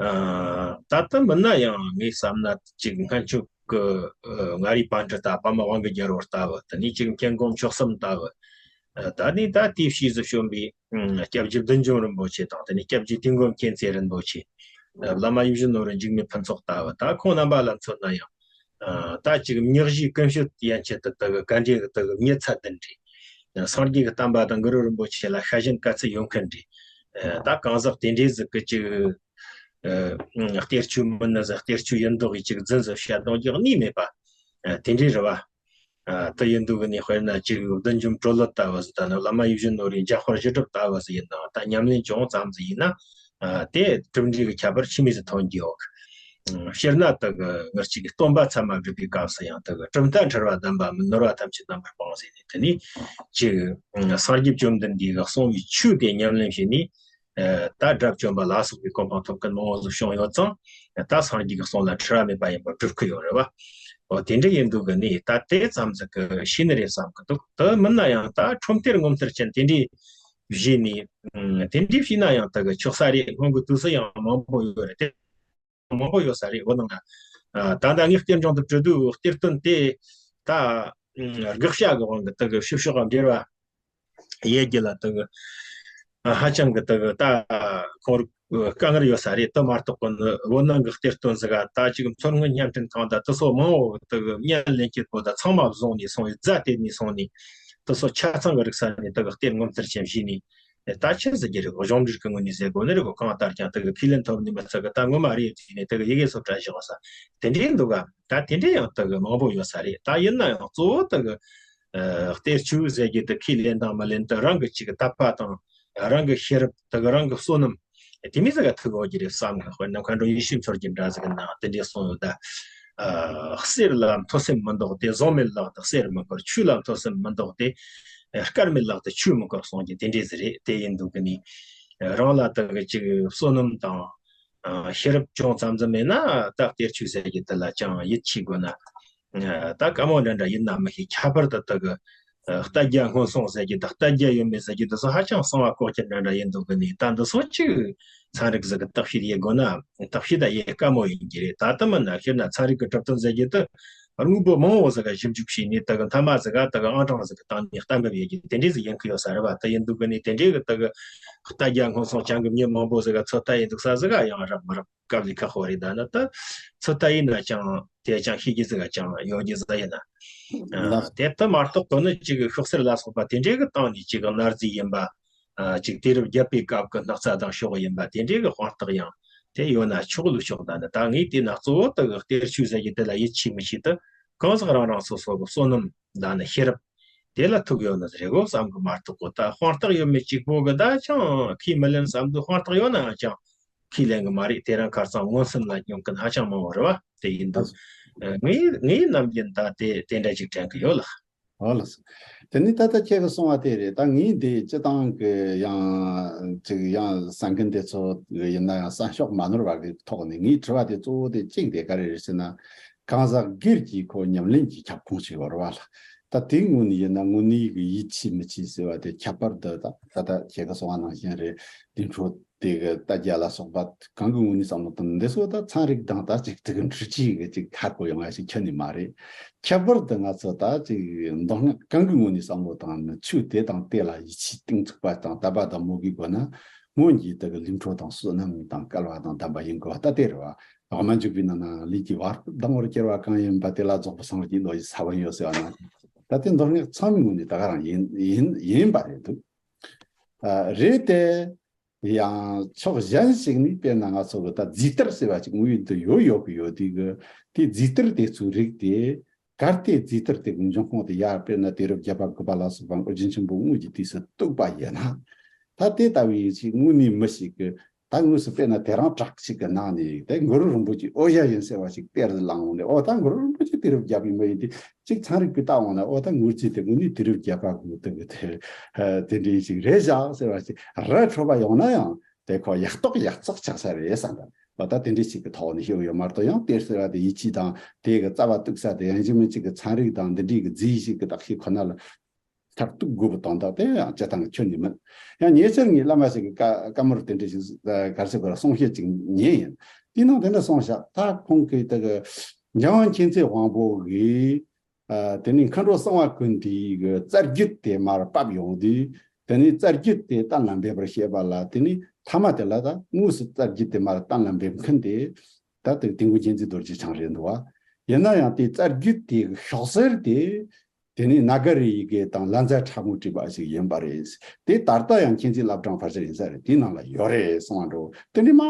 ཨ། ད་དེ་མིན་ན་ཡང་ངས་བསམ་ན་ཅིག་སྔན་ཆད་གི། ཨ། མངའ་རིས་པཎ་ཌི་ཏ་པདྨ་དབང་གི་རྒྱལ་པོ་ལྟ་བུ། དེ་ནས་ཅིག་མཁན་སྒོམ་མཆོག་གསུམ་ལྟ་བུ། ཨ། ད་ནི་ད་དེའི་ཕྱིས་སུ་བྱོན་པའི། ཨ། སྐྱབས་རྗེ་བདུད་འཇོམས་རིན་པོ་ཆེ་དང་། དེ་ནས་སྐྱབས་རྗེ་དུས་མགོན་མཁྱེན་བརྩེ་རིན་པོ་ཆེ། ཨ། བླ་མ་ཡིད་བཞིན་ནོར་བུ་འཇིགས་མེད་ཕུན་ཚོགས་ལྟ་བུ། ད་ཁོང་རྣམ་པ་ལ་མཚོན་ན་ཡང་། ཨ། ད་ཅིག་མྱི་གཞིའི་ཀུན་སྤྱོད་ཡན་ཆད་དུ་དེ་གི་ག་འདྲས་གི་དེ་གི་མྱི་ཚད་ལྡན་རེད། སངས་རྒྱས་ཀྱི་བསྟན་པ་དང་གུ་རུ་རིན་པོ་ཆེ་ལ་ཤ་ཞེན་དཀའ་ཚེགས་ཡོད་མཁན་རེད། ཨ། ད་གང་ཟག་དེ་འདྲས་ཟིག་གི་ཅིག་ཨ། གཏེར་ཆོས་མིན་ནི་ཟིག་གཏེར་ཆོས་ཡིན་མདོག་གིས་ཅིག་རྫུན་ཟིག་བཤད་མདོག་རྒྱག་ནི་མེད་པ། ཨ། དེ་འདྲས་རེད་བ། ཨ། དེ་ཡིན་དུས་གི་ནི་དཔེར་ན་ཅིག་བདུད་འཇོམས་གྲོ་ལོད་ལྟ་བུ་ཟིག་དང་ནི་བླ་མ་ཡིད་བཞིན་ནོར་བུའི་འཇམ་དཔལ་བཞི་སྒྲུབ་ལྟ་བུ་ཟིག་ཡིན་ནའང་། ད་ཉམས་ལེན་ཅུང་ཙམ་ཟིག་ཡིན་ན། ཨ། དེ་གྲུབ་འབྲས་ཀྱི་ཁྱད་པར་ཆི་མོ་ཟིག་ཐོན་རྒྱུ་ཡོད་གི། ཨ། སྤྱིར་ན་དེ་གི་ངར་ཅིག་སྟོན་པ་ཚད་མ་སྒྲུབ་པའི་སྐབས་སུ་ཡང་དེ་གི་གྲུབ་མཐའ་འཁྲུལ་བ་བདེན་པ་མིན། ནོར་བ་ཐམས་ཅད་རྣམ་པར་སྤངས་ཟེར་ནས། དེ་ནས་ཅིག་ཨ། སངས་རྒྱས་བཅོམ་ལྡན་འདས་ཀྱིས་གསུངས་པའི་ཆོས་དེ་ཉམས་ལེན་བྱས་ནས། ཨ། ད་དགྲ་བཅོམ་པ་ལ་སོགས་པའི་གོ་འཕང་ཐོབ་མཁན་མང་བོ་ཟིག་བྱུང་ཡོད་ཙང་། ད་སངས་རྒྱས་ཀྱི་གསུང་ལ་འཁྲུལ་བ་མེད་པ་ཡིན་པར་སྒྲུབ་ཀྱི་ཡོད་རེད་བ། འོ། དེ་འདྲ་ཡིན་དུས་གི་ནི་ད་དེ་ཙམ་ཟིག་གི་ཤེས་ནི་རེད་བསམ་གི་འདུག་དེ་མིན་ན་ཡང་ད་ཁྲོམ་གཏེར་ངོ་མཚར་ཅན་དེ་འདྲས་བཞེས་ནས། ཨ། དེ་འདྲས་བྱས་ན་ཡང་དེ་གི་ཆོག་ས་རེད། སྔོན་གྱི་དུས་སུ་ཡང་མང་པོ་ཡོད་རེད། དེ་མང་པོ་ཡོད་ས་རེད། འོ་ན། ཨ། ད་ལྟ་ངས་གཏེར་འབྱུང་དུ་བྲིས་དུས་གཏེར་སྟོན་དེ་ད། ཨ། དགག་བྱ་གི་དབང་གིས་དེ་གི་ཕྱི་ཕྱོགས་འགྲེལ་བ་ཡེད་རྒྱུ་ལ་དེ་གི། ཨ། ཧ་ཅང་གི་དེ་གི་ད་ཁོང་རུ་དཀའ་ངལ་ཡོད་ས་རེད། དེ་མ་གཏོགས་གི་ནི་བོད་ནང་གི་གཏེར་སྟོན་ཟིག་ག་ད་ཅིག་མཚོ་སྔོན་བརྙན་འཕྲིན་ཁང་དང་དེ་ཚོ་མང་བོ་དེ་གི་བརྙན་ལེན་བྱེད་པོ་ད་ཚང་མ་བཟུང་ནས་སོང་བས། རྫ་དེད་ནས་སོང་ནས་དེ་ཚོ་ཆ་ཚང་གི་རིག་ས་ནས་དེ་གི་གཏེར་ངོ་མཚར་ཅན་བྱས་ནས། ད་ཆི་ཟེར་རྒྱུ་རེད། གཞུང་འབྲེལ་གྱི་ངོས་ནས་ཟེར་དགོས་ནི་རེད་གོ། གང་ལྟར་ཀྱང་དེ་གི་ཁས་ལེན་ཐོབ་ནི་མི་ཚད་གི། ད་ངོ་མ་རེད་ཟེར་ནས་དེ་གི་ཡི་གེ་སོགས་བྲིས་བཞག་ས་དེ་འདྲས་འདུག་ག་ད་དེ་འདྲས་ཡང་དེ་གི་མང་པོ་ཡོད་ས་རེད། ད་ཡིན་ན་ཡང་གཙོ་བོ་དེ་གི། ཨ། གཏེར་ཆོས་ཟེར་རྒྱུ་དེ་ཁས་ལེན་དང་མི་ལེན་དེ་རང་གི་ཅིག་དད་པ་དང་རང་གི་ཤེས་རབ། དེ་གི་རང་གི་བསོད་ནམས། དེ་མོ་ཟིག་ག་ཐུག་ཡོད་རྒྱུ་རེད་བསམ་གི། དཔེར་ན་མཁའ་འགྲོ་ཡེ་ཤེས་མཚོ་རྒྱན་འདྲ་ཟིག་གི་ནང་དེ་འདྲས་གསུངས་ཡོད་ད། ཨ། གསེར་ལ་ཐོག་སེར་མི་འདོགས་ཏེ། བཟང་མེད་ལག་ཏུ་གསེར་མི་བཀུར། ཆོས་ལ་ཐོག་སེར་མི་འདོགས་ཏེ། ཨ། དཀར་མེད་ལག་ཏུ་ཆོས་མི་བཀུར་གསུངས་རྒྱུ་དེ་འདྲས་ཟིག་རེད། དེ་ཡིན་དུས་གི་ནི། ཨ། རང་ལ་དེ་གི་ཅིག་བསོད་ནམས་དང་། ཨ། ཤེས་རབ་ཅུང་ཙམ་ཙམ་མེད་ན་ད་གཏེར་ཆོས་ཟེར་རྒྱུ་དེ་ལ་ཅང་ཡིད་ཆེས་དགོས་ན། ཨ། ད་དཀའ་མོ་འདྲ་འདྲ་ཡིན་ན་མི་ཤེས། ཁྱད་པར་དུ་དེ་གི། ཨ། ལྟ་རྒྱ་སྔོན་སོང་ཟེར་རྒྱུ་དང་ལྟ་རྒྱ་ཡོད་མེད་ཟེར་རྒྱུ་དེ་ཚོ་ཧ་ཅང་གསང་བ་ལྐོག་གྱུར་འདྲ་འདྲ་ཡིན་དུས་གི་ནི། ད་འདི་ཚོ་ཅིག་ཚན་རིག་ཟིག་གི་བརྟག་དཔྱད་ཡེད་དགོས་ན་བརྟག་དཔྱད་ད་ཡེད་དཀའ་མོ་ཡིན་གྱི་རེད། ད་ལྟ་མིན་ན་སྤྱིར་ན་ཚན་རིག་གི་གྲུབ་དོན་ཟེར་རྒྱུ་དེ་དངོས་པོ་མང་བོ་ཟིག་ག་ཞིབ་འཇུག་བྱས་ནས་དེ་གི་མཐའ་མ་ཟིག་ག་དེ་གི་ཨང་གྲངས་ཟིག་གི་སྟེང་ནས་གཏན་འབེབས་ཡེད་རྒྱུ་དེ་འདྲས་ཟིག་ཡིན་གི་ཡོད་ས་རེད་བ། དེ་ཡིན་དུས་གི་ནི་དེ་འདྲས་གི་དེ་གི་ལྟ་རྒྱ་སྔོན་སོང་ཅན་གི་མྱི་མང་པོ་ཟིག་ག་ཚོད་ལྟ་ཡེད་འདུག་ས་ཟིག་ག་ཡང་རག་མི་རག་དཀའ་ལས་ཁག་པོ་རེད། ད་ནི་ད་ཚོད་ལྟ་ཡེད་ན་ཅང་དེ་ཅང་ཤེས་རྒྱུ་ཟིག་ག་ཅང་ཡོད་རྒྱུ་ཟིག་ཡིན་ན། ཨ། ལགས། དེ་ལྟ་མ་གཏོགས་གི་ནི་ཅིག་ཤོག་སེར་ལ་སོགས་པ་དེ་འདྲའི་གི་སྟེང་ནས་ཅིག་གནའ་རྫས་ཡིན་པ། ཨ། ཅིག་དུས་རབས་བརྒྱད་པའི་སྐབས་ཀྱི་སྣག་ཚ་དང་ཤོག་ཡིན་པ་དེ་འདྲའི་གི་དཔང་རྟགས་ཡང་དེ་ཡོད་ན་ཆོག་ལུགས་ཆོག་ད་ནི་ད་ངས་བལྟས་ན་གཙོ་བོ་དེ་གི་གཏེར་ཆོས་ཟེར་རྒྱུ་དེ་ལ་ཡིད་ཆེས་མི་ཆེས་དེ་གང་ཟག་རང་རང་སོ་སོ་གི་བསོད་ནམས་ད་ནི་ཤེས་རབ་དེ་ལ་ཐུག་ཡོད་ནི་རེད་གོ་བསམ་གི་མ་གཏོགས་གོ། ད་དཔང་རྟགས་ཡོད་མེད་གཅིག་པོ་གི་ད་ཅང་ཁས་མི་ལེན་བསམ་དུས་དཔང་རྟགས་ཡོད་ནའང་ཅང་ཁས་ལེན་གི་མ་རེད། དེ་རིང་ཁ་སང་མངོན་སུམ་ལ་མྱོང་མཁན་ཧ་ཅང་མང་བོ་རེད་བ། དེ་ཡིན་དུས། ཨ། ངའི་ངའི་ནམ་རྒྱུན་ད་དེ་དེ་འདྲ་ཅིག་དྲན་གི་ཡོད་ལགས། ཨོ་ལགས་སོ། དེ་ནི་ད་ལྟ་ཁྱེད་ཀྱིས་གསུངས་པ་དེ་རེད། ད་ངས་འདི་སྤྱི་བཏང་གི་ཡང་ཅིག་ཡང་གསན་མཁན་དེ་ཚོ་ཡིན་ན་ཡང་བསམ་ཤོག་མ་ནོར་བ་གི་ཐོག་ནས་ངའི་དྲི་བ་དེ་གཙོ་བོ་དེ་གཅིག་དེ་ག་རེ་རེད་ཟེར་ན། གང་ཟག་སྒེར་གྱི་ཁོ་ཉམས་ལེན་གྱི་ཁྱབ་ཁོངས་ཤིག་ཡོད་རེད་བ་ལགས། ད་དེའི་ངོས་ནས་ཡིན་ན་དངོས་གནས་ཀྱི་ཡིད་ཆེས་མི་ཆེས་ཟེར་བ་དེ་ཁྱད་པར་དུ་ད་ད་ལྟ་ཁྱེད་ཀྱིས་གསུངས་པ་ནང་བཞིན་རེད། དེ་འཕྲོ་དེ་གི་ལྟ་རྒྱ་ལ་སོགས་པ་གང་གི་ངོས་ནས་བསམ་བློ་བཏང་། འདི་ཚོ་ད་ཚན་རིག་དང་ད་ཅིག་དེ་གི་འཁྲུལ་ཆས་གི་ཅིག་ཁ་གོ་ཡོང་ཡ་ཞིག་ཁྱོན་ནས་མ་རེད། ཁྱད་པར་དུ་ང་ཚོ་ད་ཅིག་མདོ་སྔགས་གང་གི་ངོས་ནས་བསམ་བློ་བཏང་ན་ཆོས་དེ་དང་དེ་ལ་ཡིད་ཆེས་གཏིང་ཚུགས་པ་དང་དད་པ་དང་མོས་གུས་དགོས་ན། སྔོན་གྱི་དེ་གི་ལུས་འཕྲོ་དང་བསོད་ནམས་དང་སྐལ་བ་དང་ལྡན་པ་ཡིན་དགོས་པ་ད་དེ་རེད་བ། དབུ་མ་འཇུག་པའི་ནང་ན་ལུས་ཀྱི་བར་དུ་སྡང་བར་གྱུར་པ་གང་ཡིན་པ། དེ་ལ་རྫོགས་པའི་སངས་རྒྱས་མདོ་ཡི་ས་བོན་ཡོད་ཟེར་བ་ན། ད་དེ་མདོ་སྔགས་ཚང་མའི་ངོས་ནས་ད་ག་རང་ཡིན་ཡིན་ཡིན་པ་རེད་འདུག་ཨ། རེད་དེ། ཡང་ཕྱོགས་གཞན་ཞིག་ནས་དཔེར་ན་ང་ཚོ་གི་ད་རྫས་གཏེར་ཟེར་བ་ཅིག་དངོས་ཡོད་དུ་ཡོད་ཡོད་གི་ཡོད་དུས་གི། དེ་རྫས་གཏེར་དེ་ཚོའི་རིགས་དེ་གལ་ཏེ་རྫས་གཏེར་དེ་གི་འབྱུང་ཁུངས་དེ་ཡར་དཔེར་ན་དུས་རབས་བརྒྱད་པ་དགུ་པ་ལ་སོགས་པ་ཨོ་རྒྱན་ཆེན་པོ་དངོས་ཀྱི་དུས་སུ་གཏུགས་པ་ཡིན་ན། ད་དེ་ལྟ་བུའི་ཅིག་དངོས་གནས་མི་ཞིག་གི་ ད་དངོས་སུ་དཔེར་ན་དེ་རིང་བྲག་ཅིག་གི་ནང་ནས་དེ་གུ་རུ་རིན་པོ་ཆེ་ཨོ་ཡ་ཡིན་ཟེར་བ་ཞིག་གཏེར་དུ་བླངས་འོང་ནས། ཨོ་ད་གུ་རུ་རིན་པོ་ཆེ་དུས་རབས་བརྒྱད་པའི་མི་ཡིན་དེ། ཅིག་ཚན་རིག་གིས་བལྟ་འོང་ན། ཨོ་ད་དངུལ་རྩིས་དེ་དངོས་གནས་དུས་རབས་བརྒྱད་པ་གི་དུས་ཀྱི་དེ་དེ་འདྲའི་ཞིག་རེད་བཞག་ཟེར་བ་ཞིག་ར་འཕྲོད་པ་ཡོང་ན་ཡང་། དེ་ཁོ་ཡག་ཐོག་ཡག་བརྩེགས་ཆགས་ས་རེད་བསམ་པ། ཨོ་ད་དེ་འདྲའི་ཞིག་གི་ཐོག་ནས་ཤོད་ཡོད་མ་གཏོགས། ཡང་གཏེར་ཟེར་བ་དེ་ཡིད་ཆེས་དང་དེ་གི་རྩ་བ་གཏུག་ས་དེ། ཡང་ཅིག་མིན་ཅིག་གི་ཚན་རིག་དང་འདི་འདྲའི་གི་རྫས་ཞིག་གི་བརྟག་ཞིབ་ཁོ་ན་ལ་མཐར་གཏུག་དགོས་པའི་དོན་དག་དེ་ཡང་སྤྱིར་བཏང་ཁྱོན་ནས་མིན། ཡང་ཉེ་ཆར་ངའི་བླ་མ་ཞིག་གི་བཀའ་བཀའ་མོལ་དེ་འདྲ་ཞིག་ག་རེ་ཟེར་དགོས་རེད། གསུང་བཤད་ཅིག་ཉན་ཡིན། དེའི་ནང་དེ་འདྲ་གསུངས་བཞག་ད་ཁོང་གིས་དེ་གི་འཇམ་དབྱངས་མཁྱེན་བརྩེ་དབང་པོ་གིས། ཨ། དེ་ནས་མཁའ་འགྲོ་གསང་བ་ཀུན་འདུས་ཀྱི་རྩ་རྒྱུད་དེ་མར་ཕབ་ཡོང་དུས། དེ་ནས་རྩ་རྒྱུད་དེ་གཏན་ལ་འབེབས་པར་བཤད་པ་ལ། དེ་ནས་མཐའ་མ་དེ་ལ་ད་དངོས་སུ་རྩ་རྒྱུད་དེ་མར་གཏན་ལ་འབེབས་མཁན་དེ་ད་དེ་དིལ་མགོ་མཁྱེན་བརྩེ་རྡོ་རྗེ་འཆང་རེད་འདུག་བ། ཡིན་ན་ཡང་དེ་རྩ་རྒྱུད་དེ་གི་ཤོག་གསེར་དེ་དེ་ནས་ནཱ་ག་ར་ཡི་གེ་དང་ལཉྫ་ཕྲ་མོས་བྲིས་པ་ཞིག་ཡིན་པ་རེད། དེ་ད་ལྟ་ཡང་མཁྱེན་བརྩེའི་བླ་བྲང་ཕལ་ཆེར་ཡིན་ས་རེད། དེའི་ནང་ལ་ཡོད་རེད་གསུངས་པ་འདྲ་བོ། དེ་འདྲ་མ་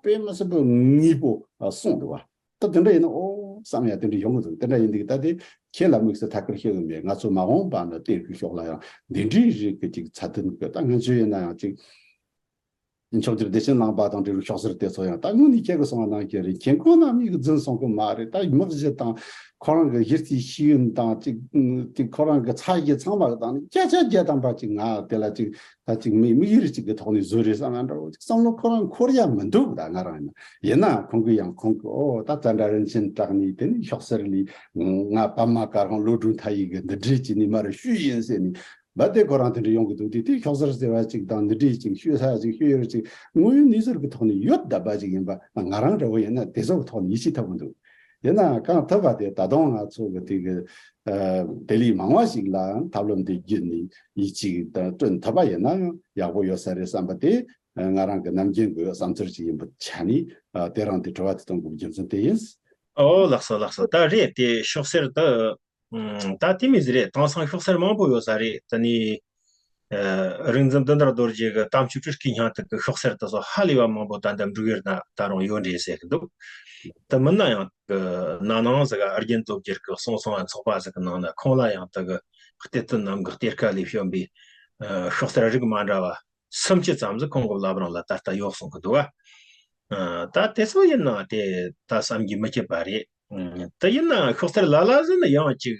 དཔེ་མི་སྲིད་པའི་ངེས་པོ་གསུངས་འདུག་བ། ད་དེ་འདྲ་ཡིན་ན་ཨོ་བསམ་ཡ་དེ་འདྲ་ཡོང་གི་འདུག་དེ་འདྲ་ཡིན་དུས་ད་དེ་ཁྱེད་ལ་དམིགས་བསལ་ཐད་ཀར་བཤད་གི་མེད། ང་ཚོ་མ་འོངས་པ་ན་གཏེར་གྱི་ཕྱོགས་ལ་ཡང་འདི་འདྲའི་རིགས་ཀྱི་ཅིག་ཚད་ལྡན་གྱི། ད་སྔོན་ཆད་ཡིན་ན་ཡང་ཅིག་མཆོག་གྱུར་བདེ་ཆེན་ནང་པ་དང་འབྲེལ་བའི་ཤོག་གསེར་དེ་ཚོ་ཡང་ད་དངོས་གནས་ཁྱེད་ཀྱིས་གསུངས་པ་ནང་བཞིན་རེད། མཁྱེན་ཁོང་རྣམ་གཉིས་ཀྱིས་རྫུན་གསུང་གི་མ་རེད། ད་མི་གཞི་དང་ཁོ་རང་གི་གཞི་རྩའི་ཤེས་ཡོན་དང་ཅིག་ཅིག་ཁོ་རང་གི་ཚད་གཞི་ཚང་མ་གི་སྟེང་ནས་བརྒྱ་ཆ་བརྒྱ་ཐམ་པ་ཅིག་ང་དེ་ལ་ཅིག་ད་ཅིག་མི་དམིགས་ཡུལ་གཅིག་གི་ཐོག་ནས་བཟོས་རེད་བསམ་ཡ་འདྲ་བོ་ཅིག་བསམ་བློ་ཁོ་རང་འཁོར་ཡ་མི་འདུག་ད་ང་རང་ཡིན་ན། ཡིན་ན་ཁོང་གིས་ཡང་ཁོང་གི་ཨོ་ད་ཙན་དྲ་རིན་ཆེན་གྲགས་ནས་དེ་ནས་ཤོག་གསེར་ལས་ང་པདྨ་དཀར་དབང་བློ་གྲོས་མཐའ་ཡས་ཀྱི་འདི་འདྲས་ཀྱི་ནས་མར་བཤུས་ཡིན་ཟེར་ནས། རྦད་དེ་ཁོ་རང་དེ་འདྲ་ཡོང་གི་འདུག་དེ་དེ་ཤོག་གསེར་ཟེར་བ་ཅིག་དང་འདི་འདྲས་ཅིག་བཤུས་ས་ཅིག་བཤུས་ཡོད་ཅིག་དངོས་ཡོད་གནས་ཚུལ་གྱི་ཐོག་ནས་ཡོད་བསྡད་པ་ཅིག་ཡིན་པ། ང་རང་འདྲ་བོ་ཡིན་ན་དེ་ཚོ་གི་ཐོག་ནས་ཡིད་ཆེས་ཐུབ་ཀྱི་འདུག་ཡིན་ན་གང་ཐུབ་པ་དེ་ད་དུང་ང་ཚོ་གི་དེ་གི་ཨ་དེ་ལས་མང་བ་ཞིག་ལའང་ཐབས་ལམ་དེ་བརྒྱུད་ནས་ཡིད་ཆེས་དང་བསྐྲུན་ཐུབ་པ་ཡིན་ན་ཡང་ཡག་པོ་ཡོད་ས་རེད་བསམ་པ་དེ་ང་རང་གི་ནམ་རྒྱུན་གྱི་བསམ་ཚུལ་ཅིག་ཡིན་པའི་ཆ་ནས། ཨ་དེ་རིང་དེ་དྲི་བ་དེ་གཏོང་དགོས་པའི་རྒྱུ་མཚན་དེ་ཡིན། ཨོ་ལགས་སོ་ལགས་སོ། ད་རེད་དེ་ཤོག་གསེར་དུ། ཨུམ། ད་དེ་མི་ཟེར་རེད། དེང་སང་ཤོག་གསེར་མང་པོ་ཡོད་ས་རེད། དེ་ནས་ཨ་རིག་འཛིན་བདུན་ཟླ་རྡོ་རྗེ་གི་དམ་ཆོས་སྤྲུལ་སྐུའི་སྙན་ཐོ་གི་ཤོག་གསེར་དེ་ཚོ་ཧ་ལས་པ་མང་པོ་ད་ལྟ་འབྲུག་ཡུལ་ན་ད་རུང་ཡོད་རེད་ཟེར་གི་འདུག་དེ་མིན་ན་ཡང་གི་ན་ནིང་ཟིག་ག་ཨ་རྒྱན་སྟོབས་རྒྱལ་གི་གསུང་གསུང་བ་ཚོགས་པ་ཟིག་གི་ནང་ན་ཁོང་ལ་ཡང་དེ་གི་གཏེར་སྟོན་ནམ་གི་གཏེར་ཁ་ལས་བྱོན་པའི་ཨ་ཤོག་གསེར་རིགས་མ་འདྲ་བ་སུམ་ཅུ་ཙམ་ཟིག་ཁོང་གི་བླ་བྲང་ལ་ད་ལྟ་ཡོད་གསུང་གི་འདུག་བ། ཨ་ད་དེ་ཚོ་ཡིན་ན་དེ་ད་བསམ་གྱིས་མི་ཁྱབ་པ་རེད། ཨ་དེ་ཡིན་ན་ཤོག་གསེར་ལ་ལ་ཟིག་ནི་ཡང་ཅིག་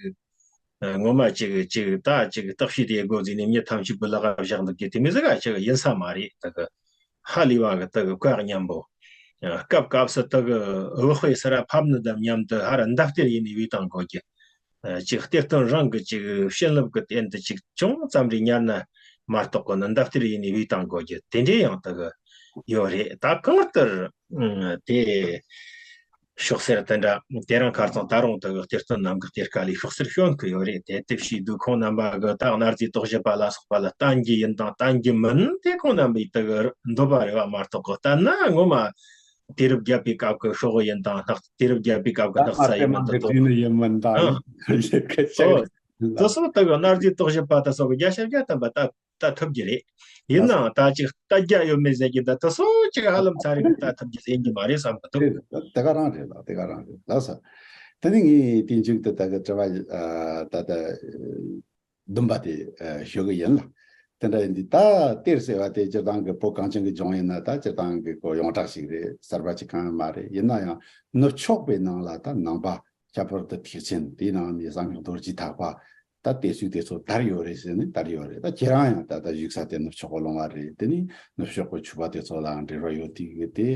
ཨ་ངོ་མ་ཅིག་ཅིག་ད་ཅིག་བརྟག་ཞིབ་དེ་དགོས་ཟིག་ནི་མྱི་ཐམས་ཅད་པུ་ལག་བཞག་འདུག་གི་དེ་མི་ཟིག་ག་ཅིག་ཡིན་ས་མ་རེད། དེ་གི་ཧ་ལས་པ་གི་དེ་གི་བཀའ་མཉམ་པོ། ཨ་སྐབས་སྐབས་སུ་དེ་གི་བུ་དཔེ་སི་ར་ཕབ་ནི་དང་མཉམ་དུ་ཧ་ར་འདབ་གཏེར་ཡིན་ནི་བེད་བཏང་དགོས་ཀྱི། ཨ་ཅིག་གཏེར་སྟོན་རང་གི་ཅིག་བྱིན་རླབས་ཀྱི་རྟེན་དུ་ཅིག་ཅུང་ཙམ་རེ་ཉར་ན་མ་གཏོགས་གོ་ནི་འདབ་གཏེར་ཡིན་ནི་བེད་བཏང་དགོས་ཀྱི་དེ་འདྲའི་ཡང་དེ་གི་ཡོད་རེད། ད་གང་ལྟར་ཨ་དེ་ཤོག་གསེར་དེ་འདྲ་དེ་རིང་ཁ་སང་ད་རུང་དེ་གི་གཏེར་སྟོན་ནམ་གི་གཏེར་ཁ་ལས་ཤོག་གསེར་བྱོན་གི་ཡོད་རེད། དེ་དེ་བྱས་དུས་ཁོང་རྣམ་པ་གི་ད་གནའ་རྫས་རྟོག་ཞིབ་པ་ལ་སོགས་པ་ལ་བསྟན་རྒྱུ་ཡིན་དང་བསྟན་རྒྱུ་མིན་དེ་ཁོང་རྣམ་པའི་དེ་གི་འདོད་པ་རེད་བ་མ་གཏོགས་གི་ལྟར་ན་ངོ་མ། དུས་རབས་བརྒྱད་པའི་སྐབས་ཀྱི་ཤོག་བུ་ཡིན་དང་སྣག་དུས་རབས་བརྒྱད་པའི་སྐབས་ཀྱི་སྣག་ཚ་ཡིན་མིན་དེ་ཚོ། ཨང་། ཨོ། དེ་ཚོ་ད་གི་གནའ་རྫས་རྟོག་ཞིབ་པ་དེ་ཚོ་གི་བརྒྱ་ཆ་བརྒྱ་ཐམ་པ་ལྟ་ལྟ་ཐུབ་ཀྱི་རེད། ཡིན་ནའང་ད་ཅིག་ལྟ་རྒྱ་ཡོད་མེད་ཟེར་གྱི་ད་དེ་ཚོ་ཅིག་ཧ་ལམ་ཚར་རེ་གི་ལྟ་ཐུབ་ཀྱི་ཡིན་གྱི་མ་རེད་བསམ་གི་འདུག་དེ་དེ་ག་རང་རེད་ལགས། དེ་ག་རང་རེད་ལགས་སོ། དེ་ནི་ངས་དེ་མཇུག་ཏུ་ད་གི་དྲི་བ་ཨ་ད་ལྟ། བདུན་པ་དེ་ཨ་ཞུ་གི་ཡིན་ལ། དེ་འདྲ་ཡིན་དུས་ད་གཏེར་ཟེར་བ་དེ་སྤྱིར་བཏང་གི་བོད་གངས་ཅན་གྱི་ལྗོངས་ཡིན་ན་ད་སྤྱིར་བཏང་གི་གོ་ཡོངས་གྲགས་ཤིག་རེད། གསར་པ་ཅིག་གང་ཡང་མ་རེད། ཡིན་ན་ཡང་ནུབ་ཕྱོགས་པའི་ནང་ལ་ད་ནང་པ་ཁྱད་པར་དུ་ཐེག་ཆེན་དེའི་ནང་ནས་གསང་སྔགས་རྡོ་རྗེ་ཐེག་པ་ད་གཏེར་ཆོས་དེ་ཚོ་དར་ཡོད་རེད་ཟེར་ནས་དར་ཡོད་རེད། ད་ཁྱེད་རང་ཡང་ད་ལྟ་བཞུགས་ས་དེ་ནུབ་ཕྱོགས་ཀྱི་ལུང་པ་རེད། དེ་ནི་ནུབ་ཕྱོགས་ཀྱི་ཆོས་པ་དེ་ཚོ་ལའང་འབྲེལ་བ་ཡོད་དུས་གི་དེ་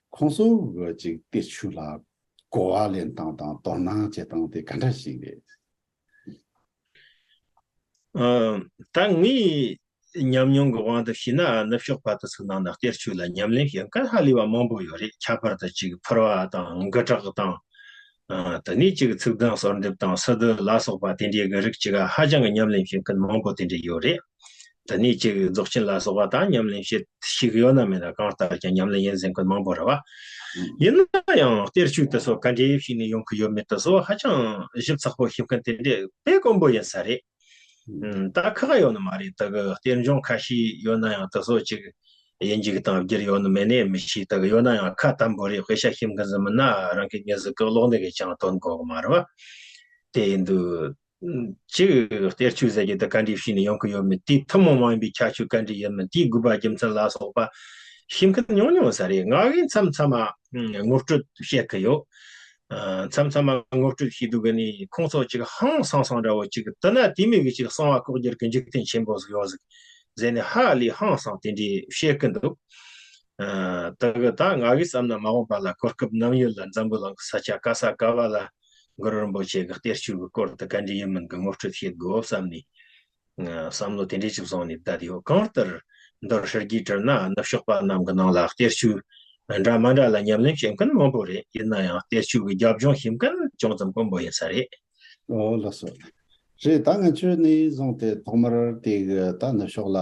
ཁོང་ཚོ་གི་ཅིག་གཏེར་ཆོས་ལ་གོ་བ་ལེན་སྟངས་དང་དོ་སྣང་བྱེད་སྟངས་དེ་ག་འདྲ་ཞིག་རེད། ཨ། ད་ངའི་ཉམས་མྱོང་གི་དབང་དུ་བྱས་ན་ནུབ་ཕྱོགས་པ་དེ་ཚོའི་ནང་ན་གཏེར་ཆོས་ལ་ཉམས་ལེན་བྱེད་མཁན་ཧ་ལས་པ་མང་པོ་ཡོད་རེད། ཁྱད་པར་དུ་ཅིག་ཕུར་པ་དང་མགུ་བྲག་དང་། ཨ། དེ་ནས་ཅིག་ཚིག་སྡུད་གསོལ་འདེབས་དང་སི་ཏུ་ལ་སོགས་པ་དེ་འདྲའི་གི་རིགས་ཅིག་ཧ་ཅང་གི་ཉམས་ལེན་བྱེད་མཁན་མང་པོ་དེ་འདྲ་ཡོད་རེད། དེ་ནས་ཅིག་རྫོགས་ཆེན་ལ་སོགས་པ་དང་ཉམས་ལེན་བྱེད་ཤེས་ཀྱི་ཡོད་ན་མེད་ན་གང་ལྟར་ཀྱང་ཉམས་ལེན་ཡིན་ཟེར་མཁན་མང་པོ་རེད་བ། ཡིན་ན་ཡང་གཏེར་ཆོས་དེ་ཚོ་ག་འདྲའི་བྱས་ནས་ཡོང་གི་ཡོད་མེད་དེ་ཚོ་ཧ་ཅང་ཞིབ་ཚགས་པོ་ཤེས་མཁན་དེ་འདྲ་དཔེ་དཀོན་པོ་ཡིན་ས་རེད། ཨུམ། ད་ཁག་ཡོད་ནི་མ་རེད། དེ་གི་གཏེར་འབྱུང་ཁ་ཤས་ཡོད་ན་ཡང་དེ་ཚོ་ཅིག་དབྱིན་ཇི་གི་སྟེང་བསྒྱུར་ཡོད་ནི་མེད་ནས་མི་ཤེས། དེ་གི་ཡོད་ན་ཡང་ཁ་དམ་པོ་རེད། དཔེ་ཆ་ཤེས་མཁན་ཟིག་མིན་ན་རང་གི་མྱི་ཟིག་གི་ཀློག་ནི་གི་ཅང་དོན་གོ་གི་མ་རེད་བ། དེ་ཡིན་དུས་ཅིག་གཏེར་ཆོས་ཟེར་གྱི་དེ་ག་འདྲའི་བྱས་ནས་ཡོང་གི་ཡོད་མེད། དེའི་ཐུན་མོང་མ་ཡིན་པའི་ཁྱད་ཆོས་ག་འདྲ་ཡོད་མེད། དེའི་དགོས་པ་རྒྱུ་མཚན་ལ་སོགས་པ་ ཤེས་མཁན་ཉུང་ཉུང་ས་རེད། ང་གིས་མཚམས་མཚམས་མ་ངོ་སྤྲོད་བཤད་གི་ཡོད། མཚམས་མཚམས་མ་ངོ་སྤྲོད་བྱེད་དུས་གི་ནི་ཁོང་ཚོ་ཅིག་ཧང་སང་སང་འདྲ་བོ་ཅིག་དེ་ན་དེ་མོ་གི་ཅིག་གསང་བ་ལྐོག་གྱུར་གི་འཇིག་རྟེན་ཆེན་པོ་ཟིག་ཡོད་ཟིག་ཟེར་ནས་ཧ་ལས་ཧང་སང་དེ་འདྲའི་བཤད་གི་འདུག་ཨ། དེ་གི་ད་ང་གིས་བསམ་ན་མ་འོངས་པ་ལ་གོ་སྐབས་ནམ་ཡོད་ལ་འཛམ་བུ་གླིང་གི་ས་ཆ་ག་ས་ག་བ་ལ་གུ་རུ་རིན་པོ་ཆེ་གི་གཏེར་ཆོས་གི་སྐོར་དུ་ག་འདྲ་ཡིན་མིན་གི་ངོ་སྤྲོད་བྱེད་དགོས་བསམ་ནས། ཨ། བསམ་བློ་དེ་འདྲ་ཅིག་བཟུང་ནས་བསྡད་ཡོད། གང་ལྟར་མདོར་ཧྲིལ་གྱིས་དྲིལ་ན་ནུབ་ཕྱོགས་པ་རྣམས་ཀྱི་ནང་ལ་གཏེར་ཆོས་འདྲ་མི་འདྲ་ལ་ཉམས་ལེན་བྱེད་མཁན་མང་པོ་རེད། ཡིན་ན་ཡང་གཏེར་ཆོས་ཀྱི་རྒྱབ་ལྗོངས་ཤེས་མཁན་ཅུང་ཙམ་དཀོན་པོ་ཡིན་ས་རེད། ཨོ་ལགས་སོ། རེད། ད་ང་ཚོ་ནས་བཟུང་སྟེ་ཐོག་མར་དེ་གི་ད་ནུབ་ཕྱོགས་ལ།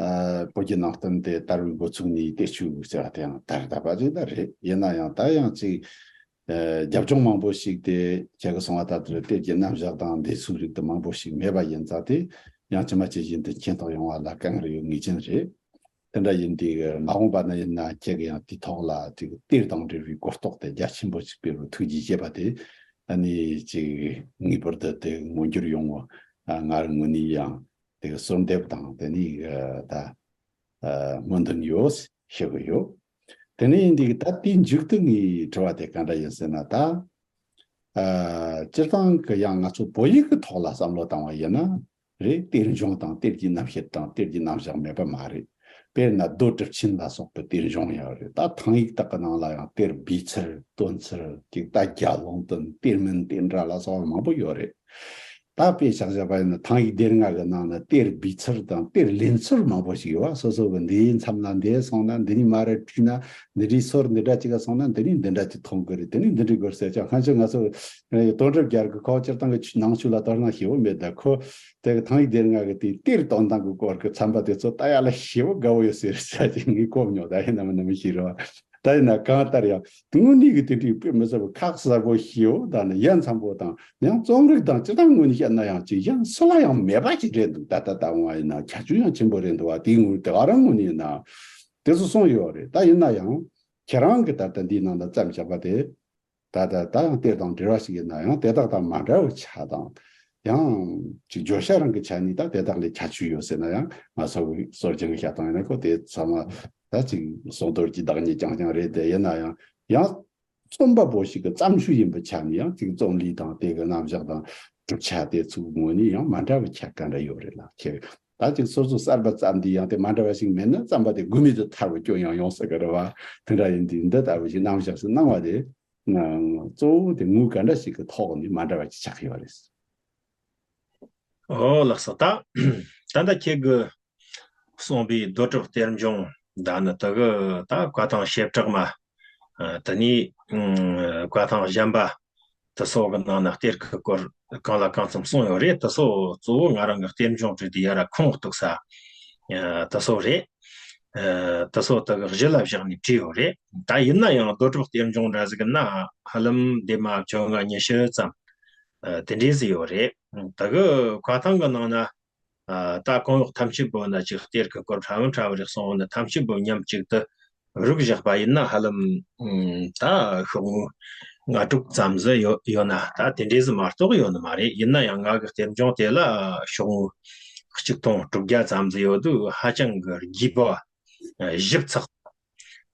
ཨ། བོད་བརྒྱུད་ནང་བསྟན་དེ་དར་བའི་འགོ་ཚུགས་ནས་གཏེར་ཆོས་ཟེར་བ་དེ་ཡང་དར་བསྡད་པ་ཞིག་ད་རེད། ཡིན་ན་ཡང་ད་ཡང་ཅིག་ཨ། རྒྱབ་ལྗོངས་མང་པོ་ཞིག་དེ་ཁྱེད་ཀྱིས་གསུངས་པ་ལྟར་དུ་གཏེར་གྱི་རྣམ་གཞག་དང་འདས་ཚུལ་རིགས་དེ་མང་པོ་ཞིག་མེད་པ་ཡིན་ཙང་དེ་ཡང་ཇི་མ་ཇི་བཞིན་དུ་མཁྱེན་རྟོགས་ཡོང་བ་ལ་དཀའ་ངལ་ཡོད་ངེས་ཅན་རེད། དེ་འདྲ་ཡིན་དུས་མ་འོངས་པ་ན་ཡིན་ན་ཁྱེད་ཀྱིས་ཡང་དེའི་ཐོག་ལ་ཅིག་གཏེར་དང་འབྲེལ་བའི་གོ་རྟོགས་དེ་རྒྱ་ཆེན་པོ་ཞིག་སྤེལ་བར་ཐུགས་རྗེ་བཞེས་པ་དེ་ཨ་ནི་ཅིག་ངེས་པར་དུ་དེ་མངོན་འགྱུར་ཡོང་བ་ང་རང་ངོས་ནས་ཡང་དེ་གསོལ་འདེབས་དང་དེ་ནས་ད་སྨོན་འདུན་ཡོད་ཞུ་གི་ཡོད། དེ་ནས་ཡིན་དུས་ད་དེའི་མཇུག་ཏུ་ངའི་དྲི་བ་དེ་ག་འདྲ་ཡིན་ཟེར་ན་ད། ཨ། སྤྱིར་བཏང་གི་ཡང་ང་ཚོ་བོད་ཡིག་གི་ཐོག་ལ་བསམ་བློ་བཏང་བ་ཡིན་ན། རེད། གཏེར་འབྱུང་དང་གཏེར་གྱི་རྣམ་བཤད་དང་གཏེར་གྱི་རྣམ་གཞག་མེད་པ་མ་རེད། དཔེར་ན་རྡོ་གྲུབ་ཆེན་ལ་སོགས་པའི་གཏེར་འབྱུང་ཡང་རེད། ད་ཐང་ཡིག་དག་གི་ནང་ལ་ཡང་གཏེར་སྦས་ཚུལ་སྟོན་ཚུལ་ཅིག་ད་རྒྱ་ལུང་བསྟན་གཏེར་མིན་གཏེར་འདྲ་ལ་སོགས་པ་མང་པོ་ཡོད་རེད། ད་དཔེ་བཞག་བཞག་པ་ཡིན་ན་ཐང་ཡིག་སྡེ་ལྔ་གི་ནང་ན་གཏེར་སྦས་ཚུལ་དང་གཏེར་ལེན་ཚུལ་མང་པོ་ཞིག་ཡོད་པ། སོ་སོ་གི་འདིའི་མཚམས་ལ་འདི་སོང་ན་འདི་ནས་མར་བྲིས་ན་འདི་འདྲའི་སོར་འདི་འདྲ་ཅིག་ག་སོང་ན་འདི་ནས་འདི་འདྲ་ཅིག་མཐོང་གི་རེད། དེ་ནས་འདི་འདྲའི་སྐོར་ཟེར་ཅིག་ཁ་ཤས་ང་ཚོ་དོན་གྲུབ་རྒྱལ་གྱིས་ཁོ་སྤྱིར་བཏང་གི་ཆོས་ནང་ཆོས་ལ་དོ་སྣང་ཞེ་པོ་མེད། ད་ཁོ་དེ་གི་ཐང་ཡིག་སྡེ་ལྔ་གི་དེའི་གཏེར་བཏོན་སྟངས་ཀྱི་སྐོར་གྱི་ཚན་པ་དེ་ཚོ་ལྟ་ཡག་ལ་ཞེ་པོ་དགའ་བོ་ཡོད་ཟེར་ཟེར་ཅིག་ངས་གོ་མྱོང་། ད་ཡིན་ནམ་མིན་ནམ་ཤེས་རོགས། ད་ཡིན་ན་གང་ལྟར་ཡང་དངོས་གནས་ཀྱི་དེ་འདྲའི་དཔེ་མི་སྲིད་པ་ཁག་གསར་པོ་ཞེ་པོ་དང་ནི་ཡ་མཚན་པོ་དང་ཡང་རྩོམ་རིག་དང་སྤྱིར་བཏང་ངོས་ནས་བཤད་ན་ཡང་ཅིག་ཡང་སུ་ལ་ཡང་མེད་པ་ཅིག་རེད་འདུག་ད་ལྟ་ལྟ་འོང་བ་ཡིན་ན་ཁྱད་ཆོས་ཡང་ཆེན་པོ་རེད་འདུག་བ། དེའི་ངོས་དེ་ག་རང་ངོས་ནས་ཡིན་ན་དེ་ཚོ་གསུངས་ཡོད་རེད། ད་ཡིན་ན་ཡང་ཁྱེད་རང་གི་ད་ལྟ་འདིའི་ནང་ལ་བརྩམས་བཞག་པ་དེ་ད་ལྟ་ད་ཡང་གཏེར་དང་འབྲེལ་བ་ཞིག་ཡིན་ན་ཡང་དེ་དག་དང་མ་འདྲ་བའི་ཆ་དང་། ཡང་ཅིག་བརྗོད་བྱ་རང་གི་ཆ་ནས་ད་དེ་དག་ལས་ཁྱད་ཆོས་ཡོད་ཟེར་ན་ཡང་ང་ཚོ་གི་སྲོལ་རྒྱུན་གྱི་བཤད་སྟངས་ཡིན་ན་ཁོ་དེ་ཚང་མ་ད་ཅིག་སྲོལ་རྒྱུན་གྱི་བདག་ཉིད་རྐྱང་རྐྱང་རེད། དེ་ཡིན་ན་ཡང་ཡང་རྩོམ་པ་པོ་ཞིག་གི་བརྩམས་ཆོས་ཡིན་པའི་ཆ་ནས་ཡང་ཅིག་རྩོམ་ལུས་དང་དེ་གི་རྣམ་གཞག་དང་གྲུབ་ཆ་དེ་ཚོའི་ངོས་ནས་ཡང་མ་འདྲ་བའི་ཁྱད་ག་འདྲ་ཡོད་རེད་ལ། ཁྱེད་ད་ཅིག་སོ་སོ་གསར་པ་བརྩམས་དུས་ཡང་དེ་མ་འདྲ་བ་ཞིག་མེད་ན་བརྩམས་པ་དེ་དགོས་མེད་དུ་ཐལ་བའི་སྐྱོན་ཡང་ཡོང་སྲིད་གི་རེད་བ། དེ་འདྲ་ཡིན་དུས་འདི་ལྟ་བུ་ཞིག་རྣམ་གཞག་ཞིག་གནང་བ་དེ་གཙོ་བོ་དེ་ངོས་ག་འདྲ་ཞིག་གི་ཐོག་ནས་མ་འདྲ་བ་ཅིག་ཆགས་ཡོད་རེད། ཨོ་ལགས་སོ། ད་ད་ལྟ་ཁྱེད་ཀྱིས་གསུངས་པའི་རྡོ་གྲུབ་གཏེར་འབྱུང་ད་ནི་དེ་གི་ད་བཀའ་ཐང་བྱེ་བྲག་མ། ཨ། དེ་ནས་ཨ་བཀའ་ཐང་གཞན་པ་དེ་ཚོ་གི་ནང་ན་གཏེར་གི་སྐོར་གང་ལ་གང་འཚམ་གསུངས་ཡོད་རེད། དེ་ཚོ་གཙོ་བོ་ང་རང་གི་གཏེར་འབྱུང་བྲིས་ཏེ་ཡར་ཁུངས་གཏུགས་ས་ཨ་དེ་ཚོ་རེད། ཨ། དེ་ཚོ་དེ་གི་གཞི་ལ་བཞག་ནས་བྲིས་ཡོད་རེད། ད་ཡིན་ན་ཡང་རྡོ་གྲུབ་གཏེར་འབྱུང་འདྲ་ཟིག་ན་ཧ་ལམ་འདི་མ་བཅོ་ལྔ་ཉི་ཤུ་ཙམ་ཨ་དེ་འདྲས་ཟིག་ཡོད་རེད། དེ་གི་བཀའ་ཐང་གི་ནང་ན། ཨ། ད་གོང་འོག་ཐམས་ཅད་པོ་ན་ཅིག་གཏེར་གྱི་སྐོར་ཕྲ་བ་ཕྲ་བ་རེ་གསུངས་ནི་ཐམས་ཅད་པོ་མཉམ་གཅིག་ཏུ་རུབ་བཞག་པ་ཡིན་ན་ཧ་ལམ་ཨ་ད་ཤོག་ངོས་ལྔ་དྲུག་ཙམ་ཟིག་ཡོད་ཡོད་ན་ད་དེ་འདྲས་ཟིག་མ་གཏོགས་ཡོད་ནི་མ་རེད། ཡིན་ན་ཡང་ང་གི་གཏེར་འབྱུང་དེ་ལ་ཤོག་ངོས་གཅིག་སྟོང་དྲུག་བརྒྱ་ཙམ་ཟིག་ཡོད་དུས་ཧ་ཅང་གི་རྒྱས་པ་ཞིབ་ཚགས།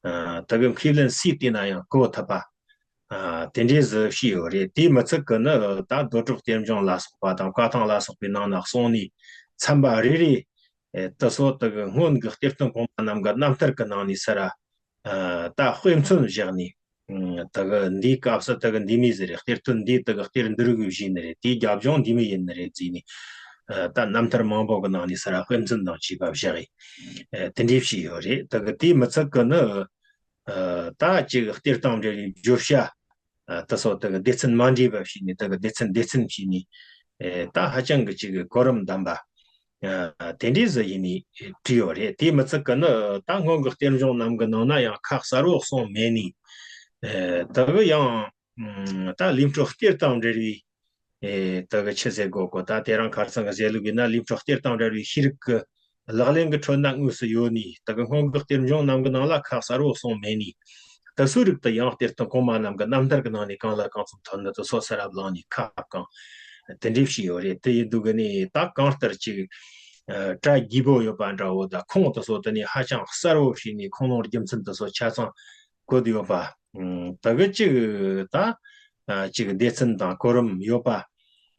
ཨ། དེ་གི་མཁས་བླུན་སུས་བལྟས་ན་ཡང་གོ་ཐུབ་པ། ཨ། དེ་འདྲས་ཟིག་བྱས་ཡོད་རེད། དེས་མི་ཚད་ཀི་ནི་ད་རྡོ་གྲུབ་གཏེར་འབྱུང་ལ་སོགས་པ་དང་བཀའ་ཐང་ལ་སོགས་པའི་ནང་ན་གསུངས་ནས་ཚན་པ་རེ་རེ་ཨེ་དེ་ཚོ་དེ་གི་སྔོན་གྱི་གཏེར་སྟོན་གོང་མ་རྣམས་ཀྱི་རྣམ་ཐར་གྱི་ནང་ནས་ཟེར་ར། ཨ། ད་དཔེ་མཚོན་བཞག་ནས། ཨ། དེ་གི་འདིའི་སྐབས་སུ་དེ་གི་འདི་མོ་ཟིག་རེད། གཏེར་སྟོན་འདིས་དེ་གི་གཏེར་འདི་རིགས་བཞེས་ནི་རེད། དེའི་རྒྱབ་ལྗོངས་འདི་མོ་ཡིན་ནི་རེད་ཟེར་ནས། ཨ། ད་རྣམ་ཐར་མང་པོ་གི་ནང་ནས་ཟེར་ར་དཔེ་མཚོན་དང་བཅས་པ་བཞག་ཡིན། ཨ། དེ་འདྲས་བྱས་ཡོད་རེད། དེ་གི་དེས་མི་ཚད་ཀི་ནི། ཨ། ད་ཅིག་གཏེར་དང་འབྲེལ་བའི་བརྗོད་བྱ། ཨ། དེ་ཚོ་དེ་གི་སྡེ་ཚན་མ་འདྲེས་པ་བྱས་ནས་དེ་གི་སྡེ་ཚན་སྡེ་ཚན་བྱས་ནས། ཨེ། ད་ཧ་ཅང་གི་ཅིག་གི་གོ་རིམ་ལྡན་པ། ཨ། དེ་འདྲས་ཟིག་ཡིན་ནས་བྲིས་ཡོད་རེད། དེས་མི་ཚད་ཀི་ནི་ད་སྔོན་གྱི་གཏེར་འབྱུང་རྣམས་ཀྱི་ནང་ན་ཡང་ཁ་གསལ་བོ་གསུངས་མེད་ནས། ཨེ། དེ་གི་ཡང་ད་ལས་འཕྲོ་གཏེར་དང་འབྲེལ་བའི། ཨེ། དེ་གི་ཆི་ཟེར་དགོས་གོ། ད་དེ་རིང་ཁ་སང་གི་ཟེར་ལུགས་ཡིན་ན་ལས་འཕྲོ་གཏེར་དང་འབྲེལ་བའི་ཤེས་རིག་གི་ལག་ལེན་གྱི་ཁྲོད་ན་དངོས་སུ་ཡོད་ནས་དེ་གི་སྔོན་གྱི་གཏེར་འབྱུང་རྣམས་ཀྱི་ནང་ལ་ཁ་གསལ་བོ་གསུངས་མེད་ནས། དེ་ཚོའི་རིགས་དེ་ཡང་གཏེར་སྟོན་གོང་མ་རྣམས་ཀྱི་རྣམ་ཐར་གྱི་ནང་ནས་གང་ལ་གང་འཚམ་ཐོན་ནི་དེ་ཚོ་ཟེར་ར་བླངས་ནས་ཁ་བསྐངས། དེ་འདྲས་བྱས་ཡོད་རེད། དེ་ཡིན་དུས་གི་ནས་ད་གང་ལྟར་ཅིག་ཨ་གྲ་རྒྱས་པོ་ཡོད་པ་འདྲ་བོ་དང་། ཁུངས་དེ་ཚོ་དེ་ནས་ཧ་ཅང་གསལ་བོ་བྱས་ནས་ཁུངས་ལུང་རྒྱུ་མཚན་དེ་ཚོ་ཆ་ཚང་བཀོད་ཡོད་པ། ཨ་དེ་གི་གཅིག་ད་ཨ་གཅིག་སྡེ་ཚན་དང་གོ་རིམ་ཡོད་པ།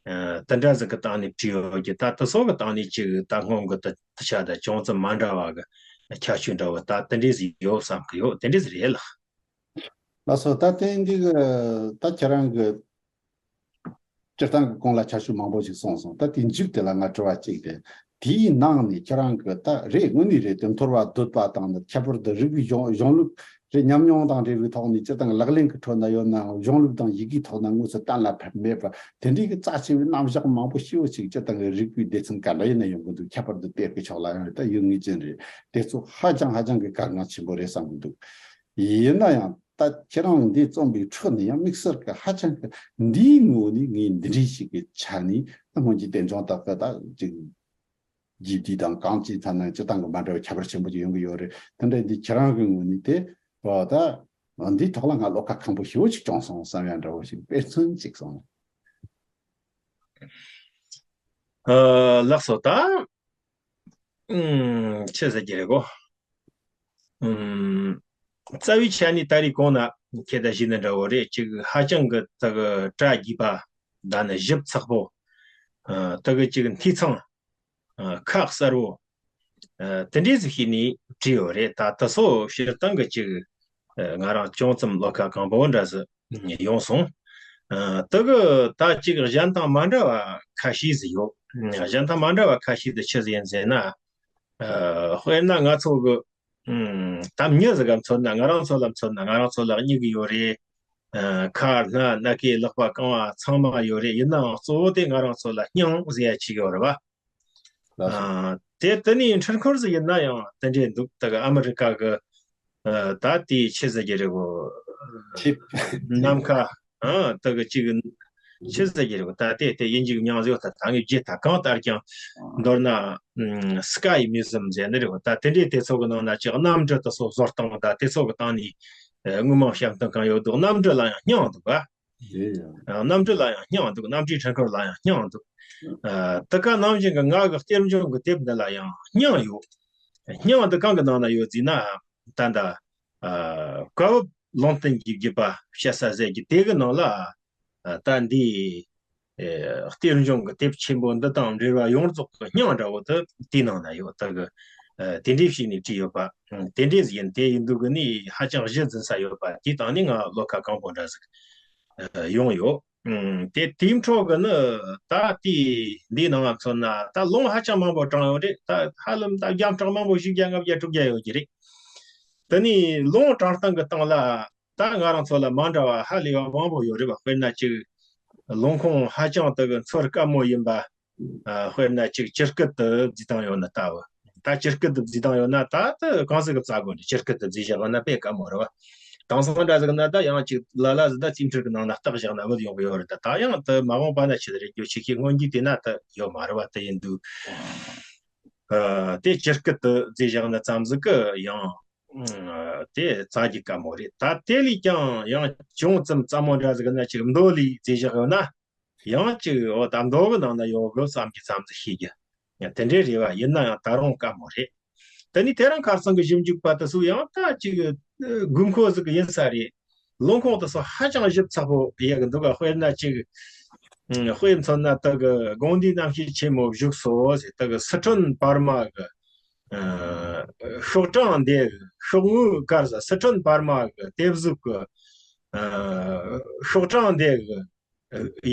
ཨ་དེ་འདྲ་ཟིག་གི་སྟེང་ནས་བྲིས་ཡོད་ཀྱི། ད་དེ་ཚོ་གི་སྟེང་ནས་གཅིག་ད་སྔོན་གི་དེ་དེ་ཆ་དང་ཅུང་ཙམ་མ་འདྲ་བ་གི་ཁྱད་ཆོས་འདྲ་བོ་ད་དེ་འདྲས་ཟིག་ཡོད་བསམ་གི་ཡོད། དེ་འདྲས་རེད་ལགས། ལགས་སོ། ད་དེ་འདི་གི་ད་ཁྱེད་རང་གི་སྤྱིར་བཏང་གི་གོང་ལ་ཁྱད་ཆོས་མང་པོ་ཞིག་གསུངས་སོང་། ད་དེ་མཇུག་དེ་ལ་ང་དྲི་བ་གཅིག་དེ། དེའི་ནང་ནས་ཁྱེད་རང་གི་ད་རེད། དངོས་གནས་རེད། དེ་འཐོར་བ་འདོད་པ་དང་ནི་ཁྱད་པར་དུ་རིག་པའི་གཞུང་གཞུང་ལུགས་རེད། ཉམས་མྱོང་དང་འབྲེལ་བའི་ཐོག་ནས་སྤྱིར་བཏང་གི་ལག་ལེན་གྱི་ཁྲོད་ན་ཡོད་ནའང་གཞུང་ལུགས་དང་ཡི་གེའི་ཐོག་ན་དངོས་སུ་གཏན་ལ་ཕེབས་མེད་པ། དེ་འདྲའི་གི་རྩ་ཆེ་བའི་རྣམ་གཞག་མང་པོ་ཞེ་པོ་ཅིག་སྤྱིར་བཏང་གི་རིག་པའི་སྡེ་ཚན་ག་འདྲ་ཡིན་ན་ཡོང་གི་འདུག་ཁྱད་པར་དུ་གཏེར་གྱི་ཕྱོགས་ལ་ཡང་རེད། ད་ཡུལ་ངེས་ཅན་རེད། དེ་ཚོ་ཧ་ཅང་ཧ་ཅང་གི་གལ་འགངས་ཆེན་པོ་རེད་བསམ་གི་འདུག་ཡིན་ན་ཡང་ད་ཁྱེད་རང་འདི་རྩོམ་པའི་ཁྲོད་ནས་ཡང་དམིགས་བསལ་གྱི་ཧ་ཅང་གི་འདིའི་ངོས་ནས་ངས་འདི་འདྲའི་ཞིག་གི་ཆ་ནས་ད་སྔོན་གྱི་རྟེན་འབྱུང་དག་གི་ད་ཅིག་རྒྱས་བསྡུས་དང་གང་ཅིའི་ཐད་ན་སྤྱིར་བཏང་གི་མ་འདྲ་བའི་ཁྱད་པར་ཆེན་པོ་ཅིག་ཡོང་གི་ཡོད་རེད། དེ་འདྲ་འདི་ཁྱེད་རང་གི་ངོས་ནས་དེ་འོ་ད་འདིའི་ཐོག་ལ་ང་བློ་ཁ་ཁང་པོ་ཞེ་པོ་ཅིག་བྱུང་སོང་བསམ་ཡ་འདྲ་བོ་ཞིག་དཔེ་མཚོན་ཅིག་སོང་། ཨ་ལགས་སོ། ད་ཨུམ་ཆི་ཟེར་གྱི་རེད་གོ། ཨུམ། རྩ་བའི་ཆ་ནས་ད་རེས་གོང་ན་ཁྱེད་ད་བཞིན་ན་འདྲ་བོ་རེད། ཅིག་ཧ་ཅང་གི་ད་གི་གྲ་རྒྱས་པ། ད་ནི་ཞིབ་ཚགས་པོ། ཨ་ད་གི་ཅིག་འཐུས་ཚང་། ཨ་ཁ་གསལ་བོ། ཨ་དེ་འདྲས་ཟིག་བྱས་ནས་བྲིས་ཡོད་རེད། ད་དེ་ཚོ་སྤྱིར་བཏང་གི་ཅིག་ཨ་ང་རང་ཅུང་ཙམ་བློ་ཁ་གང་པོ་འདྲ་ཟིག་ཡོང་སོང་། ཨ་དེ་གི་ད་ཅིག་གཞན་དང་མ་འདྲ་བ་ཁ་ཤས་ཟིག་ཡོད། གཞན་དང་མ་འདྲ་བ་ཁ་ཤས་དེ་ཆི་ཟིག་ཡིན་ཟེར་ན། ཨ་དཔེར་ན་ང་ཚོ་གི་ཨུམ་ད་མྱི་ཟིག་ག་མཚོན་ན། ང་རང་ཚོ་ལ་མཚོན་ན། ང་རང་ཚོ་ལ་མྱིག་ཡོད་རེད། ཨ་ཁ་སྣ་སྣ་སྐེ་ལག་པ་རྐང་བ་ཚང་མ་ཡོད་རེད། ཡིན་ནའང་གཙོ་བོ་དེ་ང་རང་ཚོ་ལ་སྙིང་ཟེར་ཡ་ཅིག་ཡོད་རེད་བ། ལགས་སོ། ཨ་དེ་དེ་ནས་འཕྲུལ་འཁོར་ཟིག་ཡིན་ན་ཡང་དེ་འདྲས་འདུག་ད་གི་ཨ་མི་རི་ཀ་གི་ཨ་ད་དེའི་ཆི་ཟེར་གྱི་རེད་གོ། ཆིབ། ནམ་མཁའ། ཨ་ད་གི་ཅིག་ཆི་ཟེར་གྱི་རེད་གོ། ད་དེ་དེ་ཡིན་གཅིག་མིན་གཅིག་ཡོད། ད་ད་ངས་བརྗེད་ད། གང་ལྟར་ཀྱང་མདོར་ན་ཨུམ་སྐའི་མིའུ་ཟི་ཡམ་ཟེར་ནི་རེད་གོ། ད་དེ་འདྲས་དེ་ཚོ་གི་ནང་ན་ཅིག་གནམ་གྲུ་དེ་ཚོ་བཟོ་སྟངས་ད་དེ་ཚོ་གི་སྟེང་ནས་ཨ་དངོས་མང་བཤམས་སྟངས་གང་ཡོད་འདུག་གནམ་གྲུ་ལ་ཡང་སྙིང་འདུག་ག། རེད་ཡ། ཨ་གནམ་གྲུ་ལ་ཡང་སྙིང་འདུག་གནམ་གྲུའི་འཕྲུལ་འཁོར་ལ་ཡང་སྙིང་འདུག་ཨ་དེ་ག་ནང་བཞིན་གི་ང་གི་གཏེར་འབྱུང་གི་དེབ་འདི་ལ་ཡང་སྙིང་ཡོད། སྙིང་འདི་གང་གི་ནང་ན་ཡོད་ཟེར་ན། ད་ལྟ་ཨ་བཀའ་བབས་ལུང་བསྟན་གྱི་བརྒྱུད་པ་བཤད་ས་ཟེར་གྱི་དེ་གི་ནང་ལ། ཨ་ད་འདི་ཨ་གཏེར་འབྱུང་གི་དེབ་ཆེན་པོ་འདི་དང་འབྲེལ་བ་ཡོངས་རྫོགས་ཀྱི་སྙིང་འདྲ་བོ་དེ་དེའི་ནང་ན་ཡོད། ད་གི་ཨ་དེ་འདྲས་བྱས་ནས་བྲིས་ཡོད་པ། ཨ་དེ་འདྲས་ཡིན། དེ་ཡིན་དུས་གི་ནི་ཧ་ཅང་གཞི་འཛིན་ས་ཡོད་པ། དེའི་སྟེང་ནས་ང་བློ་ཁ་གང་པོ་འདྲ་ཟིག་ཨ་ཡོང་ཡོད། ཨ་དེ་དེའི་འཕྲོ་གི་ནི་ད་དེ་འདིའི་ནང་ང་མཚོན་ན་ད་ལུང་ཧ་ཅང་མང་པོ་དྲངས་ཡོད་རེད། ད་ཧ་ལམ་ད་བརྒྱ་ཕྲག་མང་པོ་བཞི་བརྒྱ་ལྔ་བརྒྱ་དྲུག་བརྒྱ་ཡོད་ཀྱི་རེད། དེ་ནས་ལུང་དྲངས་སྟངས་ཀྱི་སྟེང་ལ་ད་ང་རང་ཚོ་ལ་མ་འདྲ་བ་ཧ་ལས་པ་མང་པོ་ཡོད་རེད་བ། དཔེར་ན་ཅིག་ལུང་ཁུངས་ཧ་ཅང་དེ་གི་འཚོལ་དཀའ་མོ་ཡིན་པ། ཨ་དཔེར་ན་ཅིག་ཇི་སྐད་དུ་བརྫིས་བཏང་ཡོད་ན་ལྟ་བུ། ད་ཇི་སྐད་དུ་བརྫིས་བཏང་ཡོད་ན་ད་དེ་གང་ཟིག་གི་རྩ་དགོས་ནི། ཇི་སྐད་དུ་བརྫིས་བཞག་ཡོད་ན་དཔེ་དཀའ་མོ་རེད་བ། དེང་སང་འདྲ་ཟིག་ན་ད་ཡང་ཅིག་ལ་ལ་ཟིག་ད་རྩིས་འཕྲུལ་གྱི་ནང་ན་བཏགས་བཞག་ན་བུད་ཡོང་གི་ཡོད་རེད། ད་ད་ཡང་དེ་མ་འོངས་པ་ན་ཆི་ཟིག་རེད་རྒྱུ་ཆེ་ཤོས་སྔོན་གྱི་དེ་ན་དེ་ཡོད་མ་རེད་བ། དེ་ཡིན་དུས་ཨ་དེ་ཇི་སྐད་དུ་བརྫིས་བཞག་ན་ཙམ་ཟིག་གི་ཡང་ཨ་དེ་རྩ་རྒྱུ་དཀའ་མོ་རེད། ད་དེ་ལས་ཀྱང་ཡང་ཅུང་ཙམ་སླ་མོ་འདྲ་ཟིག་ན་ཅིག་མདོ་ལས་བརྫིས་བཞག་ཡོད་ན། ཡང་ཅིག་འོ་ད་མདོ་གི་ནང་ན་ཡོད་གི་བསམ་གྱི་ཙམ་ཟིག་ཤེས་རྒྱུ། ཡང་དེ་འདྲའི་རེད་བ། ཡིན་ན་ཡང་ད་རུང་དཀའ་མོ་རེད། དེ་ནས་དེ་རིང་ཁ་སང་གི་ཞིབ་འཇུག་པ་དེ་ཚོ་ཡང་ད་ཅིག་དགོས་མཁོ་ཟིག་ཡིན་ས་རེད། ལུང་ཁུངས་དེ་ཚོ་ཧ་ཅང་ཞིབ་ཚགས་པོ་ཡོད་གི་འདུག་ག། དཔེར་ན་ཅིག་ཨ་དཔེ་མཚོན་ན་དེ་གི་དགོན་སྡེའི་རྣམ་ཤེས་ཆེན་མོ་བཞུགས་སོ་ཟེར། དེ་གི་སི་ཁྲོན་བར་མ་གི་ཨ་ཤོག་གྲངས་འདི་གི་ཤོག་ངོས་དཀར་ས་སི་ཁྲོན་བར་མ་གི་དེབ་གཟུགས་གི་ཨ་ཤོག་གྲངས་འདི་གི་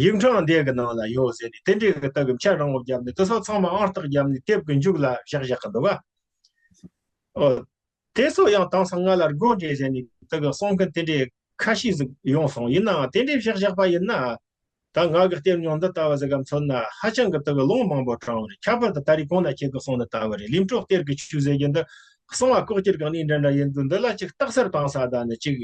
ཡིག་ཕྲེང་འདི་གི་ནང་ལ་ཡོད་ཟེར་ནས་དེ་འདྲའི་གི་དེ་གི་མཆན་རིང་བོ་བརྒྱབ་ནས་དེ་ཚོ་ཚང་མ་ཨང་རྟགས་བརྒྱབ་ནས་དེབ་གི་མཇུག་ལ་བཞག་བཞག་གི་འདུག་ག། ཨོ། དེ་ཚོ་ཡང་དེང་སང་ང་ལ་དགོས་འདྲེ་ཟེར་ནས་དེ་གི་གསུང་མཁན་དེ་འདྲའི་ཁ་ཤས་ཟིག་ཡོང་སོང་། ཡིན་ནའང་དེ་འདྲའི་བཞག་བཞག་པ་ཡིན་ན། ད་ང་གི་གཏེར་རྙིང་འདི་ལྟ་བུ་ཟིག་ག་མཚོན་ན་ཧ་ཅང་གི་དེ་གི་ལུང་མང་པོ་དྲངས་རེད། ཁྱད་པར་དུ་ད་རེས་གོང་ན་ཁྱེད་ཀྱི་གསུང་ནི་ལྟ་བུ་རེད། ལས་འཕྲོ་གཏེར་གྱི་ཆོས་ཟེར་རྒྱུ་འདི་གསང་བ་ལྐོག་གྱུར་གི་གནས་འདྲ་འདྲ་ཡིན་དུས་འདི་ལ་ཅིག་རྟགས་གསལ་བཏང་ས་ད་ནི་ཅིག་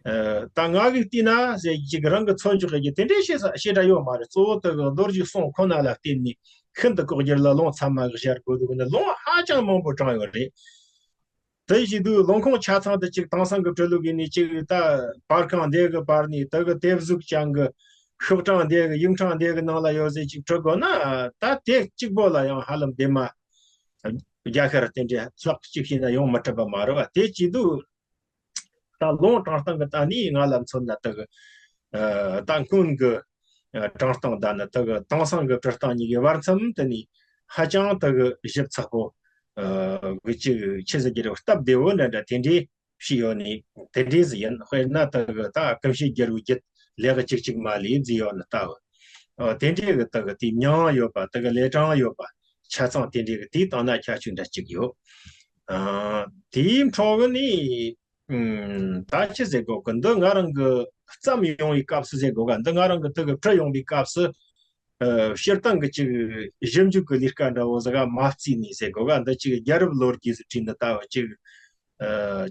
ཨ་ད་ང་གིས་བལྟས་ན་ཟེར་ཅིག་རང་གི་ཚོད་འཇོག་གི་དེ་འདྲའི་བཤད་ས་བཤད་གྲྭ་ཡོད་མ་རེད། གཙོ་བོ་དེ་གི་མདོ་སྒྱུ་གསུང་ཁོ་ན་ལ་བརྟེན་ནས་ཤིན་ཏུ་ལྐོག་གྱུར་ལ་ལུང་ཚད་མ་གི་བཤད་དགོས་འདུག་ནི་ལུང་ཧ་ཅང་མང་པོ་དྲངས་ཡོད་རེད། དེ་བྱེད་དུས་ལུང་ཁུངས་ཆ་ཚང་དེ་ཅིག་དེང་སང་གི་འཕྲུལ་ལུགས་ཡིན་ནི་ཅིག་ད་པར་ཁང་འདི་གི་པར་ནས་དེ་གི་དེབ་གཟུགས་ཅན་གི་ཤོག་གྲངས་འདི་གི་ཡིག་ཕྲེང་འདི་གི་ནང་ལ་ཡོད་ཟེར་ཅིག་འབྲི་དགོས་ན་ད་དེ་གཅིག་པོ་ལ་ཡང་ཧ་ལམ་བདེ་མ། རྒྱ་ཤར་རྟེན་འབྲེལ་ལྷག་གཅིག་བྱས་ན་ཡོང་མི་ཐུབ་པ་མ་རེད་བ། དེ་བྱེད་དུས་ད་ལུང་དྲང་སྟེང་གི་ད་ནི་ང་ལ་མཚོན་ན་དག་ད་སྔོན་གི་དྲང་སྟེང་ད་ནི་དག་དེང་སང་གི་བྲི་སྟངས་གཉིས་ཀྱི་བར་མཚམས་དེ་ནི་ཧ་ཅང་དག་ཞིབ་ཚགས་པོ་གི་ཅིག་ཆི་ཟེར་གྱི་རེད། སྟབས་བདེ་བོ་འདྲ་འདྲ་དེ་འདྲའི་བྱས་ཡོད་ནི་དེ་འདྲས་ཟིག་ཡིན། དཔེར་ན་དག་ད་ཀུན་ཤེས་རྒྱལ་བོའི་རྒྱུད་ལེའུ་གཅིག་གཅིག་མ་ལས་བརྩིས་ཡོད་ནི་ལྟ་བུ། དེ་འདྲས་གི་དག་དེའི་མྱིང་ཡོད་པ་དག་ལས་གྲངས་ཡོད་པ་ཆ་ཚང་དེ་འདྲས་གི་དེའི་སྟེང་ན་ཁྱད་ཆོས་འདྲ་གཅིག་ཡོད། ཨ། དེའི་འཕྲོ་གི་ནི། ཨུམ། ད་ཅི་ཟེར་དགོས་གི། འདི་ང་རང་གི་བརྩམས་ཡོང་བའི་སྐབས་སུ་ཟེར་དགོས་ག། འདི་ང་རང་གི་དེ་གི་བྲི་ཡོང་བའི་སྐབས་སུ། ཨ། སྤྱིར་བཏང་གི་ཅིག་ཞིབ་འཇུག་གི་ལས་ཀ་འདྲ་བོ་ཟིག་ག་མ་བརྩིས་ནས་ཟེར་དགོས་ག། འདི་ཅིག་རྒྱལ་རབས་ལོ་རྒྱུས་སུ་བྲིས་འདི་ལྟ་བུ་ཅིག་ཨ།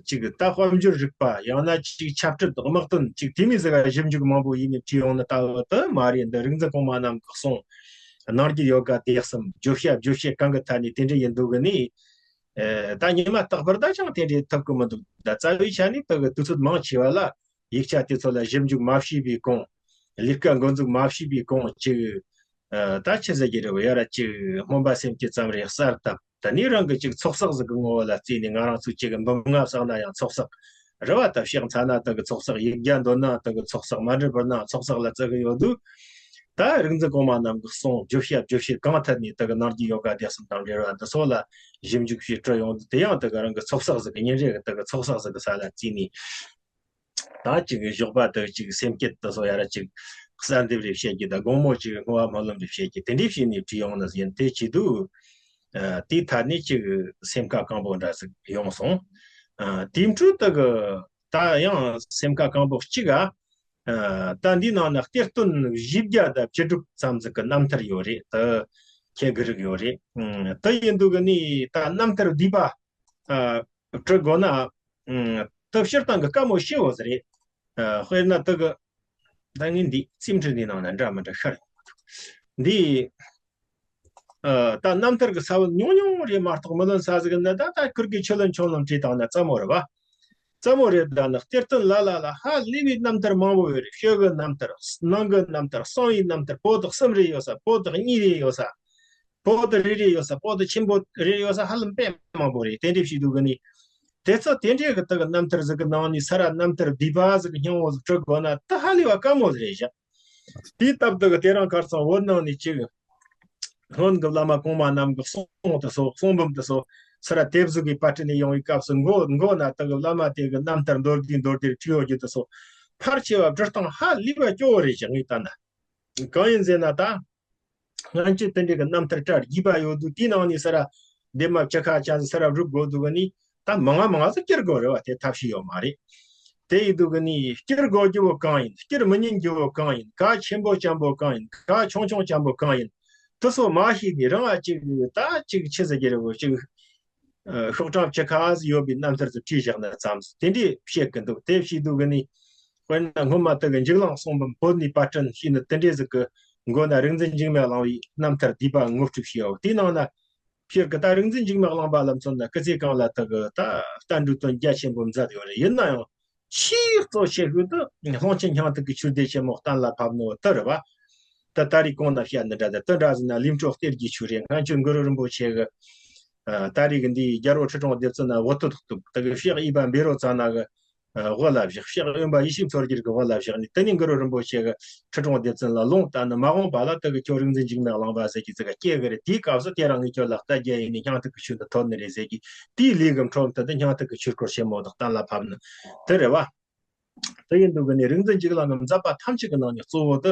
ཅིག་ད་དཔལ་འབྱོར་རིག་པ་ཡང་ན་ཅིག་ཆབ་སྲིད་དམག་དོན་ཅིག་དེ་མོ་ཟིག་ག་ཞིབ་འཇུག་མང་པོ་ཡིན་ནས་བྲིས་ཡོང་ནི་ལྟ་བུ་དེ་མ་རེད། འདི་རིག་འཛིན་གོང་མ་རྣམས་ཀྱི་གསུང་། ནང་རྒྱུད་ཡོ་ག་སྡེ་གསུམ། བརྗོད་བྱ་རྗོད་བྱེད་གང་གི་ཐད་ནས་དེ་འདྲ་ཡིན་འདུག་གི་ནི། ཨེ། ད་ཉི་མ་རྟག་པར་ད་ཅང་དེ་འདྲའི་ཐུབ་ཀི་མི་འདུག། ད་རྩ་བའི་ཆ་ནས་དེ་གི་དུས་ཚོད་མང་ཆེ་བ་ལ་ཡིག་ཆ་དེ་ཚོ་ལ་ཞིབ་འཇུག་མ་བྱས་པའི་གོང་། ལས་ཀ་འགོ་འཛུགས་མ་བྱས་པའི་གོང་ཅིག། ཨེ། ད་ཆི་ཟེར་གྱི་རེད་བ། ཡ་ར་ཅིག་སྨོན་པ་སེམས་བསྐྱེད་ཙམ་རེ་གསར་བཏབ། ད་ནི་རང་གི་ཅིག་ཚོགས་བསགས་ཟིག་གི་ངོ་བོ་ལ་བརྩིས་ནས་ང་རང་ཚོས་ཅིག་འབུམ་ལྔ་བསགས་ན་ཡང་ཚོགས་བསགས་རེད་བ། ད་ཕྱག་འཚལ་ན་དེ་གི་ཚོགས་བསགས། ཡིག་བརྒྱ་འདོན་ན་དེ་གི་ཚོགས་བསགས། མཎྜལ་ཕུལ་ན་ཚོགས་བསགས་ལ་བརྩི་གི་ཡོད་དུས། ད་རིག་འཛིན་གོང་མ་རྣམས་ཀྱི་གསུང་བརྗོད་བྱ་རྗོད་བྱེད་གང་ཐད་ནས་དེ་གི་ནང་རྒྱུད་ཡོ་ག་སྡེ་གསུམ་དང་འབྲེལ་བ་འདི་ཚོ་ལ་ཞིབ་འཇུག་བྱས་བྲིས་ཡོང་དུས། དེ་ཡང་དེ་གི་རང་གི་ཚོགས་བསགས་ཟིག་གི་ཉིན་རེ་གི་དེ་གི་ཚོགས་བསགས་ཟིག་གི་ས་ལ་བརྩིས་ནས། ད་ཅིག་ཞོགས་པ་དེ་ཅིག་སེམས་བསྐྱེད་དེ་ཚོ་ཡ་ར་ཅིག་གསལ་འདེབས་རེ་བྱེད་ཀྱི། ད་དགོང་མོ་ཅིག་བསྔོ་བ་སྨོན་ལམ་རེ་བྱེད་ཀྱི། དེ་འདྲས་བྱས་ནས་བྲིས་ཡོང་ནི་ཡིན། དེ་བྱེད་དུས། ཨ། དེའི་ཐད་ནས་ཅིག་སེམས་ཁ་སྐམ་པོ་འདྲ་ཟིག་ཡོང་སོང་། ཨ། དེའི་འཕྲོ་དེ་གི་ད་ཡང་སེམས་ཁ་སྐམ་པོ་གཅིག་ག། ཨ། ད་འདིའི་ནང་ན་གཏེར་སྟོན་བཞི་བརྒྱ་དང་བཅུ་དྲུག་ཙམ་ཟིག་གི་རྣམ་ཐར་ཡོད་རེད། དེ་ཁྱེད་གི་རིག་ཡོད་རེད། ཨ། དེ་ཡིན་དུས་གི་ནི་ད་རྣམ་ཐར་བསྡུས་པ། ཨ། བྲི་དགོས་ན། ཨ། དེ་སྤྱིར་བཏང་གི་དཀའ་མོ་ཞེ་བོ་ཟིག་རེད། ཨ། དཔེར་ན་དེ་གི་ད་ངས་འདི་རྩིས་འཕྲུལ་འདི་ནང་ན་འདྲ་མི་འདྲ་ཤར་ཡོང་གི་འདུག། འདི། ཨ། ད་རྣམ་ཐར་གི་ས་བོན་ཉུང་ཉུང་རེད་མ་གཏོགས་མི་ལོན་ས་ཟིག་ན། ད་ད་ཁུར་གི་ཆུ་ལོན་ཆུང་ལོན་བྲིས་བཏང་ན་རྩ་མོ་རེད་བ། རྩ་མོ་རེད། ད་ནི་གཏེར་སྟོན་ལ་ལ་ལ་ཧ་ལས་པའི་རྣམ་ཐར་མང་པོ་ཡོད་རེད། ཕྱི་གི་རྣམ་ཐར། ནང་གི་རྣམ་ཐར། གསང་བའི་རྣམ་ཐར། པོ་ཏི་གསུམ་རེ་ཡོད་ས། པོ་ཏི་གཉིས་རེ་ཡོད་ས། པོ་ཏི་རེ་རེ་ཡོད་ས། པོ་ཏི་ཆེན་པོ་རེ་རེ་ཡོད་ས། ཧ་ལམ་དཔེ་མང་པོ་རེད། དེ་འདྲས་བྱེད་དུས་གི་ནི། དེ་ཚོ་དེ་འདྲས་གི་དག་གི་རྣམ་ཐར་ཟིག་གི་ནང་ནས་ས་ར་རྣམ་ཐར་བསྡུས་པ་ཟིག་གི་སྙིང་བོ་ཟིག་བྲི་དགོས་ན་ད་ཧ་ལས་པ་དཀའ་མོ་ཟིག་རེད་བཞག། དེའི་སྟབས་དེ་གི་དེ་རིང་ཁ་སང་བོད་ནང་ནས་ཅིག་སྔོན་གྱི་བླ་མ་གོང་མ་རྣམས་ཀྱི་གསུང་དེ་ཚོ། གསུང་འབུམ་དེ་ཚོ་ས་ར་དེབ་གཟུགས་ཀྱི་པར་སྐྲུན་ནས་ཡོང་བའི་སྐབས་སུ་མགོ་མགོ་ན་དེ་གི་བླ་མ་དེ་གི་རྣམ་ཐར་མདོར་བསྡུས་མདོར་བསྡུས་བྲིས་ཡོད་རྒྱུ་དེ་ཚོ་ཕལ་ཆེ་བ་འབྲི་སྟངས་ཧ་ལས་པ་སྐྱོ་བོ་རེད་བཞག། ངས་ལྟ་ན། གང་ཡིན་ཟེར་ན་ད། སྔོན་ཆད་དེ་འདྲའི་གི་རྣམ་ཐར་གྲ་རྒྱས་པ་ཡོད་དུས། དེའི་ནང་ནས་ས་ར་ལྡེབ་མ་བཅུ་ཁ་ཅན་ཟིག་ས་ར་སྒྲུབ་དགོས་དུས་གི་ནི། ད་མང་ང་མང་ང་ཟིག་བསྐྱུར་དགོས་རེད་བ། དེ་ཐབས་ཤེས་ཡོད་མ་རེད། དེ་ཡིན་དུས་གི་ནི་བསྐྱུར་དགོས་རྒྱུ་བོ་གང་ཡིན། བསྐྱུར་མི་ཉན་རྒྱུ་བོ་གང་ཡིན། ག་ཆེན་པོ་ཅན་པོ་གང་ཡིན། ག་ཆུང་ཆུང་ཅན་པོ་གང་ཡིན། དེ་ཚོ་མ་ཤེས་ནས་རང་ཨ་ཅིག་ད་ཅིག་ཆི་ཟེར་གྱི་རེད་བོ། ཅིག་ཨ། ཤོག་གྲངས་བཅུ་ཁ་ཟིག་ཡོད་པའི་རྣམ་ཐར་ཚོ་བྲིས་བཞག་ན་ཙམ་དེ་འདྲས་བཤད་གི་འདུག། དེ་བྱེད་དུས་གི་ནི། དཔེར་ན་སྔོན་མ་དེ་གི་འཇིགས་གླིང་གསུང་འབུམ་བོད་ནས་པར་སྐྲུན་བྱས་ནི་དེ་འདྲས་ཟིག་གི་མགོ་ན་རིག་འཛིན་འཇིགས་མེད་གླིང་པའི་རྣམ་ཐར་བསྡུས་པ་ངོ་སྤྲོད་བྱས་ཡོད། དེའི་ནང་ན་སྤྱིར་གི་ད་རིག་འཛིན་འཇིགས་མེད་གླིང་པ་ལ་མཚོན་ན་སྐུ་ཚེ་གང་ལ་དེ་གི་ད་བསྟན་འགྲོའི་དོན་རྒྱ་ཆེན་པོ་མཛད་ཡོད་རེད། ཡིན་ན་ཡང་། ཆེས་གཙོ་ཆེ་ཤོས་དེ་ཀློང་ཆེན་སྙིང་ཐིག་གི་ཆོས་སྡེ་ཆེན་མོ་གཏན་ལ་ཕབ་ནོ་དེ་རེད་བ། ད་ད་རེས་གོང་ན་བཤད་ནི་འདྲ། ད་དེ་འདྲ་ཟིག་ན་ལས་འཕྲོ་གཏེར་གྱི་ཆོས་རེད། སྔོན་ཆད་གུ་རུ་རིན་པོ་ཆེ་གི། ཨ། ད་རེས་གི་འདི་རྒྱལ་པོ་ཁྲི་སྲོང་ལྡེ་བཙན་ན་འུ་ཐུག་ཐུག་དེ་གི་ཕྱག་གཡས་པ་བཻ་རོ་ཙ་ན་གི། ཨ། དབུ་ལ་བཞག། ཕྱག་གཡོན་པ་ཡེ་ཤེས་མཚོ་རྒྱལ་གི་དབུ་ལ་བཞག་ནས། དེ་ནས་གུ་རུ་རིན་པོ་ཆེ་གི་ཁྲི་སྲོང་ལྡེ་བཙན་ལ་ལུང་བསྟན་ནི། མ་འོངས་པ་ལ་དེ་གི་ཁྱོད་རིག་འཛིན་འཇིགས་མེད་གླིང་པ་ཟེར་གྱི་ཟིག་ག་སྐྱེ་གི་རེད། དེའི་སྐབས་སུ་དེ་རིང་ངས་ཁྱོད་ལ་བསྟན་རྒྱུ་ཡིན་ནི། སྙིང་ཐིག་གི་ཆོས་འདི་ཐོབ་ནི་རེད་ཟེར་གྱི། དེའི་ལས་གི་འཕྲོ་མཐུད་དེ་སྙིང་ཐིག་གི་ཆོས་སྐོར་ཆེན་མོ་དེ་གཏན་ལ་ཕབ་ནི་དེ་རེད་བ། དེ་ཡིན་དུས་གི་ནི་རིག་འཛིན་འཇིགས་གླིང་གི་མཛད་པ་ཐམས་ཅད་ཀྱི་ནང་ནས་གཙོ་བོ་དེ།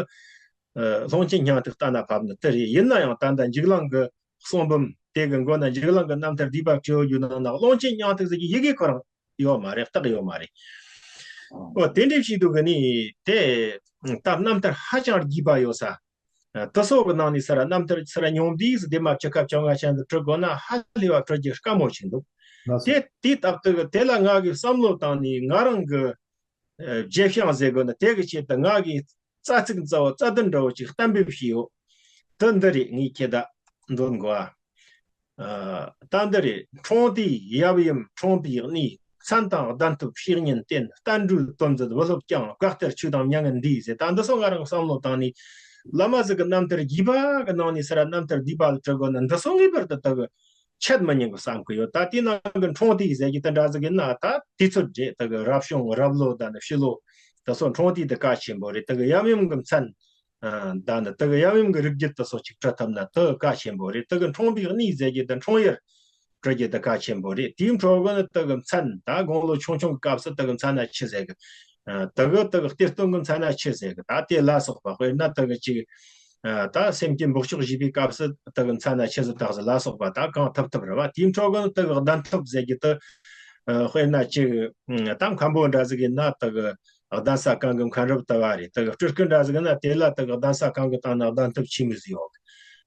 ཨ། ཀློང་ཆེན་སྙིང་ཐིག་གཏན་ལ་ཕབ་ནི་དེ་རེད། ཡིན་ན་ཡང་ད་ལྟ་འཇིགས་གླིང་གི་གསུང་འབུམ་དེ་གི་མགོ་ན་འཇིགས་གླིང་གི་རྣམ་ཐར་བསྡུས་པ་བྲིས་ཡོད་རྒྱུ་ནང་ན་ཀློང་ཆེན་སྙིང་ཐིག་ཟེར་གྱི་ཡི་གེ་ཁོ་རང་ཡོད་མ་རེད། རྟགས་ཡོད་མ་རེད། འོ། དེ་འདྲའི་བྱེད་དུས་གི་ནི་དེ་ད་རྣམ་ཐར་ཧ་ཅང་རྒྱས་པ་ཡོད་ས། ཨ། དེ་ཚོ་གི་ནང་ནས་ས་ར་རྣམ་ཐར་ས་ར་ཉུང་བསྡུས་སུ་ལྡེབ་མ་བཅུ་ཁ་བཅོ་ལྔ་ཅན་དུ་བྲི་དགོས་ན་ཧ་ལས་པ་བྲི་རྒྱུ་དཀའ་མོ་ཞིག་འདུག། ལགས་སོ། དེ་དེའི་སྟབས་དེ་གི་དེ་ལ་ང་གིས་བསམ་བློ་བཏང་ནས་ང་རང་གི། ཨ། རྒྱས་བཤད་ཟེར་དགོས་ན་དེ་གི་ཆེད་དུ་ང་གིས་རྩ་ཚིག་རྩ་བ་རྩ་དོན་འདྲ་བོ་ཅིག་གཏན་འབེབས་བྱས་ཡོད། དེ་འདི་རེད། ངས་ཁྱེད་ད་འདོན་དགོས། ཨ། ད་འདི་རེད། འཁྲུངས་དུས་ཡབ་ཡུམ་འཁྲུངས་པའི་གནས། མཚན་དང་གདན་ཐོབ་བཤེས་གཉེན་བསྟེན། བསྟན་འགྲོའི་དོན་མཛད་བུ་སློབ་བསྐྱངས། བཀའ་གཏེར་ཆོས་དང་མྱ་ངན་འདས་ཟེར། ད་འདི་ཚོ་ང་རང་བསམ་བློ་བཏང་ནས་བླ་མ་ཟིག་གི་རྣམ་ཐར་རྒྱས་པ་གི་ནང་ནས་ས་ར་རྣམ་ཐར་བསྡུས་པ་ལ་བྲི་དགོས་ན་འདི་ཚོ་ངེས་པར་དུ་དག་གི། ཆད་མི་ཉན་གི་བསམ་གི་ཡོད། ད་དེའི་ནང་གི་འཕྲེང་རྡོ་ཟེར་གྱི་དེ་འདྲ་ཟིག་ཡིན་ན་ད་དུས་ཚོད་རེད། དེ་གི་རབ་བྱུང་རབ་ལོ་དང་ནི་ཕྱི་ལོ་དེ་ཚོ་འཕྲེང་རྡོ་དེ་གལ་ཆེན་པོ་རེད། དེ་གི་ཡམ་ཡོམ་གི་མཚན་ཨ་ད་ནི་དེ་གི་ཡམ་ཡོམ་གི་རིགས་རྒྱུད་དེ་ཚོ་ཅིག་གྲུབ་ཐུབ་ན་དེ་གལ་ཆེན་པོ་རེད། དེ་གི་འཕྲེང་བའི་གནས་ཟེར་གྱི་དེ་འཕྲེང་ཡུལ་གྲུབ་རྒྱུ་དེ་གལ་ཆེན་པོ་རེད། དེའི་འཕྲོ་གི་ནི་དེ་གི་མཚན་ད་དགུང་ལོ་ཆུང་ཆུང་གི་སྐབས་སུ་དེ་གི་མཚན་ན་ཆི་ཟེར་གི་ཨ་དེ་གི་དེ་གི་གཏེར་སྟོན་གི་མཚན་ན་ཆི་ཟེར་གི་ད་དེ་ལ་སོགས་པ། དཔེར་ན་དེ་གི་ཅིག་ཨ་ད་སེམས་ཅན་འབོགས་ཆོག་བྱེད་པའི་སྐབས་སུ་དེ་གི་མཚན་ན་ཆི་ཟེར་དག་ཟེར་ལ་སོགས་པ་ད་གང་ཐུབ་ཐུབ་རེད་བ། དེའི་འཕྲོ་གི་ནི་དེ་གི་གདན་ཐུབ་ཟེར་གྱི་དེ་ཨ་དཔེར་ན་ཅིག་ཨ་ད་མཁན་པོ་འདྲ་ཟིག་ཡིན་ན་དེ་གི་གདན་ས་གང་གི་མཁན་རབས་དུ་བ་རེད། དེ་གི་སྤྲུལ་སྐུ་འདྲ་ཟིག་ཡིན་ན་དེ་ལ་དེ་གི་གདན་ས་གང་གི་སྟེང་ན་གདན་ཐུབ་ཆེན་མོ་ཟིག་ཡོད།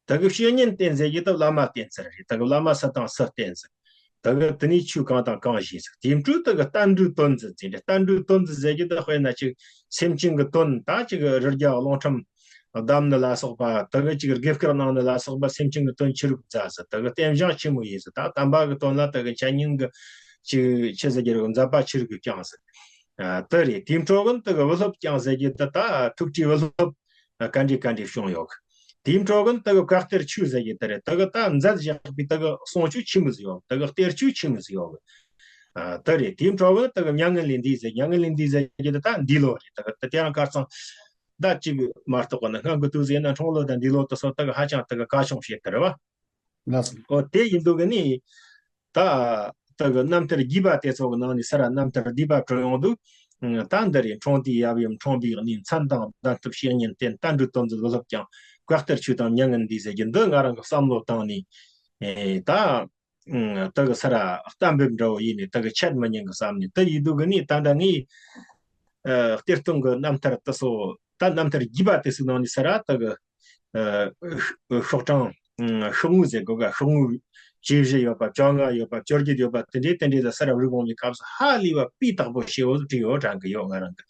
དེ་གི་བཤེས་གཉེན་བསྟེན་ཟེར་གྱི་དེ་བླ་མ་བསྟེན་ཟེར་རེད། དེ་གི་བླ་མ་སུ་དང་སུ་བསྟེན་ཟེར། དེ་གི་དེ་ནས་ཆོས་གང་དང་གང་བྱས་ཟེར། དེའི་འཕྲོ་དེ་གི་བསྟན་འགྲོའི་དོན་འཛིན་ཟེར་རེད། བསྟན་འགྲོའི་དོན་འཛིན་ཟེར་གྱི་དེ་དཔེར་ན་ཅིག་སེམས་ཅན་གྱི་དོན་ད་ཅིག་རི་རྒྱ་རླུང་ཁྲིམས་བསྡམས་ནི་ལ་སོགས་པ། དེ་གི་ཅིག་དགེ་བསྐུལ་གནང་ནི་ལ་སོགས་པ། སེམས་ཅན་གྱི་དོན་ཆི་རིགས་མཛད་ཟེར། དེ་གི་རྟེན་བཞེངས་ཆི་མོ་ཡིན་ཟེར། ད་དམ་པ་གི་དོན་ལ་དེ་གི་འཆད་ཉན་གི་ཅིག་ཆི་ཟེར་གྱི་རེད། མཛད་པ་ཆི་རིགས་བསྐྱངས་ཟེར། ཨ་དེ་རེད། དེའི་འཕྲོ་གི་དེ་གི་བུ་སློབ་བསྐྱངས་ཟེར་གྱི་དེ་ད་ཐུགས་ཀྱི་བུ་སློབ་ག་འདྲ་ག་འདྲ་བྱུང་ཡོད་གི། དེའི་འཕྲོ་གི་དེ་གི་བཀའ་གཏེར་ཆོས་ཟེར་གྱི་དེ་རེད། དེ་གི་ད་མཛད་བཞག་པའི་དེ་གི་གསུང་ཆོས་ཆི་མོ་ཟིག་ཡོད། དེ་གི་གཏེར་ཆོས་ཆི་མོ་ཟིག་ཡོད་གི། ཨ་དེ་རེད། དེའི་འཕྲོ་གི་དེ་གི་མྱ་ངན་ལས་འདས་ཟེར། མྱ་ངན་ལས་འདས་ཟེར་གྱི་དེ་ད་འདས་ལོ་རེད། དེ་གི་དེ་དེ་རིང་ཁ་སང་ད་ཅིག་མ་གཏོགས་གི་ནི་སྔོན་གི་དུས་ཟེར་ན་འཁྲུངས་ལོ་དང་འདས་ལོ་དེ་ཚོ་དེ་གི་ཧ་ཅང་དེ་གི་གལ་ཆུང་བྱེད་གི་རེད་བ། ལགས་སོ། ཨོ་དེ་ཡིན་དུས་གི་ནི། ད་དེ་གི་རྣམ་ཐར་རྒྱས་པ་དེ་ཚོ་གི་ནང་ནས་ས་ར་རྣམ་ཐར་བསྡུས་པ་བྲིས་ཡོང་དུས། ད་འདི་རེད། འཕྲེང་རྡོའི་ཡབ་ཡུམ་འཕྲེང་བའི་གནས། མཚན་དང་གདན་ཐུབ་བཤེས་གཉེན་བསྟེན། བསྟན་འགྲོའི་དོན་འཛིན་བུ་སློབ་བསྐྱངས། བཀའ་གཏེར་ཆོས་དང་མྱ་ངན་འདས་ཟེར་གྱི་འདི་ང་རང་གི་བསམ་བློ་བཏང་ནས། ཨེ་ད་དེ་གི་ས་ར་གཏན་འབེབས་འདྲ་བོ་ཡིན་ནས་དེ་གི་ཆད་མི་ཉན་གི་བསམ་ནས། དེ་ཡིན་དུས་གི་ནི་ད་ལྟ་ངས་ཨ་གཏེར་སྟོན་གི་རྣམ་ཐར་དེ་ཚོ། ད་རྣམ་ཐར་རྒྱས་པ་དེ་ཚོའི་ནང་ནས་ས་ར་དེ་གི་ཨ་ཤོག་གྲངས་ཤོག་ངོས་ཟེར་དགོས་ག་ཤོག་ངོས་བཅུ་བཞི་ཡོད་པ། བཅོ་ལྔ་ཡོད་པ། བཅོ་བརྒྱད་ཡོད་པ། དེ་འདྲའི་དེ་འདྲའི་ལ་ས་ར་བྲིས་ཡོང་བའི་སྐབས་སུ་ཧ་ལས་པ་སྤུས་དག་པོ་ཞེ་བོ་བྲིས་ཡོད་དྲན་གི་ཡོད། ང་རང་གི་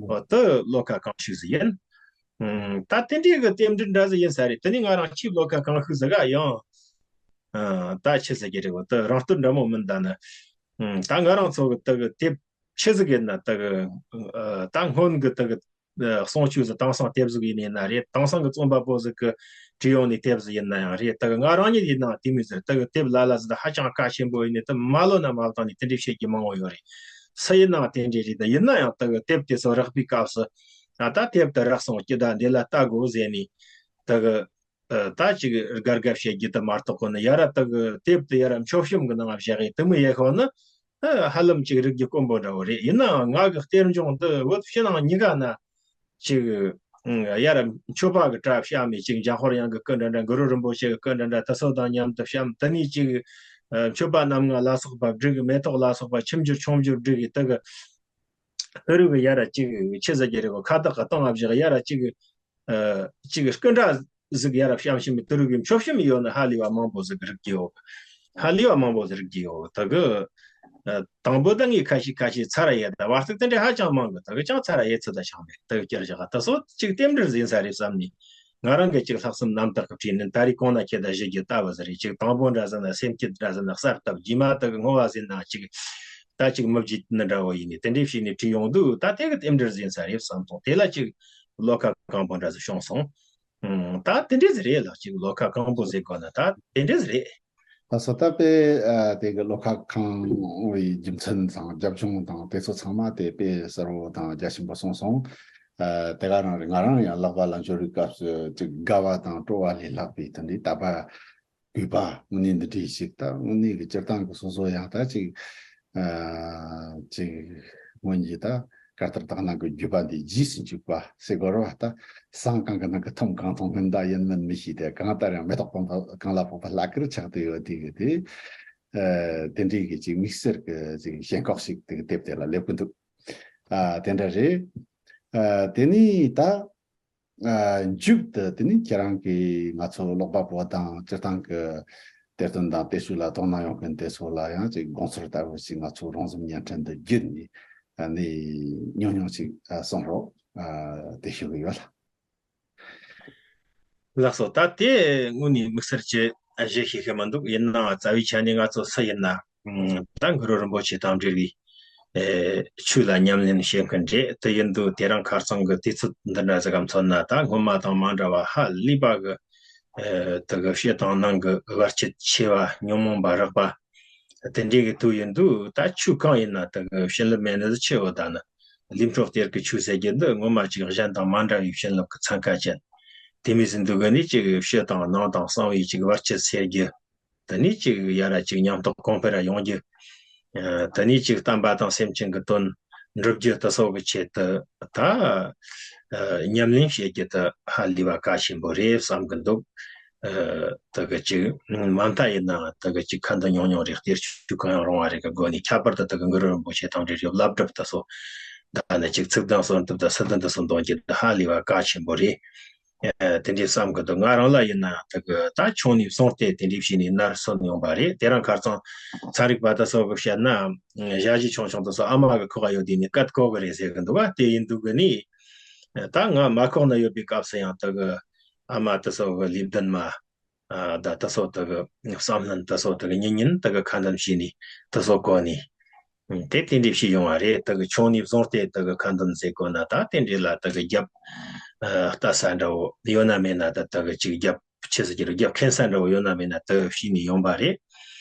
འོ་དེ་བློ་ཁ་གང་ཤུགས་ཟིག་ཡིན། ཨུམ། ད་དེ་འདྲའི་གི་རྟེན་འབྲེལ་འདྲ་ཟིག་ཡིན་ས་རེད། དེ་ནི་ང་རང་ཆེས་བློ་ཁ་གང་ཤུགས་ཟིག་ག་ཡང་། ཨ་ད་ཆི་ཟེར་གྱི་རེད། འོ་དེ་རང་བསྟོད་འདྲ་མོ་མིན་ད་ནི། ཨུམ། ད་ང་རང་ཚོ་གི་དེ་གི་དེབ་ཆི་ཟིག་ཡིན་ན་དེ་གི་ཨ་ད་སྔོན་གི་དེ་གི་ཨ་གསུང་ཆོས་ཟིག་དེང་སང་དེབ་ཟིག་ཡིན་ན་རེད། དེང་སང་གི་རྩོམ་པ་པོ་ཟིག་གི་བྲིས་ཡོང་ནས་དེབ་ཟིག་ཡིན་ན་ཡང་རེད། དེ་གི་ང་རང་ཉིད་ཡིན་ནའང་དེ་མོ་ཟིག་རེད། དེ་གི་དེབ་ལ་ལ་ཟིག་ད་ཧ་ཅང་གལ་ཆེན་པོ་ཡིན་ནས་དེ་མ་ལོ་ན་མ་བཏང་ནས་དེ་འདྲའི་བཤད་རྒྱུ་མང་བོ་ཡོད་རེད། སུ་ཡིན་ནའང་དེ་འདྲའི་རེད། ད་ཡིན་ན་ཡང་དེ་གི་དེབ་དེ་ཚོ་རག་པའི་སྐབས་སུ། ཨ་ད་དེབ་དེ་རག་སོང་། སྤྱི་ཟླ་འདི་ལ་ལྟ་དགོས་ཟེར་ནས་དེ་གི་ཨ་ད་ཅིག་དགའ་དགའ་བཤད་རྒྱུ་དེ་མ་གཏོགས་གོ་ནི་ཡ་ར་དེ་གི་དེབ་དེ་ཡ་ར་མཆོད་བཤམས་གི་ནང་བཞག་གི་དེ་མོ་ཡེ་ཤོག་ནི། ཨ་ཧ་ལམ་ཅིག་རིག་རྒྱུ་དཀོན་པོ་འདྲ་བོ་རེད། ཡིན་ནའང་ང་གི་གཏེར་འབྱུང་འདི་བོད་ཕྱི་ནང་གཉིས་ཀ་ན་ཅིག་ཨ་ཡ་ར་མཆོད་པ་གི་གྲྭ་བཤམས་མི་ཅིག་འཇམ་དཔལ་དབྱངས་གི་སྐུ་འདྲ་འདྲ། གུ་རུ་རིན་པོ་ཆེ་གི་སྐུ་འདྲ་འདྲ་དེ་ཚོ་དང་མཉམ་དུ་བཤམས། དེ་ནས་ཅིག་ཨ་མཆོད་པ་རྣམ་ལྔ་ལ་སོགས་པ་བསྒྲིགས། མེ་ཏོག་ལ་སོགས་པ་ཆུ་འགྱུར་ཆུང་འགྱུར་བསྒྲིགས་གི་དེ་གི་ཕ་རོལ་གི་ཡ་ར་ཅིག་ཆི་ཟེར་གྱི་རེད་གོ། ཁ་བཏགས་གི་སྟེང་ང་བཞག་ཡ་ར་ཅིག་ཨ་ཅིག་སྐུ་འདྲ་ཟིག་ཡ་ར་བཤམས་བཤམས་མི་དེ་རུ་གི་མཆོད་བཤམས་ཡོད་ནི་ཧ་ལས་པ་མང་པོ་ཟིག་རིག་གི་ཡོད། ཧ་ལས་པ་མང་པོ་ཟིག་རིག་གི་ཡོད། ད་གི་ཨ་དང་པོ་ད་ངས་ཁ་ཤས་ཁ་ཤས་ཚར་ཡེ། ད་བར་ཐུག་དེ་འདྲ་ཧ་ཅང་མང་གི། ད་གི་ཅང་ཚར་ཡེ་ཚུལ་ད་ཆགས་མེད། ད་གི་བསྐྱར་བཞག་ད་སོ་ཅིག་རྟེན་འབྲེལ་ཟིན་ས་རེད་བསམ་ནས། ང་རང་གི་ཅིག་ལྷག་བསམ་རྣམ་དག་གི་བྲིས་ནི། ད་རེས་གོང་ན་ཁྱེད་ད་ཞུ་རྒྱུ་ལྟ་བུ་ཟིག་རེད། ཅིག་དང་པོ་འདྲ་ཟིག་ན་སེམས་བསྐྱེད་འདྲ་ཟིག་ན་གསལ་བཏབ། རྗེས་མ་ད་གི་བསྔོ་བ་ཟིན་ན་ཅིག་ད་ཅིག་མི་བརྗེད་ནི་འདྲ་བོ་ཡིན་ནི། དེ་འདྲའི་བྱས་ནས་བྲིས་ཡོང་དུས་ད་དེ་གི་རྟེན་འབྲེལ་ཟིན་ས་རེད་བསམ་སོང་། དེ་ལ་ཅིག་བློ་ཁ་གང་པོ་འདྲ་ཟིག་བྱུང་སོང་། ཨང་། ད་དེ་འདྲ་ཟིག་རེད་ལགས། ཅིག་བློ་ཁ་གང་པོ་ཟེར་དགོས་ན་ད་དེ་འདྲ་ཟིག་རེད། ད་སོ་ད་དཔེ་ཨ་དེ་གི་བློ་ཁ་གང་བའི་རྒྱུ་མཚན་དང་རྒྱབ་ལྗོངས་དང་དེ་ཚོ་ཚང་མ་དེ་དཔེ་གསལ་བོ་དང་རྒྱ་ཆེན་པོ་གསུངས་སོང་། ཨ་དེ་ག་རང་རེད། ང་རང་ཡང་ལག་པ་ལ་འབྱོར་བའི་སྐབས་སུ་ཅིག་དགའ་བ་དང་སྤྲོ་བ་ལས་ལྷག་པའི་དེ་འདྲའི་དད་པ་གུས་པ་དངོས་གནས་འདི་འདྲའི་ཞིག་ད་དངོས་གནས་ཀྱི་སྤྱིར་བཏང་གི་སོ་སོ་ཡང་ད་ཅིག་ཨ་ཅིག་སྔོན་གྱི་ད་བཀའ་གཏེར་དག་སྣང་གི་བརྒྱུད་པ་འདི་རྗེས་སུ་འཇུག་པ་ཟེར་དགོས་རེད་བ། ད་ཟངས་གང་གི་ནང་གི་ཐུམ་གང་འཐུང་སྔོན་བརྡ་ཡིན་མིན་མི་ཤེས་ཏེ། གང་ལྟར་ཡང་མེ་ཏོག་སྤུངས་པ་གང་ལ་ཕོག་པ་ལྷག་གིར་ཆགས་ཏེ་ཡོད་དེ་གི་དེ། ཨ་དེ་འདྲའི་གི་ཅིག་དམིགས་བསལ་གྱི་ཅིག་ཞེན་ཁོག་ཞིག་དེ་གི་དེབ་དེ་ལ་སླེབས་ཀྱི་འདུག་ཨ་དེ་འདྲ་རེད། ཨ་དེ་ནས་ད་ཨ་མཇུག་ཏུ་དེ་ནི་ཁྱེད་རང་གིས་ང་ཚོ་ཀློག་པ་པོ་དང་སྤྱིར་བཏང་གི་གཏེར་སྟོན་དང་གཏེར་ཆོས་ལ་དོ་སྣང་ཡོད་མཁན་དེ་ཚོ་ལ་ཡང་ཅིག་དགོངས་ཚུལ་ལྟ་བུ་ཞིག་ང་ཚོ་རོང་ཟོམ་བརྙན་འཕྲིན་དུ་བརྒྱུད་ནས་ཨ་ནི་ཉུང་ཉུང་ཅིག་ཨ་གསུང་རོགས་ཨ་དེ་ཞུ་གི་ཡོད་ལ། ལགས་སོ། ད་དེ་དངོས་གནས་དམིགས་བསལ་གྱི་གཞི་ཤེས་ཤེས་མི་འདུག་ཡིན་ནའང་རྩ་བའི་ཆ་ནས་ང་ཚོ་སུ་ཡིན་ན། ད་གུ་རུ་རིན་པོ་ཆེ་དང་འབྲེལ་བའི་ཨེ་ཆོས་ལ་ཉམས་ལེན་བྱེད་མཁན་རེད། དེ་ཡིན་དུས་དེ་རིང་ཁ་སང་གི་དུས་ཚོད་འདི་འདྲ་ཟིག་ག་མཚོན་ན། ད་སྔོན་མ་དང་མ་འདྲ་བ་ཧ་ལས་པ་གི་ ཨ་དེ་གི་ཕྱི་དང་ནང་གི་བར་ཆད་ཆེ་བ་ཉོན་མོངས་པ་རགས་པ་དེ་འདྲའི་གི་དུས་ཡིན་དུས། ད་ཆོས་གང་ཡིན་ན་དེ་གི་བྱིན་རླབས་མེད་ནི་ཆེ་བོ། ད་ནི་ལུས་འཕྲོག་གཏེར་གི་ཆོས་ཟེར་རྒྱུ་འདི་ངོ་མ་ཅིག་གཞན་དང་མ་འདྲ་བའི་བྱིན་རླབས་ཀྱི་ཚན་ཁ་ཅན། དེ་མོ་ཟིག་འདུག་གི་ནི་ཅིག་ཕྱི་དང་ནང་དང་གསང་བའི་ཅིག་བར་ཆད་སེལ་རྒྱུ། དེ་ནས་ཅིག་ཡ་ར་ཅིག་ཉམས་རྟོགས་གོང་འཕེལ་ར་ཡོང་རྒྱུ། ཨ་དེ་ནས་ཅིག་བསྟན་པ་དང་སེམས་ཅན་གྱི་དོན་འགྲུབ་རྒྱུ་དེ་སོགས་ཀྱི་ཆེད་དུ་ད་ཨ་ཉམས་ལེན་བྱེད་རྒྱུ་དེ་ཧ་ལས་པ་གལ་ཆེན་པོ་རེད་བསམ་གི་འདུག་ཨ་དེ་གི་ཅིག་མ་མཐའ་ཡིན་ན་དེ་གི་ཅིག་ཁ་འདོན་ཉུང་ཉུང་རེད། གཏེར་ཆོས་གང་ཡང་རུང་བ་རེ་གི་སྒོ་ནས། ཁྱད་པར་དུ་དེ་གི་གུ་རུ་རིན་པོ་ཆེ་དང་འབྲེལ་བའི་བསླབ་སྒྲུབ་དེ་སོགས། ད་ནི་ཅིག་ཚིག་དོན་གསོལ་འདེབས་དང་སི་ཏུ་འདི་སོགས་འདོན་རྒྱུ་དེ་ཧ་ལས་པ་གལ་ཆེན་པོ་རེད། ཨ་དེ་འདྲའི་བསམ་གི་འདུག་ང་རང་ལ་ཡིན་ན་དེ་གི་ད་ཆུང་ནས་བཟུང་སྟེ་དེ་འདྲའི་བྱས་ནས་ནར་སོན་ཡོང་པ་རེད། དེ་རིང་ཁ་སང་ཚན་རིག་པ་དེ་སོགས་གི་བཤད་ན། ཨ་ཞ་ཞི་ཆུང་ཆུང་དེ་སོགས་ཨ་མ་གི་ཁོག་ག་ཡོད་དུས་ནས་སྐད་གོ་གི་རེད་ཟེར་གི་འདུག་བ། དེ་ཡིན་དུས་གི་ནི་ད་ང་མ་ཁོག་ན་ཡོད་པའི་སྐབས་སུ་ཡང་དེ་གི་ཨ་མ་དེ་སོགས་གི་ལས་དོན་མ། ཨ་ད་དེ་སོགས་དེ་གི་བསམ་ལྷན་དེ་སོགས་དེ་གི་ཉིན་ཉིན་དེ་གི་ཁ་འདོན་བྱས་ནས་དེ་སོགས་གོ་ནས། ཨ་དེ་དེ་འདྲའི་བྱས་ཡོང་བ་རེད། དེ་གི་ཆུང་ནས་བཟུང་སྟེ་དེ་གི་ཁ་འདོན་ཟེར་དགོས་ན་ད་དེ་འདྲའི་ལ་དེ་གི་རྒྱབ་ཨ་ལྟ་ས་འདྲ་བོ་ཡོད་ན་མེད་ན། ད་དེ་གི་ཅིག་རྒྱབ་ཆི་ཟེར་གྱི་རེད། རྒྱབ་འཁེན་ས་འདྲ་བོ་ཡོད་ན་མེད་ན་དེ་བྱས་ནས་ཡོང་པ་རེད།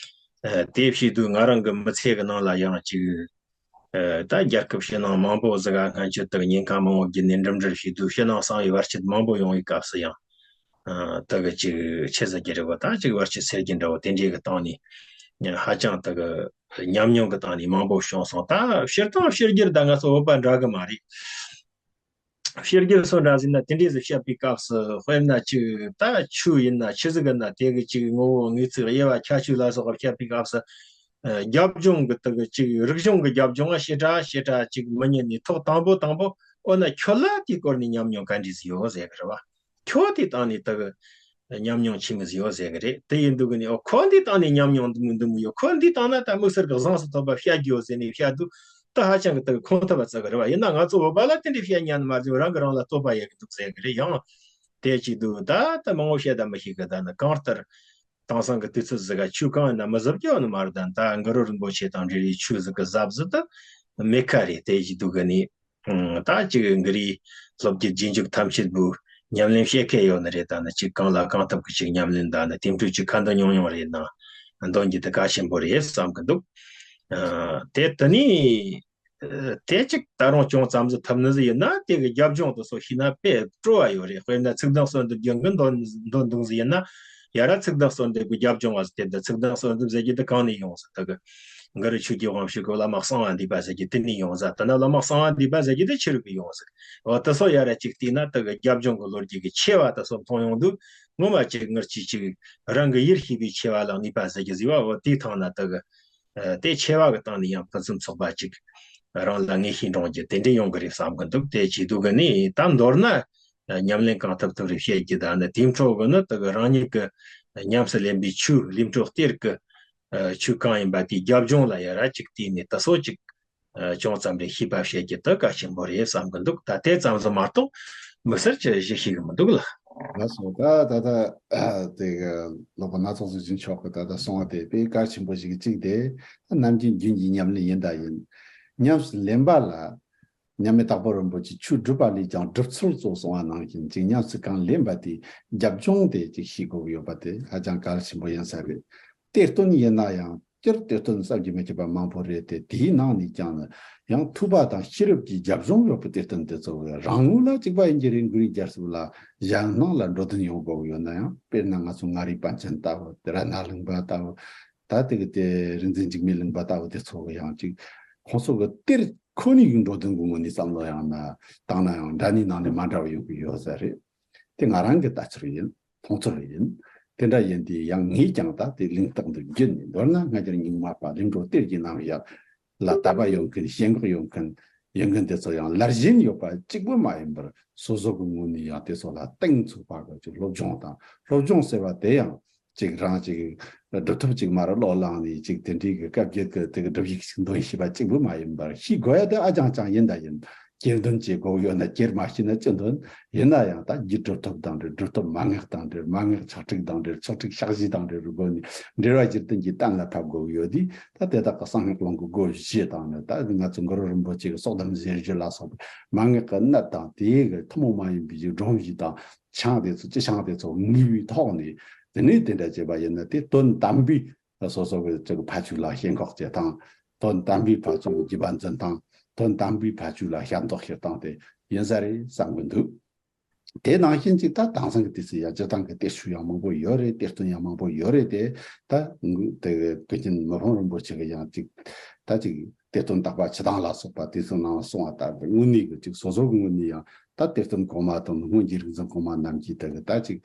ཨ་དེ་བྱས་དུས་ང་རང་གི་མི་ཚེ་གི་ནང་ལ་ཡང་ཅིག་ཨ་ད་རྒྱལ་ཁབ་ཕྱི་ནང་མང་པོ་ཟིག་ག་སྔ་ཕྱི་དག་ཉེན་ཁ་མང་པོ་བརྒྱུད་ནས་འགྲིམ་འགྲུལ་བྱས་དུས་ཕྱི་ནང་གསང་བའི་བར་ཆད་མང་པོ་ཡོང་བའི་སྐབས་སུ་ཡང་། ཨ་དག་ཅིག་ཆི་ཟེར་གྱི་རེད་བ། ད་ཅིག་བར་ཆད་སེལ་རྒྱུ་འདྲ་བོ་དེ་འདྲའི་གི་སྟེང་ནས་ཧ་ཅང་དག་ཉམས་མྱོང་གི་སྟེང་ནས་མང་པོ་བྱུང་སོང་། ད་སྤྱིར་བཏང་ཕྱི་རྒྱལ་དང་ང་ཚོ་བོད་པ་འདྲ་གི་མ་རེད། ཕྱི་རྒྱལ་སོགས་འདྲ་ཟིག་ན་དེ་འདྲས་སུ་བཤད་པའི་སྐབས་སུ། དཔེར་ན་ཅིག་ད་ཆོས་ཡིན་ན་ཆི་ཟིག་ཡིན་ན་དེ་གི་ཅིག་ངོ་བོ་དངོས་ཚིག་དབྱེ་བ་ཁྱད་ཆོས་ལ་སོགས་པ་བཤད་པའི་སྐབས་སུ། ཨ་རྒྱབ་ལྗོངས་ཀྱི་དེ་གི་ཅིག་རིག་གཞུང་གི་རྒྱབ་ལྗོངས་ང་ཞེ་དྲག་ཞེ་དྲག་ཅིག་མི་ཉན་ནས། ཐོག་དང་པོ་དང་པོ་འོ་ན་ཁྱོད་ལ་དེའི་སྐོར་ནས་ཉམས་མྱོང་ག་འདྲས་ཟིག་ཡོད་ཟེར་གི་རེད་བ། ཁྱོད་དེ་སྟེང་ནས་དེ་གི་ཉམས་མྱོང་ཆི་མོ་ཟིག་ཡོད་ཟེར་གི་རེད། དེ་ཡིན་དུས་གི་ནས་འོ་ཁོ་འདི་སྟེང་ནས་ཉམས་མྱོང་འདི་མོ་འདི་མོ་ཡོད། ཁོ་འདི་སྟེང་ན་ད་དམིགས་བསལ་གི་གཟེངས་སུ་ཐོན་པ་བཤད་རྒྱུ་ཡོད་ཟེར་ནས་བཤད་དུས། ད་ཧ་ཅང་གི་དེ་གི་ཁུངས་ཐུབ་པ་བརྩི་གི་རེད་བ། ཡིན་ན་ང་ཚོ་བོད་པ་ལ་དེ་འདྲའི་བཤད་ཉན་ནི་མ་རེད། རང་གི་རང་ལ་བསྟོད་པ་ཡེད་གི་འདུག་ཟེར་གི་རེད། ཡང་དེ་གཅིག་འདུག་ད་ད་མང་པོ་བཤད་ད་མི་ཤེས་གི། ད་ནི་གང་ལྟར་དེང་སང་གི་དུས་ཚོད་ཟིག་ག་ཆོས་གང་ཡིན་ན་མི་བཟོ་རྒྱུ་ཡོད་ནི་མ་རེད། ད་ད་གུ་རུ་རིན་པོ་ཆེ་དང་འབྲེལ་བའི་ཆོས་ཟིག་གི་ཟབ་ཟིག་ད་མེད་ཁ་རེད། དེ་གཅིག་འདུག་གི་ནི། ཨང་། ད་ཅིག་གུ་རུའི་སློབ་བརྒྱུད་རྗེས་འཇུག་ཐམས་ཅད་པོ་ཉམས་ལེན་བྱེད་མཁན་ཡོད་ནི་རེད། ད་ནི་ཅིག་གང་ལ་གང་ཐུབ་ཀྱི་ཅིག་ཉམས་ལེན་དང་ནི་དེ་འཕྲོ་ཅིག་ཁ་འདོན་ཉུང་ཉུང་རེད་ན་འདོན་རྒྱུ་དེ་གལ་ཆེན་པོ་རེད་བསམ་གི་འདུག་ཨ་དེ་དེ་ནི་ཨ་དེ་ཅིག་ད་རུང་ཅུང་ཙམ་ཟིག་ཐུབ་ནི་ཟིག་ཡིན་ན། དེ་གི་རྒྱབ་ལྗོངས་དེ་སོགས་ཤེས་ན་དཔེ་སྤྲོ་བ་ཡོད་རེད། དཔེར་ན་ཚིག་དོན་གསོལ་འདེབས་རྒྱུན་གི་འདོན་འདོན་འདུག་ཟིག་ཡིན་ན། ཡ་ར་ཚིག་དོན་གསོལ་འདེབས་གི་རྒྱབ་ལྗོངས་བ་ཟིག་དེ་འདི་ཚིག་དོན་གསོལ་འདེབས་ཟེར་རྒྱུ་དེ་གང་ནས་ཡོང་ཟིག་ད་གི་གུ་རུ་ཆོས་ཀྱི་དབང་ཕྱུག་གི་བླ་མ་གསང་བ་འདུས་པ་ཟེར་རྒྱུ་དེ་ནས་ཡོང་ཟིག་ད་ནི་བླ་མ་གསང་བ་འདུས་པ་ཟེར་རྒྱུ་དེ་ཕྱི་རོལ་གི་ཡོང་ཟིག་འོ་དེ་སོགས་ཡ་ར་ཅིག་བལྟས་ན་དེ་གི་རྒྱབ་ལྗོངས་གི་ལོ་རྒྱུས་གི་ཆེ་བ་དེ་སོགས་མཐོང་ཡོང་དུས། ངོ་མ་ཅིག་ངར་གྱིས་ཅིག་རང་གི་ཡིད་ཤེས་པའི་ཆེ་བ་ལ་ངེས་པ་ཟེར་རྒྱུ་ཟིག་བ། འོ་དེའི་ཐང་ན་དེ་གི་ཨ་དེ་ཆེ་བ་གི་སྟེང་ནས་ཡང་ཕུན་སུམ་ཚོགས་པ་ཅིག་རང་ལ་ངེས་ཤེས་འདྲོངས་རྒྱུ་དེ་འདྲ་ཡོང་གི་རེད་བསམ་གི་འདུག་དེ་བྱེད་དུས་གི་ནི་ད་མདོར་ན་ཉམས་ལེན་གང་ཐུབ་ཐུབ་རེ་བྱེད་རྒྱུ་དང་ནི། དེའི་འཕྲོ་གི་ནི་དེ་གི་རང་ཉིད་ཀྱི་ཉམས་སུ་ལེན་པའི་ཆོས་ལུས་འཕྲོག་གཏེར་གི་ཨ་ཆོས་གང་ཡིན་པ་དེའི་རྒྱབ་ལྗོངས་ལ་ཡ་ར་ཅིག་བལྟས་ནས་དེ་སོགས་ཅིག་ཨ་ཅུང་ཙམ་རེ་ཤེས་པ་བྱེད་རྒྱུ་དེ་གལ་ཆེན་པོ་རེད་བསམ་གི་འདུག་ད་དེ་ཙམ་ཟིག་མ་གཏོགས་དམིགས་བསལ་གྱི་ཞིག་ཤེས་གི་མི་འདུག་ལ། ལགས་སོ། ད་ད་ལྟ་དེ་གི་ལོ་པ་སྣ་ཚོགས་ཟིག་ཅིན་མཆོག་གི་ད་ལྟ་གསུང་བ་དེ་དཔེ་གལ་ཆེན་པོ་ཞིག་གཅིག་དེ་ནམ་རྒྱུན་རྒྱུན་གྱི་ཉམས་ལེན་ཡིན་ད་ཡིན། ཉམས་སུ་ལེན་པ་ལ་མཉམ་མེད་དྭགས་པོ་རིན་པོ་ཆེས་ཆོས་སྒྲུབ་པ་ལས་ཀྱང་སྒྲུབ་ཚུལ་གཙོ་གསུང་བ་ནང་བཞིན་ཅིག་ཉམས་སུ་གང་ལེན་པ་དེའི་རྒྱབ་ལྗོངས་དེ་ཅིག་ཤེས་དགོས་ཀྱི་ཡོད་པ་དེ་ཧ་ཅང་གལ་ཆེན་པོ་ཡིན་ས་རེད། གཏེར་སྟོན་ཡིན་ན་ཡང་སྤྱིར་གཏེར་སྟོན་བསམ་གྱིས་མི་ཁྱབ་པ་མང་པོ་རེད་དེ། དེའི་ནང་ནས་ཀྱང་ནི་ཡང་ཐུབ་པ་དང་ཤེས་རབ་ཀྱི་རྒྱབ་ལྗོངས་ཡོད་པའི་གཏེར་སྟོན་དེ་ཚོ་རང་ངོས་ལ་གཅིག་པ་ཡིན་གྱི་རེད། གུ་རུའི་རྒྱལ་སྲིད་ལ་གཞན་སྣང་ལ་འགྲོ་དོན་ཡོང་དགོས་ཀྱི་ཡོད་ན་ཡང་། དཔེར་ན་ང་ཚོ་མངའ་རིས་པཎ་ཆེན་ལྟ་བུ། དེ་ར་ནཱ་ལུང་པ་ལྟ་བུ། ད་དེ་གི་དེ་རིག་འཛིན་འཇིགས་མེད་གླིང་པ་ལྟ་བུ་དེ་ཚོ་གི་ཡང་ཅིག་ཁོང་ཚོ་གི་གཏེར་ཁོ་ནའི་གི་འགྲོ་དོན་གི་ངོས་ནས་བསམ་བློ་ཡང་ན་བཏང་ན་ཡང་འདྲ་ནི་ནང་ནས་མ་འདྲ་བ་ཡོང་གི་ཡོད་ས་རེད། དེ་ང་རང་གི་ལྟ་ཚུལ་ཡིན། མཐོང་ཚུལ་ཡིན། དེ་འདྲ་ཡིན་དུས་ཡང་ངས་ཀྱང་ད་དེ་གླེང་སྟེགས་འདི་བརྒྱུད་ནས། མདོར་ན་སྔ་འགྱུར་རྙིང་མ་པ་ལུང་འགྲོ་གཏེར་གྱི་རྣམ་གཞག་ལ་དད་པ་ཡོད་མཁན། ཞེན་ཁོག་ཡོད་མཁན། ཡོད་མཁན་དེ་ཚོ་ཡང་ལར་ཞེན་ཡོད་པ་གཅིག་པུ་མ་ཡིན་པར། སོ་སོ་གི་ངོས་ནས་ཡང་དེ་ཚོ་ལ་གཏིང་ཚུགས་པ་གི་ཅིག་སློབ་སྦྱོང་དང་། སློབ་སྦྱོང་ཟེར་བ་དེ་ཡང་ཅིག་རང་ཅིག་སྒྲུབ་ཐབས་ཅིག་མར་བློས་བླངས་ནས་ཅིག་དེ་འདྲའི་གི་སྐབས་བརྒྱད་ཀྱི་དེ་གི་སྒྲུབ་ཡིག་ཅིག་འདོན་ཤེས་པ་གཅིག་པུ་མ་ཡིན་པར། ཤེས་དགོས་ཡ་དེ་ཨ་ཅང་ཅང་ཡིན་ད་ཡིན། གྱེར་འདོན་བྱེད་དགོས་ཡོད་ན་གྱེར་མ་ཤེས་ན་ཅི་འདོན། ཡིན་ན་ཡང་ད་རྒྱུ་སྒྲུབ་ཐབས་དང་འབྲེལ། སྒྲུབ་ཐབས་མན་ངག་དང་འབྲེལ། མན་ངག་ཕྱག་བྲིས་དང་འབྲེལ། ཕྱག་བྲིས་ཕྱག་བཞེས་དང་འབྲེལ་བའི་སྒོ་ནས་འགྲེལ་བ་གྱེར་འདོན་གྱིས་གཏན་ལ་ཕབ་དགོས་ཡོད་དུས། ད་དེ་དག་གི་གསང་སྔགས་ཀློང་གི་སྒོ་བཞི་དང་ནི། ད་ང་ཚོ་གུ་རུ་རིན་པོ་ཆེ་གི་སྲོག་དམ་ཟས་བཅུད་ལ་སོགས་པའི་མན་ངག་གི་གནད་དང་། དེའི་གི་ཐུན་མོང་མ་ཡིན་པའི་སྒྲོམ་གཞི་དང་ཆང་དེ་ཚོ། བཅུད་ཆང་དེ་ཚོ་ངེས་པའི་ཐོག་ནས། དེ་ནས་དེ་འདྲ་བྱས་པ་ཡིན་ན། དེ་དོན་དམ་པའི་སོ་སོ་གི་ཅིག་ཕ་ཆོས་ལ་ཞེན་ཁོག་བྱེད་སྟངས། དོན་དམ་པའི་ཕ་ཆོས་ཀྱི་རྒྱུད་པ་འཛིན་སྟངས། དོན་དམ་པའི་ཕ་ཆོས་ལ་ཞབས་འདེགས་ཞུ་སྟངས་དེ་ཡིན་ས་རེད་བསམ་གི་འདུག་དེ་ནང་བཞིན་ཅིག་ད་དེང་སང་གི་དུས་སུ་ཡང་སྤྱིར་བཏང་གི་གཏེར་ཆོས་ཡང་མང་པོ་ཡོད་རེད། གཏེར་སྟོན་ཡང་མང་པོ་ཡོད་རེད་དེ། ད་དེ་གི་ཀུན་མཁྱེན་མི་ཕམ་རིན་པོ་ཆེ་གི་ཡང་ཅིག་ད་ཅིག་གཏེར་སྟོན་དག་པ་འཆི་བདག་ལ་སོགས་པ་དེ་ཚོ་ནང་གསུངས་པ་ལྟར་དུ། དངོས་གནས་ཀྱི་ཅིག་སོ་སོ་གི་ངོས་ནས་ཡང་ད་གཏེར་སྟོན་གོང་མ་དང་སྔོན་གྱི་རིག་འཛིན་གོང་མ་རྣམས་ཀྱིས་དེ་གི་ད་ཅིག་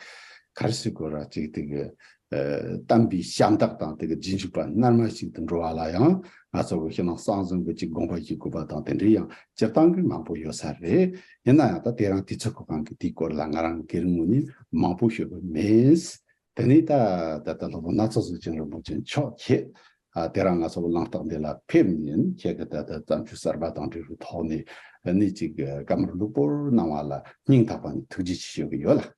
ག་རེ་ཟེར་དགོས་ར། ཅིག་དེ་གི་ཨ་བསྟན་པའི་ཞབས་འདེགས་དང་དེ་གི་རྗེས་འཇུག་པ་རྣལ་མ་ཞིག་ཏུ་འགྲོ་བ་ལ་ཡང་། ང་ཚོ་གི་ཕྱི་ནང་གསང་གསུམ་གྱི་ཅིག་དགོངས་པ་བཞེས་དགོས་པ་དང་དེ་འདྲའི་ཡང་སྤྱིར་བཏང་གི་མང་པོ་ཡོད་ས་རེད། ཡིན་ན་ཡང་ད་དེ་རིང་དུས་ཚོད་ཁོ་གང་གི་དེའི་སྐོར་ལ་ང་རང་སྒེར་ངོས་ནས་མང་པོ་ཤོད་གི་མེད། དེ་ནས་ད་ད་ལྟ་སློབ་དཔོན་སྣ་ཚོགས་གཟུགས་ཅན་རིན་པོ་ཆེ་མཆོག་ཁྱེད། ཨ་དེ་རིང་ང་ཚོ་གླེང་སྟེགས་འདི་ལ་ཕེབས་ནས། ཁྱེད་ཀྱི་ད་ལྟ་བརྩམས་ཆོས་གསར་པ་དང་འབྲེལ་བའི་ཐོག་ནས་ནི་ཅིག་བཀའ་མོལ་ལྷུག་པོར་གནང་བ་ལ་སྙིང་ཐག་པ་ནས་ཐུགས་རྗེ་ཆེ་ཞུ་གི་ཡོད་ལགས།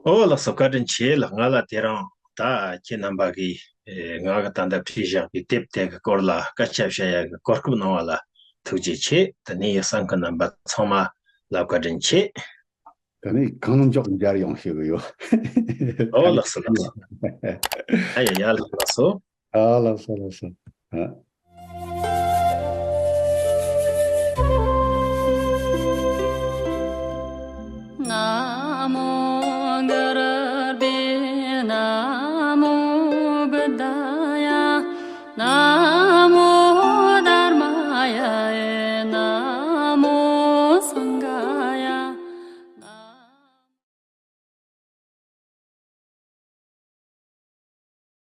ཨོ་ལགས་སོ། བཀའ་དྲིན་ཆེ་ལགས། ང་ལ་དེ་རིང་ད་ཁྱེད་རྣམ་པ་གིས་ཨེ་ང་གི་ད་ལྟ་བྲིས་བཞག་པའི་དེབ་དེ་གི་སྐོར་ལ་སྐད་ཆ་བཤད་ཡ་གི་གོ་སྐབས་གནང་བ་ལ་ཐུགས་རྗེ་ཆེ། དེ་ནས་གསན་མཁན་རྣམ་པ་ཚང་མ་ལ་བཀའ་དྲིན་ཆེ། དེ་ནས་གང་མགྱོགས་མཇལ་ཡོང་ཞུ་གི་ཡོད། ཨོ་ལགས་སོ་ལགས་སོ། ཨ་ཡ་ཡ་ལགས་སོ། ཨ་ལགས་སོ་ལགས་སོ། ཨ།